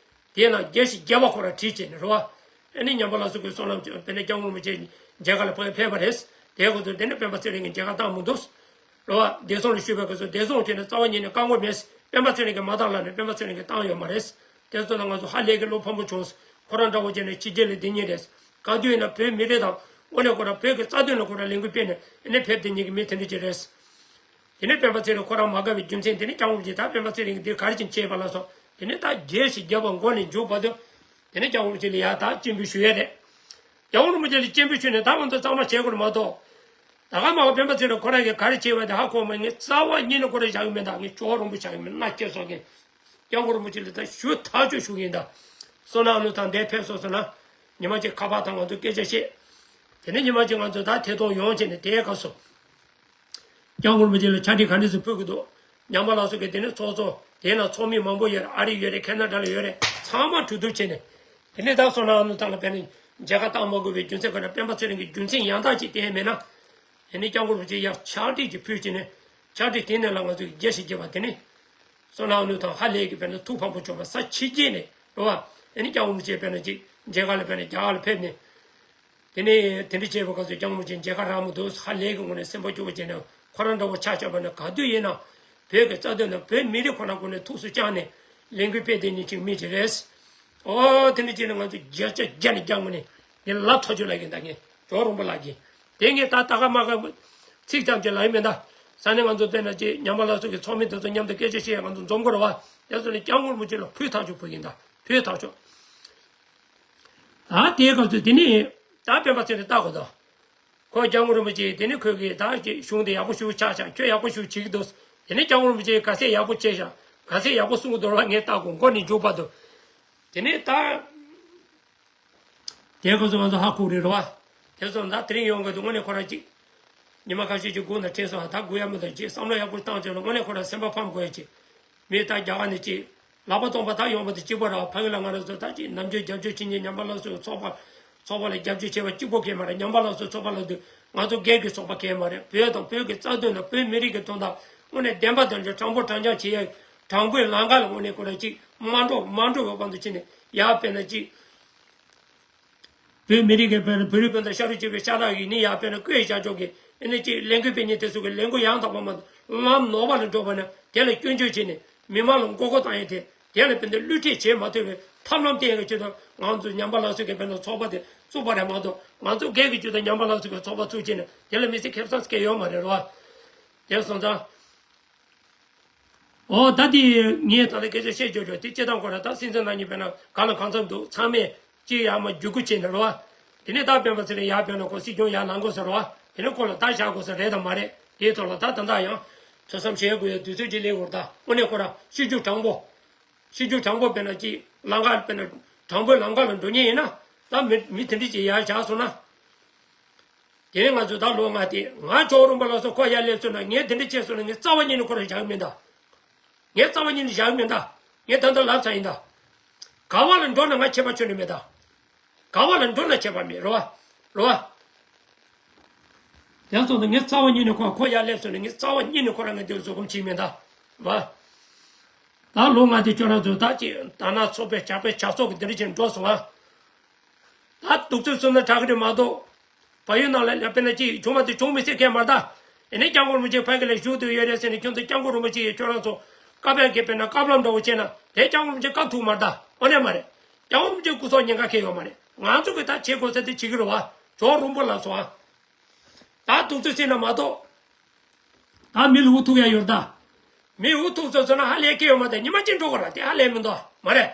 དེ་ཡང་རྒྱས་ཤིང་རྒྱས་པ་ཁོ་རང་བྲིས་བྱས་ནས་རེད་བ། ཨ་ནི་ཉམས་པ་སླར་གསོ་གི་བསོད་ནམས་ཀྱི་དཔེར་ན་སྐྱབས་མགོན་རིན་པོ་ཆེ་མཇལ་ཁ་ལ་ཕེབས་ཕེབས་པ་རེད། དེའི་སྐབས་སུ་དེ་ནི་སྤེན་པ་ཚེ་རིང་གིས་མཇལ་ཁ་བཏང་མི་འདུག་རེད་བ། བདེ་སྲུང་ལ་ཞུས་པའི་སྐབས་སུ་བདེ་སྲུང་བྱས་ནས་རྩ་བ་ཉིད་ནས་བཀག་འགོག་མེད། སྤེན་པ་ཚེ་རིང་གིས་མ་བཏང་ལབ་ནས་སྤེན་པ་ཚེ་རིང་གིས་བཏང་ཡོད་མ་རེད། དེ་ཚོ་ལ་ང་ཚོ་ཧ་ལས་ཀྱི་བློ་ཕམ་པོ་བྱུང་། ཁོ་རང་འདྲ་བོ་བྱས་ནས་ཕྱི་རྒྱལ་ལ་བསྡད་མཁན་རེད། ག་དུས་ཡིན་ན་བོད་མི་རིགས་དང་དངོས་གནས་ཁོ་རང་བོད་ཀྱི་རྩ་དོན་ལ་ཁོ་རང་ལས་འགུལ་སྤེལ་ནས་ཨ་ནི་ཕེབས་བསྡད་མཁན་གྱི་མི་དེ་འདྲ་ཅིག་རེད། དེ་ནས་སྤེན་པ་ཚེ་རིང་ཁོ་རང་མ་དགའ་བའི་རྒྱུ་མཚན་དེ་ནི་སྐྱབས་མགོན་རིན་པོ་ཆེ་ད་སྤེན་པ་ཚེ་རིང་གིས་འདིར་ག་རེ་བྱས་ནས་བྱས་པ་ལབ་སོང་། དེ་ནས་ད་རྒྱས་ཤིང་རྒྱས་པ་མགོ་ནས་མཇུག་བར་དུ། དེ་ནས་སྐྱབས་མགོན་རིན་པོ་ཆེ་ལ་ཡར་ད་སྤྱན་འབུལ་ཞུ་ཡས་རེད། སྐྱབས་མགོན་རིན་པོ་ཆེ་ལ་སྤྱན་འབུལ་ཞུས་ནས་ད་ང་ཚོ་གཙང་མ་བྱེད་དགོས་རེད་མ་གཏོགས། ད་ག་མ་ག་སྤེན་པ་ཚེ་རིང་ཁོ་རང་གིས་ག་རེ་བྱས་པ་དེ་ཧ་གོ་མ། ངས་རྩ་བ་ཉིད་ནས་ཁོ་རང་བཞག་གི་མེད་ད། ངས་ཇོ་རོང་པོ་བཞག་གི་མེད། མནའ་སྐྱེལ་སོང་གི། སྐྱབས་མགོན་རིན་པོ་ཆེ་ལ་ད་ཞུ་ཐག་ཆོད་ཞུ་གི་ཡིན་ད། བསོད་ནམས་ཨ་ནུ་ཐང་འདིར་ཕེབས་སོང་ཟེར་ན། ཉི་མ་གཅིག་ཁ་པར་དང་ང་ཚོ་སྐད་ཆ་བཤད། དེ་ནས་ཉི་མ་གཅིག་ང་ཚོ་ད་ཐད་གཏོང་ཡོང་བྱས་ནས་དེའི་སྐབས་སུ། སྐྱབས་མགོན་རིན་པོ་ཆེ་ལ་ཕྱག་བྲིས་ག་འདྲ་ཞིག་ཕུལ་གི་འདུག་ཉམས་པ་སླར་གསོ་གི་དེ་ནས་ཚོགས་གཙོ། དེ་ན་ཚོགས་མི་མང་པོ་ཡོད་རེད། ཨ་རི་ཡོད་རེད། ཁེ་ན་ཌ་ལ་ཡོད་རེད། ཚང་མ་གྲོས་བསྡུར་བྱས་ནས། དེ་ནས་ད་བསོད་ནམས་ཨ་ནུ་ཐང་ལ་ཕེབས་ནས་མཇལ་ཁ་བཏང་མ་དགོས་པའི་རྒྱུ་མཚན་ག་རེ། སྤེན་པ་ཚེ་རིང་གི་རྒྱུ་མཚན་ཡང་དག་ཅིག་བསྟན་མེད་ན། དེ་ནས་སྐྱབས་མགོན་རིན་པོ་ཆེ་ཡར་ཕྱག་བྲིས་ཅིག་ཕུལ་བྱས་ནས། ཕྱག་བྲིས་དེ་ནས་ལ་ང་ཚོས་རྒྱས་ཤིང་རྒྱས་པ་དེ་ནས། བསོད་ནམས་ཨ་ནུ་ཐང་ཧ་ལས་ཀྱི་དཔེར་ན་ཐུགས་ཕམ་པོ་བྱུང་བ། ས་ཕྱི་རྒྱལ་ནས་རེད་བ། ཨ་ནི་སྐྱབས་མགོན་རིན་པོ་ཆེ་དཔེར་ན་ཅིག་མཇལ་ཁ་ལ་དཔེར་ན་རྒྱ་གར་ལ་ཕེབས་ནས། དེ་ནས་དེ་འདྲ་བྱས་པའི་སྐབས་སུ་སྐྱབས་མགོན་རིན་པོ་ཆེ་མཇལ་ཁ་རག་མི་འདུག་ཧ་ལས་ཀྱི་ངོས་ནས་སེམས་པ་སྐྱོ་བོ་བྱས་ནས། ཁོ་རང་འདྲ་བོ་ཆ་བཞག་པ་ན་ག་དུས་ཡིན་ན། བོད་ཀྱི་རྩ་དོན་དང་བོད་མི་རིགས་ཁོ་ན་ཁོ་ནས་ཐུགས་སུ་བཅངས་ནས། ལས་འགུལ་སྤེལ་བསྡད་མཁན་ཅིག་མི་ཅིག་རེད། ཨོ་དེ་འདྲ་ཅིག་ལ་ང་ཚོ་བརྒྱ་ཆ་བརྒྱ་ནས་བརྒྱ་ངོས་ནས་ངས་ལབ་ཐག་ཆོད་ལབ་ཀྱི་ཡིན་ད། ངས་ཇོ་རོང་པོ་ལབ་ཀྱི་དེ་ངས་ད་ད་ག་མ་ག་ཚིག་ཙམ་ཅིག་ལབ་ཀྱི་མིན་ད། ས་གནས་ང་ཚོ་དཔེར་ན་ཅིག་ཉམས་པ་སླར་གསོ་གི་ཚོགས་མི་དེ་ཚོ་མཉམ་དུ་སྐད་ཆ་བཤད་ཡ་ང་ཚོ་འཛོམས་དགོས་རེད་བ། དེ་ཚོ་ནས་སྐྱབས་མགོན་རིན་པོ་ཆེ་ལ་ཕུལ་ཐག་ཆོད་ཕུལ་གྱི་ཡིན་ད། ཕུལ་ཐག་ཆོད། ད་དེའི་སྐབས་སུ་དེ་ནས་ད་སྤེན་པ་ཚེ་རིང་ལྟ་དགོས་དོ། ཁོ་སྐྱབས་མགོན་རིན་པོ་ཆེ་དེ་ནས་ཁོས་གི་ད་ཅིག་གཞུང་དེ་ཡག་པོ་ཞེ་པོ་ཆགས་ཤག་ཁྱོད་ཡག་པོ་ཞེ་པོ་བྱེད་ཀྱི་འདུག་དེ་ནས་སྐྱབས་མགོན་རིན་པོ་ཆེ་ག་ཚད་ཡག་པོ་བྱས་ཤག་ག་ཚད་ཡག་པོ་གསུང་གི་འདུག་ར་ངས་ལྟ་དགོས། མགོ་ནས་མཇུག་བར་དུ། དེ་ནས་ད་དེའི་སྐབས་སུ་ང་ཚོ་ཧ་གོ་རེད་རོ་བ། དེ་སོང་ད་དེ་རིང་ཡོང་གི་འདུག་དངོས་གནས་ཁོ་རང་ཅིག་ཉི་མ་ཁ་ཤས་ཀྱི་སྒུག་ན་དྲན་སོང་། ད་སྒུག་ཡ་མི་འདུག་ཅིག་བསམ་བློ་ཡག་པོ་བཏང་བྱས་ན་དངོས་གནས་ཁོ་རང་སེམས་པ་ཕམ་དགོས་ཡ་ཅིག་མི་ད་རྒྱ་གར་ནས་ཅིག་ལག་པ་སྟོང་པ་ད་ཡོང་བ་དང་གཅིག་པ་ར་བ། ཕ་གི་ལ་ང་རང་ཚོ་ད་ཅིག་ནམ་རྒྱུན་རྒྱབ་སྐྱོར་བྱེད་མཁན་ཉམས་པ་སླར་གསོའི་ཚོགས་པ་ཚོགས་པ་ལ་རྒྱབ་སྐྱོར་བྱེད་པ་གཅིག་པོ་གལ་མ་རེད། ཉམས་པ་སླར་གསོའི་ཚོགས་པ་ལ་དུས་ང་ཚོ་སྒེར་གྱི་ཚོགས་པ་གལ་མ་རེད། བོད་དང་བོད་ཀྱི་རྩ་དོན་དང་བོད་མི་རིགས་ཀྱི་དོན་དག་དངོས་གནས་བདེན་པ་དོན་གྱི་དྲང་པོ་དྲང་རྐྱང་བྱེད་ཡ་དྲང་པོའི་ལམ་ཁ་ལ་དངོས་གནས་ཁོ་རང་ཅིག་མ་འགྲོ་མ་འགྲོ་བའི་དབང་དུ་བྱས་ནས་ཡར་དཔེར་ན་ཅིག་བོད་མི་རིགས་ཀྱི་བོད་བོད་རིགས་སྤུན་ཟླ་ཤ་རུས་གཅིག་པའི་ཤ་སྟག་ཡིན་ནི་ཡ་དཔེར་ན་བཀོད་བཞག་ཆོག་གི་ཨེ་ནི་ཅིག་ལས་འགུལ་སྤེལ་མཁན་དེ་ཚོ་གི་ལས་འགུལ་ཡང་དག་པ་མ་གཏོགས་ལམ་ནོར་བ་ལ་འགྲོ་བ་ན་དེ་ལ་སྐྱོན་བརྗོད་བྱས་ནས་མི་མང་ལ་མགོ་སྐོར་བཏང་ཡས་དེ་དེ་ལ་དཔེར་ན་བསླུ་བྲིད་བྱེད་མ་ཐུབ་པའི་ཐབས་ལམ་བསྟན་ཡས་ཀྱི་ཆེད་དུ་ང་ཚོ་ཉམས་པ་སླར་གསོ་གི་དཔེར་ན་ཚོགས་པ་དེ་བཙུགས་པ་རེད་མ་གཏོགས་ང་ཚོ་སྒེར་གྱི་ཆེད་དུ་ཉམས་པ་སླར་གསོ་གི་ཚོགས་པ་བཙུགས་བྱས་ནས་དེ་ལ་མི་ཚེ་ཁེ་བཟང་སྐྱེལ་ཡོད་མ་རེད་རོ། དེ་སོང་ཙང་། ཨོ་ད་དེ་ངས་ད་ལྟ་སྐད་ཆ་བཤད་རྒྱུ་རྒྱུ་དེ་སྤྱིར་བཏང་ཁོ་ར་ད་སྲིད་འཛིན་རྣམ་གཉིས་དཔེར་ན་གང་ལ་གང་འཚམ་འདུག་ཚང་མས་ཅི་ཡག་མ་བརྒྱུད་སྐུར་བྱས་ནས་རོ། དེ་ནས་ད་སྤེན་པ་ཚེ་རིང་ཡར་ཕེབས་ན་ཁོ་སྲིད་སྐྱོང་ཡར་ལངས་དགོས་ས་རོ། དེ་ནས་ཁོ་ལ་ད་བཞག་དགོས་ས་རེད་དམ་མ་རེད། དེའི་ཐོག་ལ་ད་ད་ལྟ་ཡང་ཐུགས་བསམ་བཞེས་དགོས་ཡ་དུས་ཚོད་ཅིག་སླེབས་ཡོད་རེད། ད་དངོས་གནས་ཁོ་ར་སྲིད་ཇུས་དྲང་པོ། སྲིད་ཇུས་དྲང་པོ་དཔེར་ན་ཅིག་ལམ་ཁ་དཔེར་ན་དྲང་པོའི་ལམ་ཁ་ལ་འགྲོ་མཁན་ཡིན་ན་ད་མི་མི་དེ་འདྲ་ཅིག་ཡར་བཞག་སོང་ན། དེ་ནས་ང་ཚོས་ད་ལོ་ལྔ་དེ་ང་ཇོ་རོང་པོ་ལ་སོགས་ཁོ་ཡར་སླེབས་སོང་ན་ངས་དེ་འདྲ་བྱས་སོང་ན་ངས་རྩ་བ་ཉིད་ནས་ཁོ་རང་བཞག་གི་མིན་ད། ངས་རྩ་བ་ཉིད་ནས་བཞག་གི་མིན་ད། ངས་ད་ལྟ་ལབ་ཚར་ཡིན་ད། ག་བ་ལ་འགྲོ་ན་ང་ཁྱད་པར་ཆོད་ནི་མེད་ད། ག་བ་ལ་འགྲོ་ན་ཁྱད་པར་མེད་རོ་བ། རོ་བ། དེ་སོང་ཙང་ངས་རྩ་བ་ཉིད་ནས་ཁོ་ཁོ་ཡར་སླེབས་སོང་ན་ངས་རྩ་བ་ཉིད་ནས་ཁོ་རང་ངས་འདིར་བཟོད་སྒོམ་བྱེད་མིན་ད། བ། ད་ལོ་ལྔ་དེ་ཁྱོད་རང་ཚོ་ད་ཅིག་ད་ན་ཚོགས་པའི་ཇག་པའི་ཇག་ཚོགས་ཀྱི་འདི་འདྲ་བྱས་འགྲོ་སོང་ང་། ད་གདུག་རྩུབ་སོང་ན་དྲག་གི་རེད་མ་གཏོགས། བལ་ཡུལ་ནང་ལ་ལ་དཔེར་ན་ཅིག་བྱུང་མ་ཐུབ་བྱུང་མི་སྲིད་མཁན་མ་རེད་ད། ཡིན་ནའི་སྐྱབས་མགོན་རིན་པོ་ཆེ་ཕ་གི་ལ་བཞུགས་བསྡད་ཡོད་རེད་ཟེར་ནས་ཁྱོད་ཚོ་སྐྱབས་མགོན་རིན་པོ་ཆེ་ཡིས་ཁྱོད་རང་ཚོ་བཀའ་ཕེབས་ཀྱི་དཔེར་ན་བཀའ་སློབ་འདྲ་བོ་བྱས་ན་དེ་སྐྱབས་མགོན་རིན་པོ་ཆེ་བཀའ་ཐུག་མ་རེད་ད། དངོས་གནས་མ་རེད། སྐྱབས་མགོན་རིན་པོ་ཆེ་སྐུ་སྲོག་ཉེན་ཁ་འཁེལ་ཡོད་མ་རེད། ང་ཚོ་གིས་ད་བྱེད་དགོས་ས་དེ་བྱེད་ཀྱི་རེད་བ། ཇོ་རོང་པོ་ལ་སོང་ཨ། ད་གདུག་རྩུབ་སེལ་ན་མ་གཏོགས། ད་མི་ལ་འུ་ཐུག་ཡ་ཡོད་ད། མི་འུ་ཐུག་ཚོད་ཚོད་ན་ཧ་ལས་ཀྱི་ཡོད་མ་རེད། ཉི་མ་གཅིག་འགྲོ་དགོས་ར་དེ་ཧ་ལས་མི་འདུག་མ་རེད།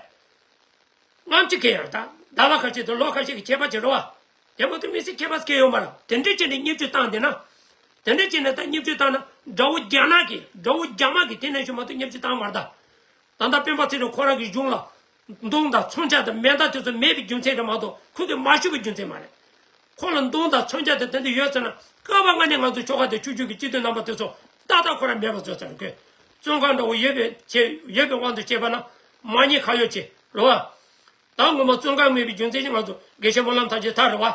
ལྔ་བཅུ་ཁེལ་ཡོད་ར་ད། ཟླ་བ་ཁ་ཤས་དང་ལོ་ཁ་ཤས་ཀྱི་ཁྱད་པར་བྱེད་རོགས་བ། དེ་མ་གཏོགས་མི་སེར་ཁྱད་པར་ཁེལ་ཡོད་མ་ར། དེ་འདྲས་བྱས་ནས་བརྙས་བཅོས་བཏང་བསྡད་ན། དེ་འདྲས་བྱས་ནས་ད་བརྙས་བཅོས་བཏང་ན་དགྲ་བོ་རྒྱ་ནག་གི་དགྲ་བོ་རྒྱ་དམར་གི་དེ་ནས་ཞུ་མ་གཏོགས་བརྙས་བཅོས་བཏང་མ་ར་ད། ད་ལྟ་སྤེན་པ་ཚེ་རིང་ཁོ་རང་གི་གཞུང་ལ་མདུང་དང་མཚོན་ཆ་དང་མེ་མདའ་དེ་ཚོ་མེད་པའི་རྒྱུ་མཚན་རེད་མ་གཏོགས་ཁོ་གིས་མ་ཞུས་པའི་རྒྱུ་མཚན་མ་རེད། ཁོ་ལ་མདུང་དང་མཚོན་ཆ་དེ་དེ་འདྲ་ཡོད་ཟེར་ན་སྐབས་སྔ་ནས་ང་ཚོ་ཆོལ་ཁ་དང་ཆོས་བརྒྱུད་ཀྱི་སྤྱི་འཐུས་རྣམ་པ་དེ་ཚོ་ཏག་ཏག་ཁོ་རང་མེད་པ་བཟོས་ཚར་དགོས། བཙོན་ཁང་འདྲ་བོ་ཡོད་པའི་ཆེད་ཡོད་པའི་དབང་དུ་བྱས་པ་ན་མ་ཉེས་ཁ་གཡོག་བྱེད་རེད་བ། ད་ངོ་མ་བཙོན་ཁང་མེད་པའི་རྒྱུ་མཚན་ནི་ང་ཚོ་དགེ་བཤེས་སྨོན་ལམ་ཐམས་ཅད་ཐར་རེད་བ།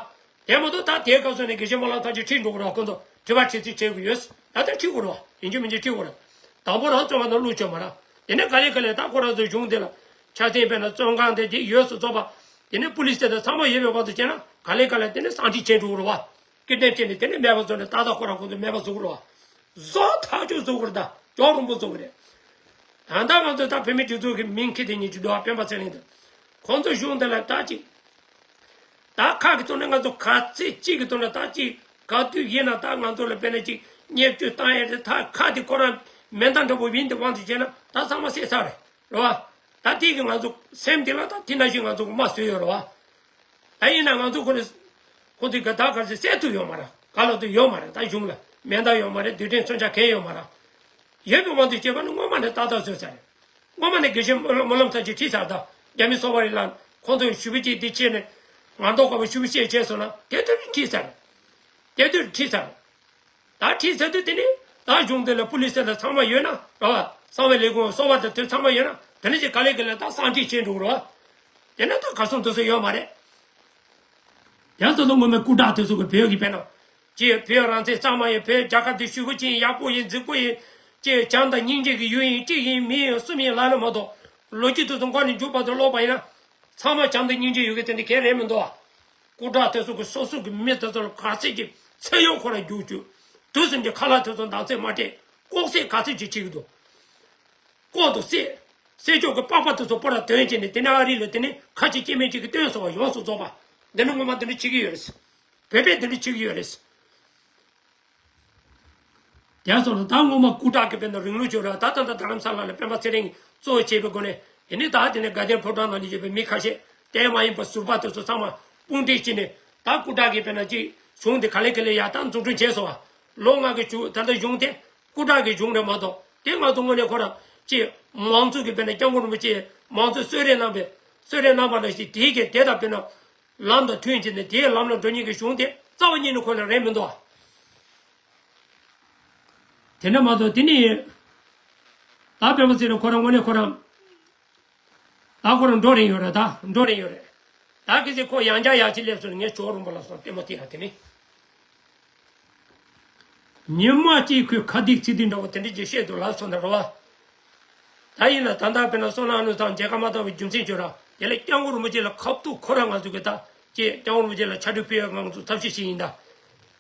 དེ་མ་གཏོགས་ད་དེའི་སྐབས་སུ་ནས་དགེ་བཤེས་སྨོན་ལམ་ཐམས་ཅད་ཁྲིད་འགྲོ་དགོས་རེད་བ། ཁོང་ཚོ་དྲི་བ་དྲི་ཚིག་བྱེད་དགོས་ཡོད། ད་ལྟ་ཁྲིད་དགོས་རེད་བ། ཡིན་གཅིག་མིན་གཅིག་ཁྲིད་དགོས་རེད། དང་པོ་རང་བཙོན་ཁང་ནང་བླུགས་ཆོག་མ་རེད། དེ་ནས་ག་ལེ་ག་ལེ་ད་ཁོ་རང་ཚོའི་གཞུང་འདི་ལ་ཆ་ཚང་དཔེར་ན་བཙོན་ཁང་དེ་དེ་ཡོངས་སུ་རྫོགས་པ། དེ་ནས་པུ་ལིས་དེ་དང་ཚང་མ་ཡོད་པའི་དབང་དུ་བྱས་ན་ག་ལེ་ག་ལེ་དེ་ནས་གསང་ཁྲིད་བྱེད་འགྲོ་གི་རེད་བ། ཀི་ཌི་ནེབ་བྱས་ནས་དེ་ནས་མེད་པ་བཟོས་ནས་ཏག་ཏག་ཁོ་རང་ཁོང་ཚོ་མེད་པ་བཟོ་གི་རེད་བ། བཟོ་ཐག་ཆོད་བཟོ་གི་རེད་ད། ཇོ་རོང་པོ་བཟོ་གི་རེད། ད་ལྟ་ང་ཚོ་ད་བོད་མི་སྒྲིག་འཛུགས་ཀྱི་མིང་འཁྱེར་དེ་ཉིད་ཀྱི་འདུག་བ། སྤེན་པ་ཚེ་རིང་དང་། ཁོང་ཚོ་གཞུང་འདི་ལ་ད་ཅིག་ད་ཁ་གི་ཐོག་ནས་ང་ཚོ་ག་ཚོད་ཅིག་གི་ཐོག་ནས་ད་ཅིག་ག་དུས་ཡིན་ན་ད་ང་ཚོ་ལ་དཔེར་ན་ཅིག་བརྙས་བཅོས་བཏང་ཡས་རེད། ད་ཁ་དེ་ཁོ་རང་མེ་མདའ་འདྲ་པོ་ཡིན་དེ་དབང་དུ་བྱས་ན་ད་ཚང་མ་བསད་ཚར་རེད་རེད་བ། ད་དེ་གི་ང་ཚོ་སེམས་དེ་ལ་ད་དེ་ནང་བཞིན་ང་ཚོ་གི་མ་བཟོས་ཡོད་རེད་བ། ད་ཡིན་ན་ང་ཚོ་ཁོ་རེ་ཁོ་ཚོས་ག་ད་ག་ཚོད་བསད་ཐུབ་ཡོད་མ་རེད། ག་ལ་ཐུབ་ཡོད་མ་རེད། ད་གཞུང་ལ་མེ་མདའ་ཡོད་མ་རེད། རྡུལ་ཕྲན་མཚོན་ཆ་གང་ཡོད་མ་རེད། ཡོད་པའི་དབང་དུ་བྱས་པ་ནི་སྔོན་མ་ནས་ཏག་ཏག་བཟོས་ཚར་རེད། སྔོན་མ་ནས་དགེ་བཤེས་སྨོན་ལམ་ཐམས་ཅད་ཁྲིད་ཚར། ད་རྒྱ་མི་སོ་པ་རེ་ལ་ཁོང་ཚོས་ཞུ་བ་ཅིག་འདི་བྱས་ནས་ང་མདོག་ཁ་པོ་ཞུ་བ་བཤད་བྱས་སོང་ན་དེ་དུས་ནས་ཁྲིད་ཚར་རེད། དེ་དུས་ཁྲིད་ཚར་རེད། ད་ཁྲིད་ཚར་དུས་དེ་ནས་ད་གཞུང་འདི་ལ་པུ་ལི་སི་ལ་ཚང་མ་ཡོད་ན་རེད་བ། གསང་བའི་ལས་ཁུངས་སོ་པ་དང་དེ་ཚང་མ་ཡོད་ན་དེ་ནས་ཅིག་ག་ལེ་ག་ལེ་ད་གསང་ཁྲིད་བྱེད་འགྲོ་གི་རེད་བ། དེ་ནས་ད་གར་སོང་དུ་སོང་ཡོད་མ་རེད། ཡང་སོ་སོ་ངོ་མའི་སྐུ་དྲག་དེ་ཚོ་གི་བོད་ཀྱི་དཔེར་ན། ཅེས་བོད་རང་བཙན་གཙང་མ་ཡིན། བོད་རྒྱལ་ཁབ་འདི་ཞུ་བ་ཅན་ཡག་པོ་ཡིན། རྫིག་པོ་ཡིན། ཅེས་བྱམས་དང་སྙིང་རྗེ་གི་ཡུལ་ཡིན། གཅིག་ཡིན་མི་ཡིན་གསུམ་ཡིན་ལབ་ན་མ་གཏོགས་ལོ་རྒྱུས་དེ་ཚོ་མགོ་ནས་མཇུག་བར་དུ་ཀློག་པ་ཡིན་ན། ཚང་མ་བྱམས་དང་སྙིང་རྗེ་ཡོད་མཁན་དེ་འདྲ་གང་རེད་མི་འདུག་ཨ། སྐུ་དྲག་དེ་ཚོ་གི་སོ་སོ་གི་མི་དེ་ཚོ་ལ་ག་ཚད་ཀྱི་ཚེ་གཡོག་ཁོ་ར་རྒྱུག་རྒྱུག་དུས་གསུམ་གྱི་ཁ་ལག་དེ་ཚོ་འདང་ཚད་མ་སྤྲད། ལྐོག་བསད་ག་ཚད་ཅིག་བྱེད་ཀྱི་འདུག་ལྐོག་ཏུ་བསད། སྲས་མཆོག་གི་པགས་པ་དེ་ཚོ་པོ་ར་དོན་བྱས་ནས་དེ་ནས་ཨ་རི་ལ་དེ་ནས་ཁ་ཆེ་སྐྱེ་དམན་ཅིག་གིས་བཏོན་སོང་བ། ཡོངས་སུ་རྫོགས་པ། འདི་ནི་ངོ་མ་འདི་འདྲ་བྱེད་ཀྱི་ཡོད་རེད། བོད་པས་འདི་འདྲ་བྱེད་ཀྱི་ཡོད་རེད། དེ་སོང་ལ་ད་ངོ་མ་སྐུ་དྲག་གི་དཔེར་ན་རིང་ལུགས་བྱོས་ར། ད་ད་ད་རྡ་རམ་ས་ལ་ལ་སྤེན་པ་ཚེ་རིང་གཙོ་བོ་བྱས་པའི་སྒོ་ནས་དེ་ནས་ད་དེ་ནས་དགའ་ལྡན་ཕོ་བྲང་ནང་ལ་ཡོད་པའི་མི་ཁ་ཤས་དེ་མ་ཡིན་པ་ཟུར་པ་དེ་ཚོ་ཚང་མ་དཔུང་སྒྲིག་བྱས་ནས། ད་སྐུ་དྲག་གི་དཔེར་ན་ཅིག་གཞུང་དེ་ག་ལེ་ག་ལེ་ཡར་ད་འཛུགས་སྐྲུན་བྱས་སོང་བ། ལོ་ལྔ་གི་བཅུ་ད་ལྟ་གཞུང་དེ་སྐུ་དྲག་གི་གཞུང་རེད་མ་གཏོགས། དེ་ང་ཚོ་དངོས་གནས་ཁོ་རང་ཅིག་མང་གཙོ་གི་དཔེར་ན་སྐྱབས་མགོན་རིན་པོ་ཆེ་མང་གཙོ་གསོལ་རས་གནང་བའི་གསོལ་རས་གནང་བ་ལ་ཞིག་དེའི་གི་དེ་དང་དཔེར་ན་ལམ་དང་མཐུན་བྱས་ནས་དེའི་ལམ་ལ་འགྲོ་མཁན་གྱི་གཞུང་དེ་རྩ་བ་ཉིད་ནས་ཁོ་ལ་རེད་མི་འདུག་ཨ། དེ་འདྲ་མ་གཏོགས་དེ་ནི་ད་སྤེན་པ་ཚེ་རིང་ཁོ་རང་དངོས་གནས་ཁོ་རང་ད་ཁོ་རང་འགྲོ་རན་ཡོད་རེད། ད་འགྲོ་རན་ཡོད་རེད། ད་གལ་སྲིད་ཁོ་ཡང་བསྐྱར་ཡར་ཅིག་སླེབས་སོང་ན་ངས་ཇོ་བོ་རིན་པོ་ལ་སོགས་ལྟད་མོ་བལྟས་ཡ་དེ་ནི། ཉི་མ་གཅིག་ཁོས་ཁ་སྡིག་ཚིག་སྡིག་འདྲ་བོ་དེ་འདྲ་ཅིག་བཤད་འདུག་ལབ་སོང་ན་རེད་བ། ད་ཡིན་ན་ད་ལྟ་དཔེར་ན་བསོད་ནམས་ཀླུ་ཐང་མཇལ་ཁ་མ་བཏང་བའི་རྒྱུ་མཚན་ཅིག་ཡོད་ར། དེ་ལ་སྐྱབས་མགོན་རིན་པོ་ཆེ་ལ་ཁ་ཐུག་ཁོ་རང་ང་ཚོ་གི་ད་ཅེས་སྐྱབས་མགོན་རིན་པོ་ཆེ་ལ་ཕྱག་བྲིས་ཕུལ་ཡ་ང་ཚོ་ཐབས་ཤེས་ཤིག་ཡིན་ད།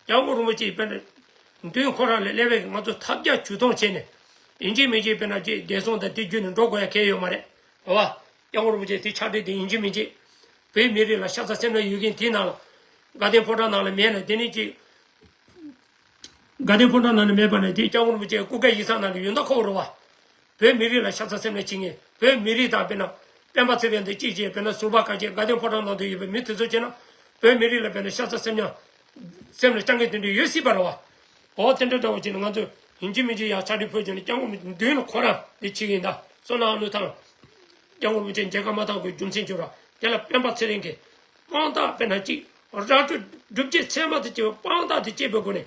སྐྱབས་མགོན་རིན་པོ་ཆེ་དཔེར་ན་མདུན་ཁོ་རང་ལ་སླེབས་པའི་ང་ཚོ་ཐབས་བརྒྱ་ཇུས་སྟོང་བྱས་ནས་ཡིན་གཅིག་མིན་གཅིག་དཔེར་ན་ཅེས་བདེ་སྲུང་དང་དེ་བརྒྱུད་ནས་འགྲོ་དགོས་ཡ་གལ་ཡོད་མ་རེད། རེད་བ། སྐྱབས་མགོན་རིན་པོ་ཆེ་དེ་ཕྱག་བྲིས་དེ་ཡིན་གཅིག་མིན་གཅིག་བོད་མི་རིགས་ལ་ཤ་ཚ་སེམས་ལ་ཡོད་མཁན་དེའི་ནང་ལ། དགའ་ལྡན་ཕོ་བྲང་ནང་ལ་མེད་ན་དེ་ནི་ཅིག་དགའ་ལྡན་ཕོ་བྲང་ནང་ལ་མེད་པ་ན་དེ་སྐྱབས་མགོན་རིན་པོ་ཆེ་སྐུ་སྒེར་ཡིག་ཚང་ནང་ལ་ཡོད་མདོག་ཁ་པོ་རེད་བ། བོད་མི་རིགས་ལ་ཤ་ཚ་སེམས་ལ་བྱེད་མཁན། བོད་མི་རིགས་དང་དཔེར་ན་སྤེན་པ་ཚེ་རིང་དང་གཅིག་བྱས་དཔེར་ན་ཟུར་པ་ཁ་ཤས་དགའ་ལྡན་ཕོ་བྲང་ནང་དུ་ཡོད་པའི་མི་དེ་ཚོ་བྱས་ན་བོད་མི་རིགས་ལ་དཔེར་ན་ཤ་ཚ་སེམས་ཉམས་སེམས་ལ་བཅངས་མཁན་དེ་འདྲ་ཡོད་སྲིད་པ་རེད་བ། འོ་དེ་འདྲ་འདྲ་བོ་བྱས་ནས་ང་ཚོས་ཡིན་གཅིག་མིན་གཅིག་ཡང་ཕྱག་བྲིས་ཕུལ་བྱས་ནས་སྐྱབས་མགོན་མདུན་ལ་ཁོ་རང་འདི་བྱེད་ཀྱི་ཡིན་ད། བསོད་ནམས་ཀླུ་ཐང་སྐྱབས་མགོན་རིན་པོ་ཆེ་མཇལ་ཁ་མ་བཏང་དགོས་རྒྱུ་མཚན་ཅིག་ཡོད་ར། དེ་ལ་སྤེན་པ་ཚེ་རིང་གིས་དཔང་རྟགས་དཔེར་ན་གཅིག་ར་སྤྲོད་སྒྲུབ་བྱེད་ཚད་མ་དེ་བྱེད་པའི་དཔང་རྟགས་དེ་བྱེད་པའི་སྒོ་ནས་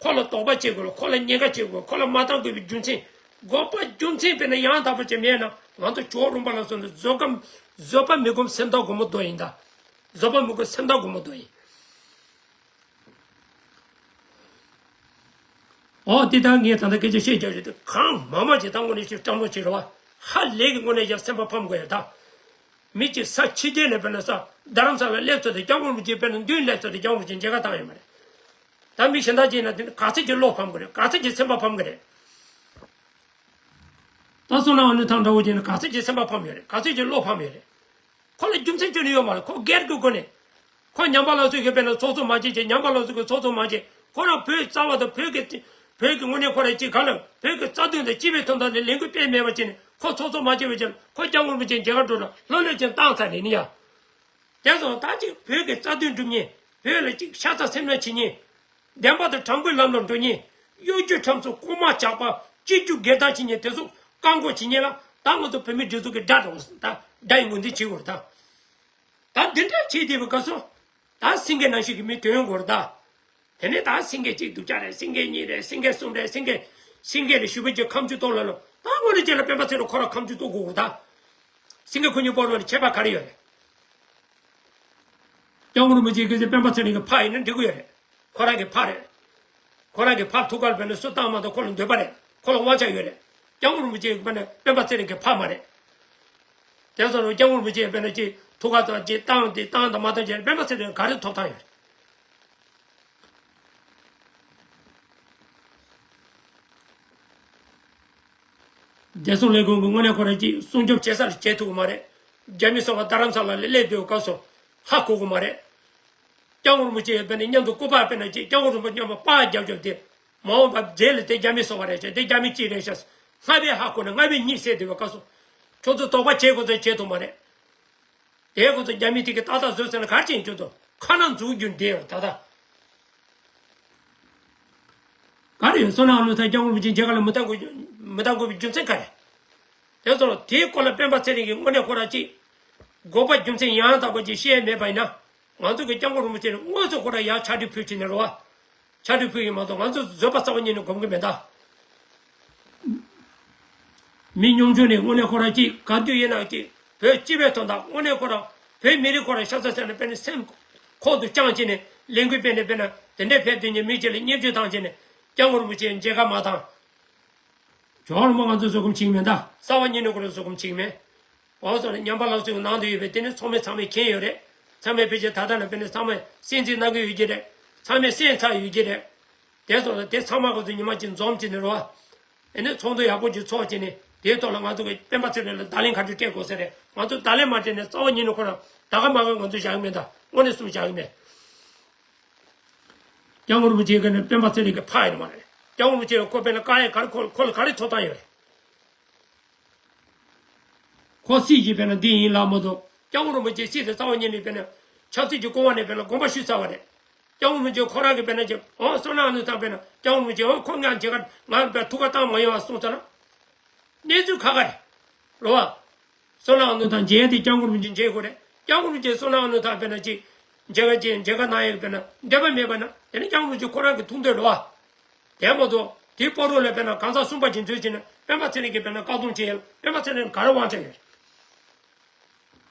ཁོ་ལ་དོགས་པ་བྱེད་དགོས་ལ། ཁོ་ལ་ཉེན་ཁ་བྱེད་དགོས། ཁོ་ལ་མ་བཏང་དགོས་པའི་རྒྱུ་མཚན། དགོས་པ་རྒྱུ་མཚན་དཔེར་ན་ཡང་དག་པ་ཅིག་མེད་ན་ང་ཚོ་ཇོ་བོ་རིན་པོ་ལ་སོགས་ནས་བཟོད་སྒོམ་བཟོད་པ་མི་སྒོམ་སེམས་ཐག་སྒོར་མོ་རྡོ་ཡིན་ད། བཟོད་པ་མི་སྒོམ་སེམས་ཐག་སྒོར་མོ་རྡོ་ཡིན། འོ་དེ་ལྟར་ངས་ད་ལྟ་སྐད་ཆ་བཤད་རྒྱུ་རེད་དེ། གང་མང་མང་ཅིག་ད་དངོས་གནས་ཤིག་སྤྲང་པོ་ཅིག་རེད་བ། ཧ་ལས་ཀྱི་དངོས་གནས་ཀྱང་སེམས་པ་ཕམ་དགོས་ཡ་ད། མི་གཅིག་ས་ཕྱི་རྒྱལ་ནས་དཔེར་ན་ས་རྡ་རམ་ས་ལ་སླེབས་ཚོད་དེ་སྐྱབས་མགོན་རིན་པོ་ཆེ་དཔེར་ན་མདུན་སླེབས་ཚོད་དེ་སྐྱབས་མགོན་རིན་པོ་ཆེ་མཇལ་ཁ་བཏང་ཡོད་མ་རེད། ད་མི་གཞན་དག་ཅིག་ཡིན་ན་དེ་ནི་ག་ཚོད་ཀྱི་བློ་ཕམ་གི་རེད། ག་ཚོད་ཀྱི་སེམས་པ་ཕམ་གི་རེད། ད་བསོད་ནམས་ཀླུ་ཐང་འདྲ་བོ་ཅིག་ཡིན་ན་ག་ཚོད་ཀྱི་སེམས་པ་ཕམ་ཡོད་རེད། ག་ཚོད་ཀྱི་བློ་ཕམ་ཡོད་རེད། ཁོ་ལ་རྒྱུ་མཚན་ཁྱོན་ནས་ཡོད་མ་རེད། ཁོ་སྒེར་གྱི་སྒོ་ནས། ཁོ་ཉམས་པ་སློབ་གསོའི་གི་དཔེར་ན་ཚོགས་གཙོ་མ་བྱེད་ཅེས། ཉམས་པ་སློབ་གསོའི་གི་ཚོགས་གཙོ་མ་བྱེད། ཁོ་རང་བོད་རྩ་བ་དང་བོད་ཀྱི་བོད་ཀྱི་དངོས་གནས་ཁོ་རང་ཅིག་ག་ལ་བོད་ཀྱི་རྩ་དོན་དང་སྤྱི་པའི་དོན་དག་ལ་ལས་འགུལ་སྤེལ་མེད་པ་བྱས་ནས་ཁོ་ཚོགས་གཙོ་མ་བྱེད་པ་བྱས་ན་ཁོ་སྐྱབས་མགོན་རིན་པོ་ཆེ་མཇལ་ཁ་འགྲོ་ན་ལྷོད་ལྷོད་ཅིག་བཏང་ཚར་ནས་ནི་ཡ། དེ་སོང་ད་ཅིག་བོད་ཀྱི་རྩ་དོན་སྒྲུབ་མཁན། བོད་ལ་ཅིག་ཤ་ཚ་སེམས་ནག་བྱེད་མཁན། བདེན་པ་དང་དྲང་པོའི་ལམ་ལ་འགྲོ་མཁན། གཡོ་སྒྱུ་ཁྲམ་གསུམ་རྐུན་མ་ཇག་པ་སྤྱི་རྒྱུ་སྒེར་བདག་བྱེད་མཁན་དེ་ཚོ་བཀག་འགོག་བྱེད་མཁན་ལ་ད་ང་ཚོ་བོད་མི་སྒྲིག་འཛུགས་ཀྱི་དགྲ་དང་ད་དགྲ་ཡི་ངོས་འཛིན་བྱེད་དགོས་རེད་ད། ད་འདི་འདྲ་བྱེད་བསྡད་པའི་སྐབས་སུ། ད་སེང་གེ་ནང་བཞིན་གྱི་མི་ཐོན་དགོས་རེད་ད། དེ་ནས་ད་སེང་གེ་གཅིག་སྡུག་ཅག་རེད། སེང་གེ་གཉིས་རེད། སེང་གེ་གསུམ་རེད། སེང་གེ་སེང་གེ་ལ་ཞུ་བ་གྱི་ཁ་མཆུ་གཏོང་ལ་ལོ། ད་དངོས་གནས་ཅན་ལ་སྤེན་པ་ཚེ་རིང་ཁོ་རང་ཁ་མཆུ་གཏོང་དགོས་རེད་ད། སེང་གེ་ཁོ་གཉིས་བར་ལ་ཁྱད་པར་ག་རེ་ཡོད་རེད། སྐྱབས་མགོན་རིན་པོ་ཆེ་གིས་སྤེན་པ་ཚེ་རིང་གི་ཕ་ཡིན་ན་འགྲིག་གི་ཡོད་རེད། ཁོ་རང་གི་ཕ་རེད། ཁོ་རང་གི་ཕ་ཐུགས་ཀར་བྱས་ན་སུ་བཏང་མ་གཏོགས་ཁོ་ལ་འདོད་པ་རེད། ཁོ་ལ་དབང་ཆ་ཡོད་རེད། སྐྱབས་མགོན་རིན་པོ་ཆེ་གིས་བྱས་ན་སྤེན་པ་ཚེ་རིང་གི་ཕ་མ་རེད། དེ་ཚོ་ལ་སྐྱབས་མགོན་རིན་པོ་ཆེ་བྱས་ན་ཅིག་ཐུགས་ཀར་དང་ཅིག་བཏང་དེ་བཏང་དང་མ་བཏང་བྱས་ན་སྤེན་པ་ཚེ་རིང་ག་རེ་ཐོབ་ཐང་ཡོད་རེད། བདེ་སྲུང་ལས་ཁུངས་ཀྱིས་དངོས་གནས་ཁོ་རང་ཅིག་སྲུང་སྐྱོབ་བྱེད་ས་ལ་བྱེད་ཐུབ་ཀྱི་མ་རེད། རྒྱ་མི་སོགས་པ་རྡ་རམ་ས་ལ་ལ་སླེབས་སྡོད་སྐབས་སུ་ཧ་གོ་གི་མ་རེད། སྐྱབས་མགོན་རིན་པོ་ཆེ་དཔེར་ན་མཉམ་དུ་སྐུ་པར་དཔེར་ན་ཅིག་སྐྱབས་མགོན་རིན་པོ་ཆེ་མཉམ་པར་པར་རྒྱབ་རྒྱབ་དེ། མ་འོངས་པ་རྗེས་ལ་དེ་རྒྱ་མི་སོགས་པ་རེད་ཤག་དེ་རྒྱ་མི་གཅིག་རེད་ཤག་སྔ་བས་ཧ་གོ་ནས་སྔ་བས་གཉིད་སད་སྡོད་པའི་སྐབས་སུ། ཁྱོད་ཚོ་དོགས་པ་བྱེད་དགོས་ཚོད་བྱེད་ཐུབ་མ་རེད། དེའི་སྐབས་སུ་རྒྱ་མི་དེ་གིས་ཏག་ཏག་བཟོས་ཟེར་ན་ག་རེ་བྱེད་ཡིན། ཁྱོད་ཚོ་ཁ་ནང་འཛུགས་རྒྱུ་འདི་ཡོད་ད་ལྟ། ག་རེ་ཡོད། བསོད་ནམས་ཀླུ་ཐང་སྐྱབས་མགོན་རིན་པོ་ཆེ་མཇལ་ཁ་ལ་མི་བཏང་དགོས་མི་བཏང་དགོས་པའི་རྒྱུ་མཚན་ག་རེ། དེ་ཚོ་ལ་དེའི་སྐོར་ལ་སྤེན་པ་ཚེ་རིང་གིས་དངོས་གནས་ཁོ་རང་ཅིག་དགོས་པ་རྒྱུ་མཚན་ཡང་དག་པ་ཅིག་བཤད་མེད་པ་ཡིན་ན། ང་ཚོ་གི་སྐྱབས་མགོན་རིན་པོ་ཆེ་ལ་དངོས་སུ་ཁོ་རང་ཡར་ཕྱག་བྲིས་ཕུལ་བྱས་ནས་རེད་བ། ཕྱག་བྲིས་ཕུལ་ཡིན་མ་གཏོགས་ང་ཚོ་བཟོད་པ་རྩ་བ་ཉིད་ནས་སྒོམ་གི་མེད་ད། མི་ཉུང་ཤོས་ནས་དངོས་གནས་ཁོ་རང་ཅིག་ག་དུས་ཡིན་ན་ཅིག་བོད་སྤྱི་པའི་དོན་དག་དངོས་གནས་ཁོ་རང་བོད་མི་རིགས་ཁོ་རང་ཤ་ཚ་ཟེར་ནས་དཔེར་ན་སེམས་ཁོག་ཏུ་བཅངས་བྱས་ནས་ལས་འགུལ་སྤེལ་ནས་དཔེར་ན་དེ་འདྲའི་ཕེབས་དུས་ཉིན་མི་གཅིག་ལ་བརྙས་བཅོས་བཏང་བྱས་ནས་སྐྱབས་མགོན་རིན་པོ་ཆེ་མཇལ་ཁ་མ་བཏང་། ཇོ་བོ་རིན་པོ་ང་ཚོ་བཟོད་སྒོམ་བྱེད་ཀྱི་མེད་ད། རྩ་བ་ཉིད་ནས་ཁོ་རང་བཟོད་སྒོམ་བྱེད་ཀྱི་མེད། འོ་སོང་ནས་ཉམས་པ་སློབ་གསོའི་ནང་དུ་ཡོད་པའི་དེ་ནི་ཚང་མས་ཚང་མས་མཁྱེན་ཡོད་རེད། ཚང་མས་ཕལ་ཆེར་ད་ལྟ་ལ་དཔེར་ན་ཚང་མས་གསན་གཟིགས་གནང་གི་ཡོད་ཀྱི་རེད། ཚང་མས་གསན་ཚར་ཡོད་ཀྱི་རེད། དེ་སོང་ལ་དེ་ཚང་མ་ག་ཚོད་ཉི་མ་གཅིག་འཛོམས་བྱས་ནས་རེད་བ། ཨེ་ནི་ཚོགས་འདུ་ཡག་པོ་ཅིག་ཚོགས་བྱས་ནས་ དེའི་ཐོག་ལ་ང་ཚོ་གི་སྤེན་པ་ཚེ་རིང་ལ་བརྡ་ལན་ག་འདྲ་སྤྲད་དགོས་ཟེར་རེད། ང་ཚོ་བརྡ་ལན་མ་སྤྲད་ནས་རྩ་བ་ཉིད་ནས་ཁོ་རང་ད་ག་མ་ག་ང་ཚོ་བཞག་གི་མེད། ད་དངོས་གནས་གསུམ་བཞག་གི་མེད། སྐྱབས་མགོན་རིན་པོ་ཆེ་གི་ནི་སྤེན་པ་ཚེ་རིང་གི་ཕ་ཡིན་མ་རེད། སྐྱབས་མགོན་རིན་པོ་ཆེ་ཁོ་དཔེར་ན་དཀའ་ངལ་ག་རེ་ཁོ་ཁོ་ལ་ག་རེ་ཐོབ་ཐང་ཡོད་རེད། ཁོ་སྲིད་ཀྱི་དཔེར་ན་འདི་ཡིན་ལབ་མ་གཏོགས་སྐྱབས་མགོན་རིན་པོ་ཆེ་སྲིད་དེ་རྩ་བ་ཉིད་ནས་དཔེར་ན་ཆབ་སྲིད་ཀྱི་སྐོར་བ་ནས་དཔེར་ན་དགོངས་པ་ཞུས་ཚར་བ་རེད། སྐྱབས་མགོན་རིན་པོ་ཆེ་ཁོ་རང་གི་དཔེར་ན་ཅིག་ཨོ་བསོད་ནམས་ནོར་བཟང་དཔེར་ན་སྐྱབས་མགོན་རིན་པོ་ཆེ་ཨོ་ཁོ་ང་མཇལ་ཁ་ང་དཔེར་ཐུགས་ཁ་བཏང་མ་ཡོང་བ་གསུངས་ཚར་ན། གནས་ཚུལ་ཁག་ཁག་རེད། རེད་བ། བསོད་ནམས་ནོར་བཟང་མཇལ་ཡས་དེ་སྐྱབས་མགོན་རིན་པོ་ཆེ་མཇལ་དགོས་རེད། སྐྱབས་མགོན་རིན་པོ་ཆེ་བསོད་ནམས་ནོར་བཟང་དཔེར་ན་ཅིག་མཇལ་ཁ་ཅིག་མཇལ་ཁ་གནང་ཡས་དཔེར་ན་འདོད་པ་མེད་པ་ན་དེ་ནི་སྐྱབས་མགོན་རིན་པོ་ཆེ་ཁོ་རང་གི་ཐུགས་འདོད་རེད་བ། དེ་མ་གཏོགས་དེའི་སྤོ་རོགས་ལ་དཔེར་ན་གང་ཟག་གསུམ་པ་ཅིག་འཛུལ་བྱས་ནས་སྤེན་པ་ཚེ་རིང་གིས་དཔེར་ན་བཀག་སྡོམ་བྱས་ཡས་ལ་སྤེན་པ་ཚེ་རིང་ག་རེ་དབང་ཆ་ཡོད་རེད།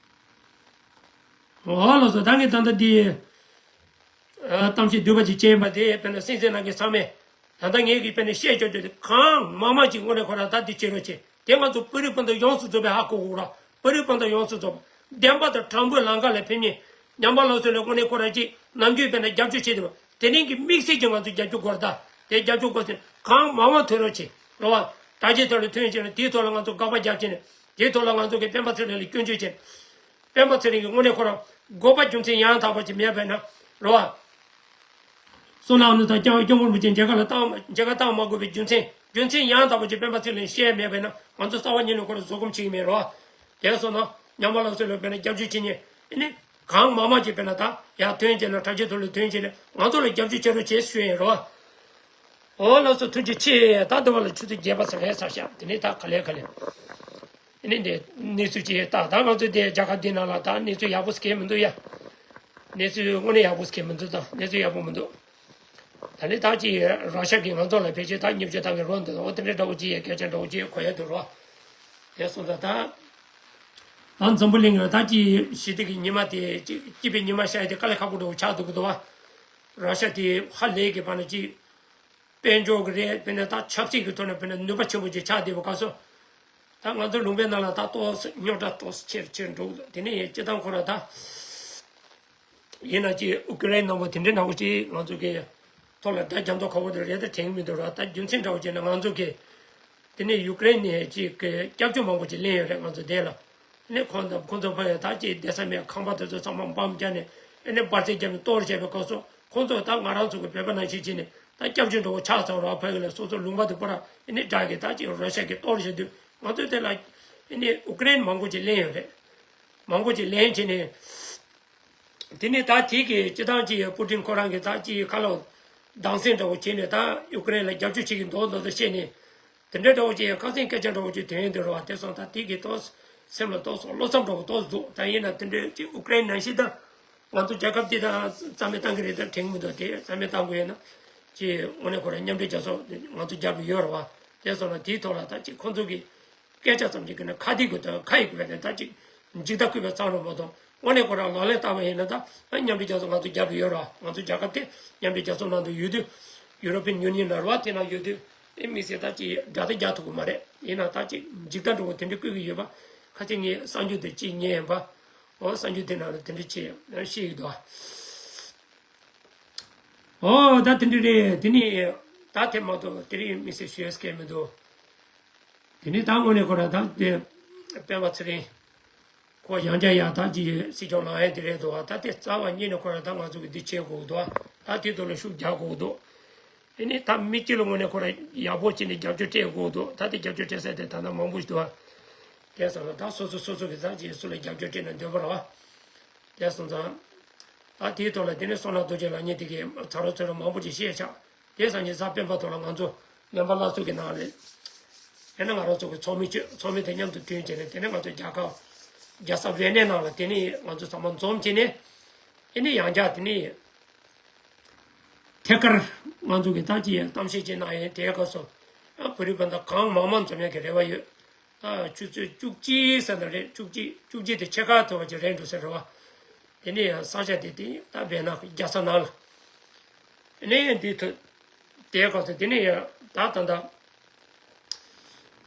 འོ་ལགས་སོ། ད་ངས་ད་ལྟ་འདི་ཨ་གཏམ་བཤད་བསྡུས་པ་ཅིག་བྱས་པ་དེ་དཔེར་ན་གསན་གཟིགས་གནང་མཁན་ཚང་མས་ད་ལྟ་ངས་ཀྱིས་དཔེར་ན་བཤད་ཆོག་ཆོག་དེ་གང་མང་མང་ཅིག་དངོས་གནས་ཁོ་རང་ད་འདི་བྱེད་རོགས་བྱེད། དེ་ང་ཚོ་བོད་རིགས་སྤུན་ཟླ་ཡོངས་སུ་རྫོགས་པས་ཧ་གོ་དགོས་ར། བོད་རིགས་སྤུན་ཟླ་ཡོངས་སུ་རྫོགས་པ་བདེན་པ་དང་དྲང་པོའི་ལམ་ཁ་ལ་ཕེབས་མཁན་ཉམས་པ་སླར་གསོ་ལ་དངོས་གནས་ཁོ་རང་ཅིག་ནམ་རྒྱུན་དཔེར་ན་རྒྱབ་སྐྱོར་བྱེད་དེ་བ་དེ་རིང་གི་དམིགས་བསལ་གྱི་ང་ཚོ་རྒྱབ་སྐྱོར་དགོས་ར། ད་དེ་རྒྱབ་སྐྱོར་དགོས་ཟེར་གང་མང་མང་ཐོན་རོགས་བྱེད་རོགས་བ། དྲ་རྒྱའི་ཐོག་ལ་ཐོན་བྱས་ན་དེའི་ཐོག་ལ་ང་ཚོ་དགག་པ་རྒྱབ་བྱས་ནས་དེའི་ཐོག་ལ་ང་ཚོ་གི་སྤེན་པ་ཚེ་རིང་ལ་སྐྱོན་བརྗོད་བྱས། སྤེན་པ་ཚེ་རིང་གིས་དངོས་གནས་ཁོ་རང་དགོས་པ་རྒྱུ་མཚན་ཡང་དག་པ་ཅིག་མེད་པས་ན་རེད་བ། བསོད་ནམས་ནོར་བཟང་སྐྱབས་སྐྱབས་མགོན་རིན་པོ་ཆེ་མཇལ་ཁ་ལ་བཏང་མ་མཇལ་ཁ་བཏང་མ་དགོས་པའི་རྒྱུ་མཚན་རྒྱུ་མཚན་ཡང་དག་པ་ཅིག་སྤེན་པ་ཚེ་རིང་བཤད་མེད་པས་ན་ང་ཚོ་རྩ་བ་ཉིད་ནས་ཁོ་རང་བཟོད་སྒོམ་བྱེད་ཀྱི་མེད་རེད་བ། དེ་སོང་ན་ཉམས་པ་སླར་གསོ་ལ་དཔེར་ན་རྒྱབ་སྐྱོར་བྱེད་མཁན་ཨ་ནི་གང་མང་མང་ཅིག་དཔེར་ན་ད་ཡར་ཐོན་བྱས་ན་དྲ་རྒྱའི་ཐོག་ལ་ཐོན་བྱས་ན་ང་ཚོ་ལ་རྒྱབ་སྐྱོར་བྱེད་རོགས་བྱེད་ཞུ་ཡིན་རེད་བ། འོ་ལགས་སོ། ཐུགས་རྗེ་ཆེ། ད་འདི་བ་ལ་ཆུ་ཚོད་བརྒྱད་པ་ཟིན་ཚར་ཤག་དེ་ནས་ད་ག་ལེ་ག་ལེ། ཨ་ནི་འདི་གནས་ཚུལ་ཅིག་ད་ད་ང་ཚོ་འདི་རྒྱལ་ཁབ་འདི་ནང་ལ་ད་གནས་ཚུལ་ཡག་པོ་ཟེར་མཁན་མི་འདུག་ཡ། གནས་ཚུལ་དངོས་གནས་ཡག་པོ་ཟེར་མཁན་མི་འདུག་ད་གནས་ཚུལ་ཡག་པོ་མི་འདུག་ད་ནི་ད་ཅིག་ར་ཤ་གིས་ང་ཚོ་ལ་ཕལ་ཆེར་ད་བརྙས་བཅོས་བཏང་གི་རོགས་འདུག་འོ་དེ་འདྲའི་འདྲ་བོ་ཅིག་ཡ་སྐད་ཆ་འདྲ་བོ་ཅིག་གོ་ཡ་འདུག་རོགས། དེ་སོང་ཙང་ད་ད་འཛམ་བུ་གླིང་ལ་ད་ཅིག་ཞི་བདེ་གི་ཉི་མ་དེ་ཅིག་སྐྱིད་པའི་ཉི་མ་ཤར་ཡ་དེ་དཀའ་ལས་ཁག་པོ་འདྲ་བོ་ཆགས་འདུག་གི་འདུག་བ། ར་ཤ་དེ་ཧ་ལས་གི་བར་ན་ཅིག་དཔལ་འབྱོར་གྱི་རེད། དཔེར་ན་ད་ཆབ་སྲིད་ཀྱི་ཐོག་ནས་དཔེར་ན་ནུས་པ་ཆེན་པོ་ཅིག་ཆགས་བསྡད་པ་སྐབས་སུ། ད་ང་ཚོ་ལུང་པའི་ནང་ལ་ད་ཏོག་ཙམ་རྙོག་དྲ་ཏོག་ཙམ་ཆེར་ཆེར་འགྲོ་གི་འདུག་དེ་ནས་སྤྱི་བཏང་ཁོ་ར་ད་ཡིན་ན་ཅིག་ཨུ་ཀེ་རེན་ནང་པོ་དེ་འདྲའི་ནང་པོ་ཅིག་ང་ཚོ་གི་ཐོག་ལ་ད་རྒྱ་མཚོ་ཁ་བོ་དེ་རེད་ད་དྲན་གི་མི་འདུག་ར། ད་རྒྱུ་མཚན་འདྲ་བོ་བྱས་ན་ང་ཚོ་གི་དེ་ནས་ཡུ་ཀེ་རེན་ནས་ཅིག་གི་སྐྱབས་བཅོལ་མང་པོ་ཅིག་ལེན་ཡོད་རེད་ང་ཚོ་དེ་ལ། ཨ་ནི་ཁོང་དང་ཁོང་ཚོ་ཕ་ཡུལ་ད་ཅིག་བསྡད་ས་མེད། ཁང་པ་དེ་ཚོ་ཚང་མ་འབམ་བརྒྱབ་ནས་ཨ་ནི་འབར་རྫས་བརྒྱབ་ནས་གཏོར་བྱས་པའི་སྐབས་སུ་ཁོང་ཚོ་ད་ང་རང་ཚོ་གི་བོད་པ་ནང་བཞིན་བྱས་ནས་ད་སྐྱབས་བཅོལ་འདྲ་བོ་ཆགས་ཚར་བ་རེད། ཕ་ཡུལ་ལ་སོ་སོ་ལུང་པ་དེ་པུ་ར་ཨ་ནི་དགྲ་གིས་ད་ཅིག་རོ་ཤ་གིས་གཏོར་བྱས་དུས་ང་ཚོས་དེ་ལ་ཨ་ནི་ཨུ་ཀེ་རེན་མང་པོ་ཅིག་ལེན་ཡོད་རེད། མང་པོ་ཅིག་ལེན་བྱས་ནས་དེ་ནས་ད་དེ་གི་སྤྱི་བཏང་ཅིག་པུ་ཏིན་ཁོ་རང་གིས་ད་ཅིག་ཁ་ལོ་སྡང་སེམས་འདྲ་བོ་བྱས་ནས་ད་ཨུ་ཀེ་རེན་ལ་རྒྱབ་སྐྱོར་བྱེད་ཀྱི་འདུག་འདུག་ད་བཤད་ནས། དེ་འདྲ་འདྲ་བོ་ཅིག་ཁ་སེང་སྐད་ཆ་འདྲ་བོ་ཅིག་དོན་དེ་རུ་བ་དེ་སོང་ད་དེ་གི་ཏོག་སེམས་ལ་ཏོག་སོང་བློ་འཚབ་འདྲ་བོ་ཏོག་འདུག་ད་ཡིན་ན་དེ་འདྲའི་ཅིག་ཨུ་ཀེ་རེན་ནང་བཞིན་ད་ང་ཚོ་རྒྱལ་ཁབ་འདི་ད་རྩ་མེད་བཏང་གི་རེད་ད་དྲན་གི་མི་འདུག་དེ་རྩ་མེད་བཏང་དགོས་ཡོད་ན་ཅིག་དངོས་གནས་ཁོ་རང་མཉམ་འབྲེལ་རྒྱལ་ཚོགས་ང་ཚོ་རྒྱབ་ལ་ཡོད་རེད་བ། དེ་སོང་ན་དེའི་ཐོག་ལ་ད་ཅིག་ཁོང་ཚོ་གི་སྐད་ཆ་ཙམ་ཅིག་གི་ན་ཁ་དེ་གི་ད་ཁ་ཡི་གི་བས་ནས་ད་ཅིག་འཇིགས་སྐྲག་སྐུལ་བའི་རྩ་རུ་མ་གཏོང་། དངོས་གནས་ཁོ་རང་ལག་ལེན་བསྟར་བ་ཡིན་ན་ད་མཉམ་འབྲེལ་རྒྱལ་ཚོགས་ང་ཚོ་རྒྱབ་ལ་ཡོད་ར། ང་ཚོ་རྒྱལ་ཁབ་དེ་མཉམ་འབྲེལ་རྒྱལ་ཚོགས་ནང་དུ་ཡོད་དུས་ཡུ་རོ་པིན་ཡུ་ནི་ཡན་ལ་ར་བ་དེ་ནང་ཡོད་དུས་དེ་དམིགས་བསལ་ད་ཅིག་དགྲ་ད་རྒྱག་ཐུབ་ཀྱི་མ་རེད། ཡིན་ན་ད་ཅིག་འཇིགས་སྐྲག་འདྲ་བོ་དེ་འདྲ་སྐུལ་གྱི་ཡོད་པ་ཁ་ཅིག་ངས་གསར་འགྱུར་དེ་ཅིག་ཉན་ཡིན་པ། འོ་གསར་འགྱུར་དེ་ནང་ལ་དེ་འདྲ་ཅིག་བཤད་ཀྱི་འདུག་ཨ། འོ་ད་དེ་འདྲ་རེད། དེ་ནས་ད་དེ་མ་གཏོགས་དེ་རིང་དམིགས་བསལ་ཞུ་ཡས་སྐད་མི་འདུག་དེ་ནས་ད་དངོས་གནས་ཁོ་རང་ད་དེ་སྤེན་པ་ཚེ་རིང་ཁོ་ཡང་བསྐྱར་ཡང་ད་ཅིག་སྲིད་སྐྱོང་ལངས་ཡ་དེ་རེད་འདུག་ད་དེ་རྩ་བ་ཉིད་ནས་ཁོ་རང་ད་ང་ཚོ་གི་འདི་བྱེད་དགོས་འདུག་ད་དེ་ཐོག་ལ་ཤུགས་རྒྱག་དགོས་འདུག་ཨ་ནི་ད་མི་སྤྱི་ལ་དངོས་གནས་ཁོ་རང་ཡག་པོ་བྱས་ནས་རྒྱབ་སྐྱོར་སྤྲད་དགོས་འདུག་ད་དེ་རྒྱབ་སྐྱོར་སྤྲད་ས་དེ་ད་ལྟ་མང་པོ་ཞིག་འདུག་དེ་སོང་ན་ད་སོ་སོ་སོ་སོ་གི་ད་ཅིག་སུ་ལ་རྒྱབ་སྐྱོར་སྤྲད་ན་འདོད་པ་རེད་བ། དེ་སོང་ཙང་། ད་དེའི་ཐོག་ལ་དེ་ནས་བསོད་ནམས་རྡོ་རྗེ་ལགས་ཉིད་དེ་གའི་ཚ་རོགས་ཚོ་རོགས་མང་པོ་ཅིག་བཤད་ཆགས། དེ་སང་ཉིན་གཟའ་སྤེན་པ་ཐོག་ལ་ང་ཚོ་ངན་པ་སླར་གསོ་གི་ནང་ལ། དེ་ནས་ང་རང་ཚོ་གི་ཚོགས་མི་བཅུ་ཚོགས་མི་དེ་མཉམ་དུ་བསྐྲུན་བྱས་ནས་དེ་ནས་ང་ཚོ་རྒྱལ་ཁབ་རྒྱལ་ས་ཝེ་ནེ་ནང་ལ་དེ་ནས་ང་ཚོ་ཚང་མ་འཛོམས་བྱས་ནས། དེ་ནས་ཡང་བསྐྱར་དེ་ནས་ཐད་ཀར་ང་ཚོ་གི་ད་ཅི་ཡང་གཏམ་བཤད་ཅིག་གནང་ཡས་དེའི་སྐབས་སུ་ཨ་བོད་རིགས་སྤུན་ཟླ་གང་མང་མང་འཛོམས་ཡག་གི་རེ་བ་ཡོད། ད་ཆུ་ཚོད་བཅུ་གཅིག་ཟེར་ན་རེད། བཅུ་གཅིག་བཅུ་གཅིག་དེ་ཕྱེད་ཀ་ཐུབ་པ་ཅིག་རེད་འགྲོ་ཟེར་རེད་བ། དེ་ནས་ཡང་ས་ཆ་དེ་དེ་ད་བས་ན་རྒྱལ་ས་ནང་ལ། དེ་ནས་ཡང་འདི་ཐུབ། དེའི་སྐབས་སུ་དེ་ནས་ཡང་ད་ད་ད།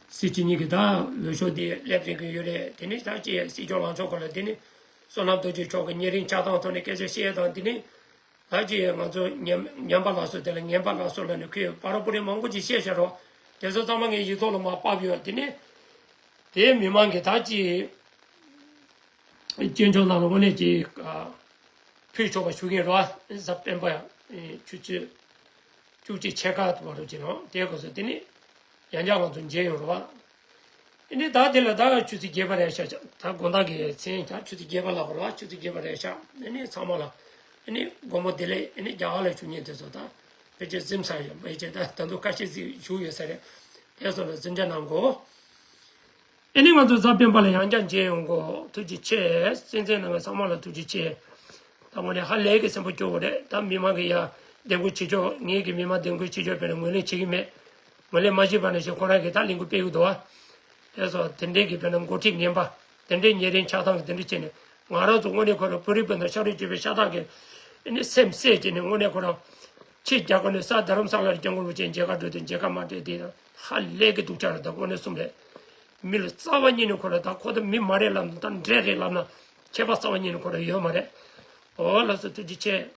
སྲིད་སྤྱི་གཉིས་ཀྱི་ད་འོས་ཤོག་དེ་སླེབས་རེད་གི་ཡོད་རེད། དེ་ནས་ད་ཅི་སྲིད་སྐྱོང་ལངས་ཕྱོགས་སྐོར་ལ་དེ་ནས་བསོད་ནམས་རྡོ་རྗེ་མཆོག་གི་ཉེ་རིང་ཆགས་སྟངས་ཐོག་ནས་སྐད་ཆ་བཤད་དང་དེ་ནས། ད་ཅི་ང་ཚོ་ཉམས་ཉམས་པ་ལགས་སོ་དེ་ལ་ངན་པ་ལགས་སོ་ལབ་ནས་ཁོས་བར་པོ་རིང་མང་པོ་ཅིག་བཤད་བཞག་རོགས། དེ་ཚོ་ཚང་མ་ངས་ཡིག་ཐོག་ལ་མར་ཕབ་ཡོད། དེ་ནས་ དེའི་མི་མང་གིས་ད་ཅི་སྐྱོན་ཆོག་ནང་ལ་དངོས་གནས་ཀྱི་ཕུལ་ཆོག་པ་ཞུ་མཁན་རེད་བ། གཟའ་སྤེན་པ་ཡང་ཆུ་ཚོད་བཅུ་གཅིག་ཕྱེད་ཀ་བར་དུ་ཅི་ལོང་དེའི་སྐབས་སུ་དེ་ནི་ཡང་བསྐྱར་ང་ཚོ་མཇལ་ཡོང་རེད་བ། ཨ་ནི་ད་དེ་ལ་ད་ཆུ་ཚོད་བརྒྱད་པ་རེད་ཤག་ད་དགོང་དག་གི་མཚན་ད་ཆུ་ཚོད་བརྒྱད་པ་ལ་བར་བ་ཆུ་ཚོད་བརྒྱད་པ་རེད་ཤག་ཨ་ནི་ཚང་མ་ལ་ཨ་ནི་དགོང་མོ་བདེ་ལེགས། ཨ་ནི་རྒྱ་གར་ལ་བཞུགས་མཁན་དེ་ཚོ་ད་ཕལ་ཆེར་གཟིམས་ཚར་ཡོད། ཕལ་ཆེར་ད་ད་དུང་ཁ་ཤས་ཅིག་བཞུགས་ཡོད་ས་རེད། དེ་ཚོ་ལ་གཟིམ་འཇག་གནང་དགོས། ཨ་ནི་ང་ཚོ་གཟའ་སྤེན་པ་ལ་ཡང་བསྐྱར་མཇལ་ཡོང་གོ། ཐུགས་རྗེ་ཆེ། གསན་གཟིགས་གནང་མཁན་ཚང་མ་ལ་ཐུགས་རྗེ་ཆེ། ད་དངོས་གནས་ཧ་ལས་ཀྱི་སེམས་པ་སྐྱོ་བོ་རེད། ད་མི་མང་གི་ཡ་འདེམས་བསྐོ་བྱེད་ཕྱོགས། ངེད་ཀྱི་མི་མང་འདེམས་བསྐོ་བྱེད་ཕྱོགས་དཔེར་ན་ངོས་ལེན་བྱེད་ཀྱི་མེད། ངོས་ལེན་མ་བྱས་པ་ནང་བཞིན་ཁོ་རང་གིས་ད་ལས་འགུལ་སྤེལ་གྱི་འདུག་བ། དེ་ཚོ་དེ་འདྲའི་གི་དཔེར་ན་འགོ་ཁྲིད་ངན་པ། དེ་འདྲའི་ཉེ་རིང་ཆགས་སྡང་གི་དེ་འདྲ་བྱས་ནས་ང་རང་ཚོ་དངོས་གནས་ཁོ་རང་བོད་རིགས་སྤུན་ཟླ་ཤ་རུས་གཅིག་པའི་ཤ་སྟག་གི་ཨ་ནི་སེམས་བསད་བྱས་ནས་དངོས་གནས་ཁོ་རང་ཕྱི་རྒྱལ་ཁབ་ནས་ས་རྡ་རམ་ས་ལ་རུ་སྐྱབས་མགོན་རིན་པོ་ཆེ་མཇལ་ཁ་འགྲོ་དུས་མཇལ་ཁ་མ་སྤྲད་དེ་ཧ་ལས་ཀྱི་སྡུག་ཅག་རེད། ད་དངོས་གནས་གསུམ་རེད། མི་ལ་རྩ་བ་ཉིད་ནས་ཁོ་རང་ད་ཁོ་ད་མི་མ་རེད་ལབ་ན་ད་འདྲེ་རེད་ལབ་ན་ཁྱད་པར་རྩ་བ་ཉིད་ནས་ཁོ་རང་ཡོད་མ་རེད། འོ་ལགས་སོ། ཐུགས་རྗེ་ཆེ།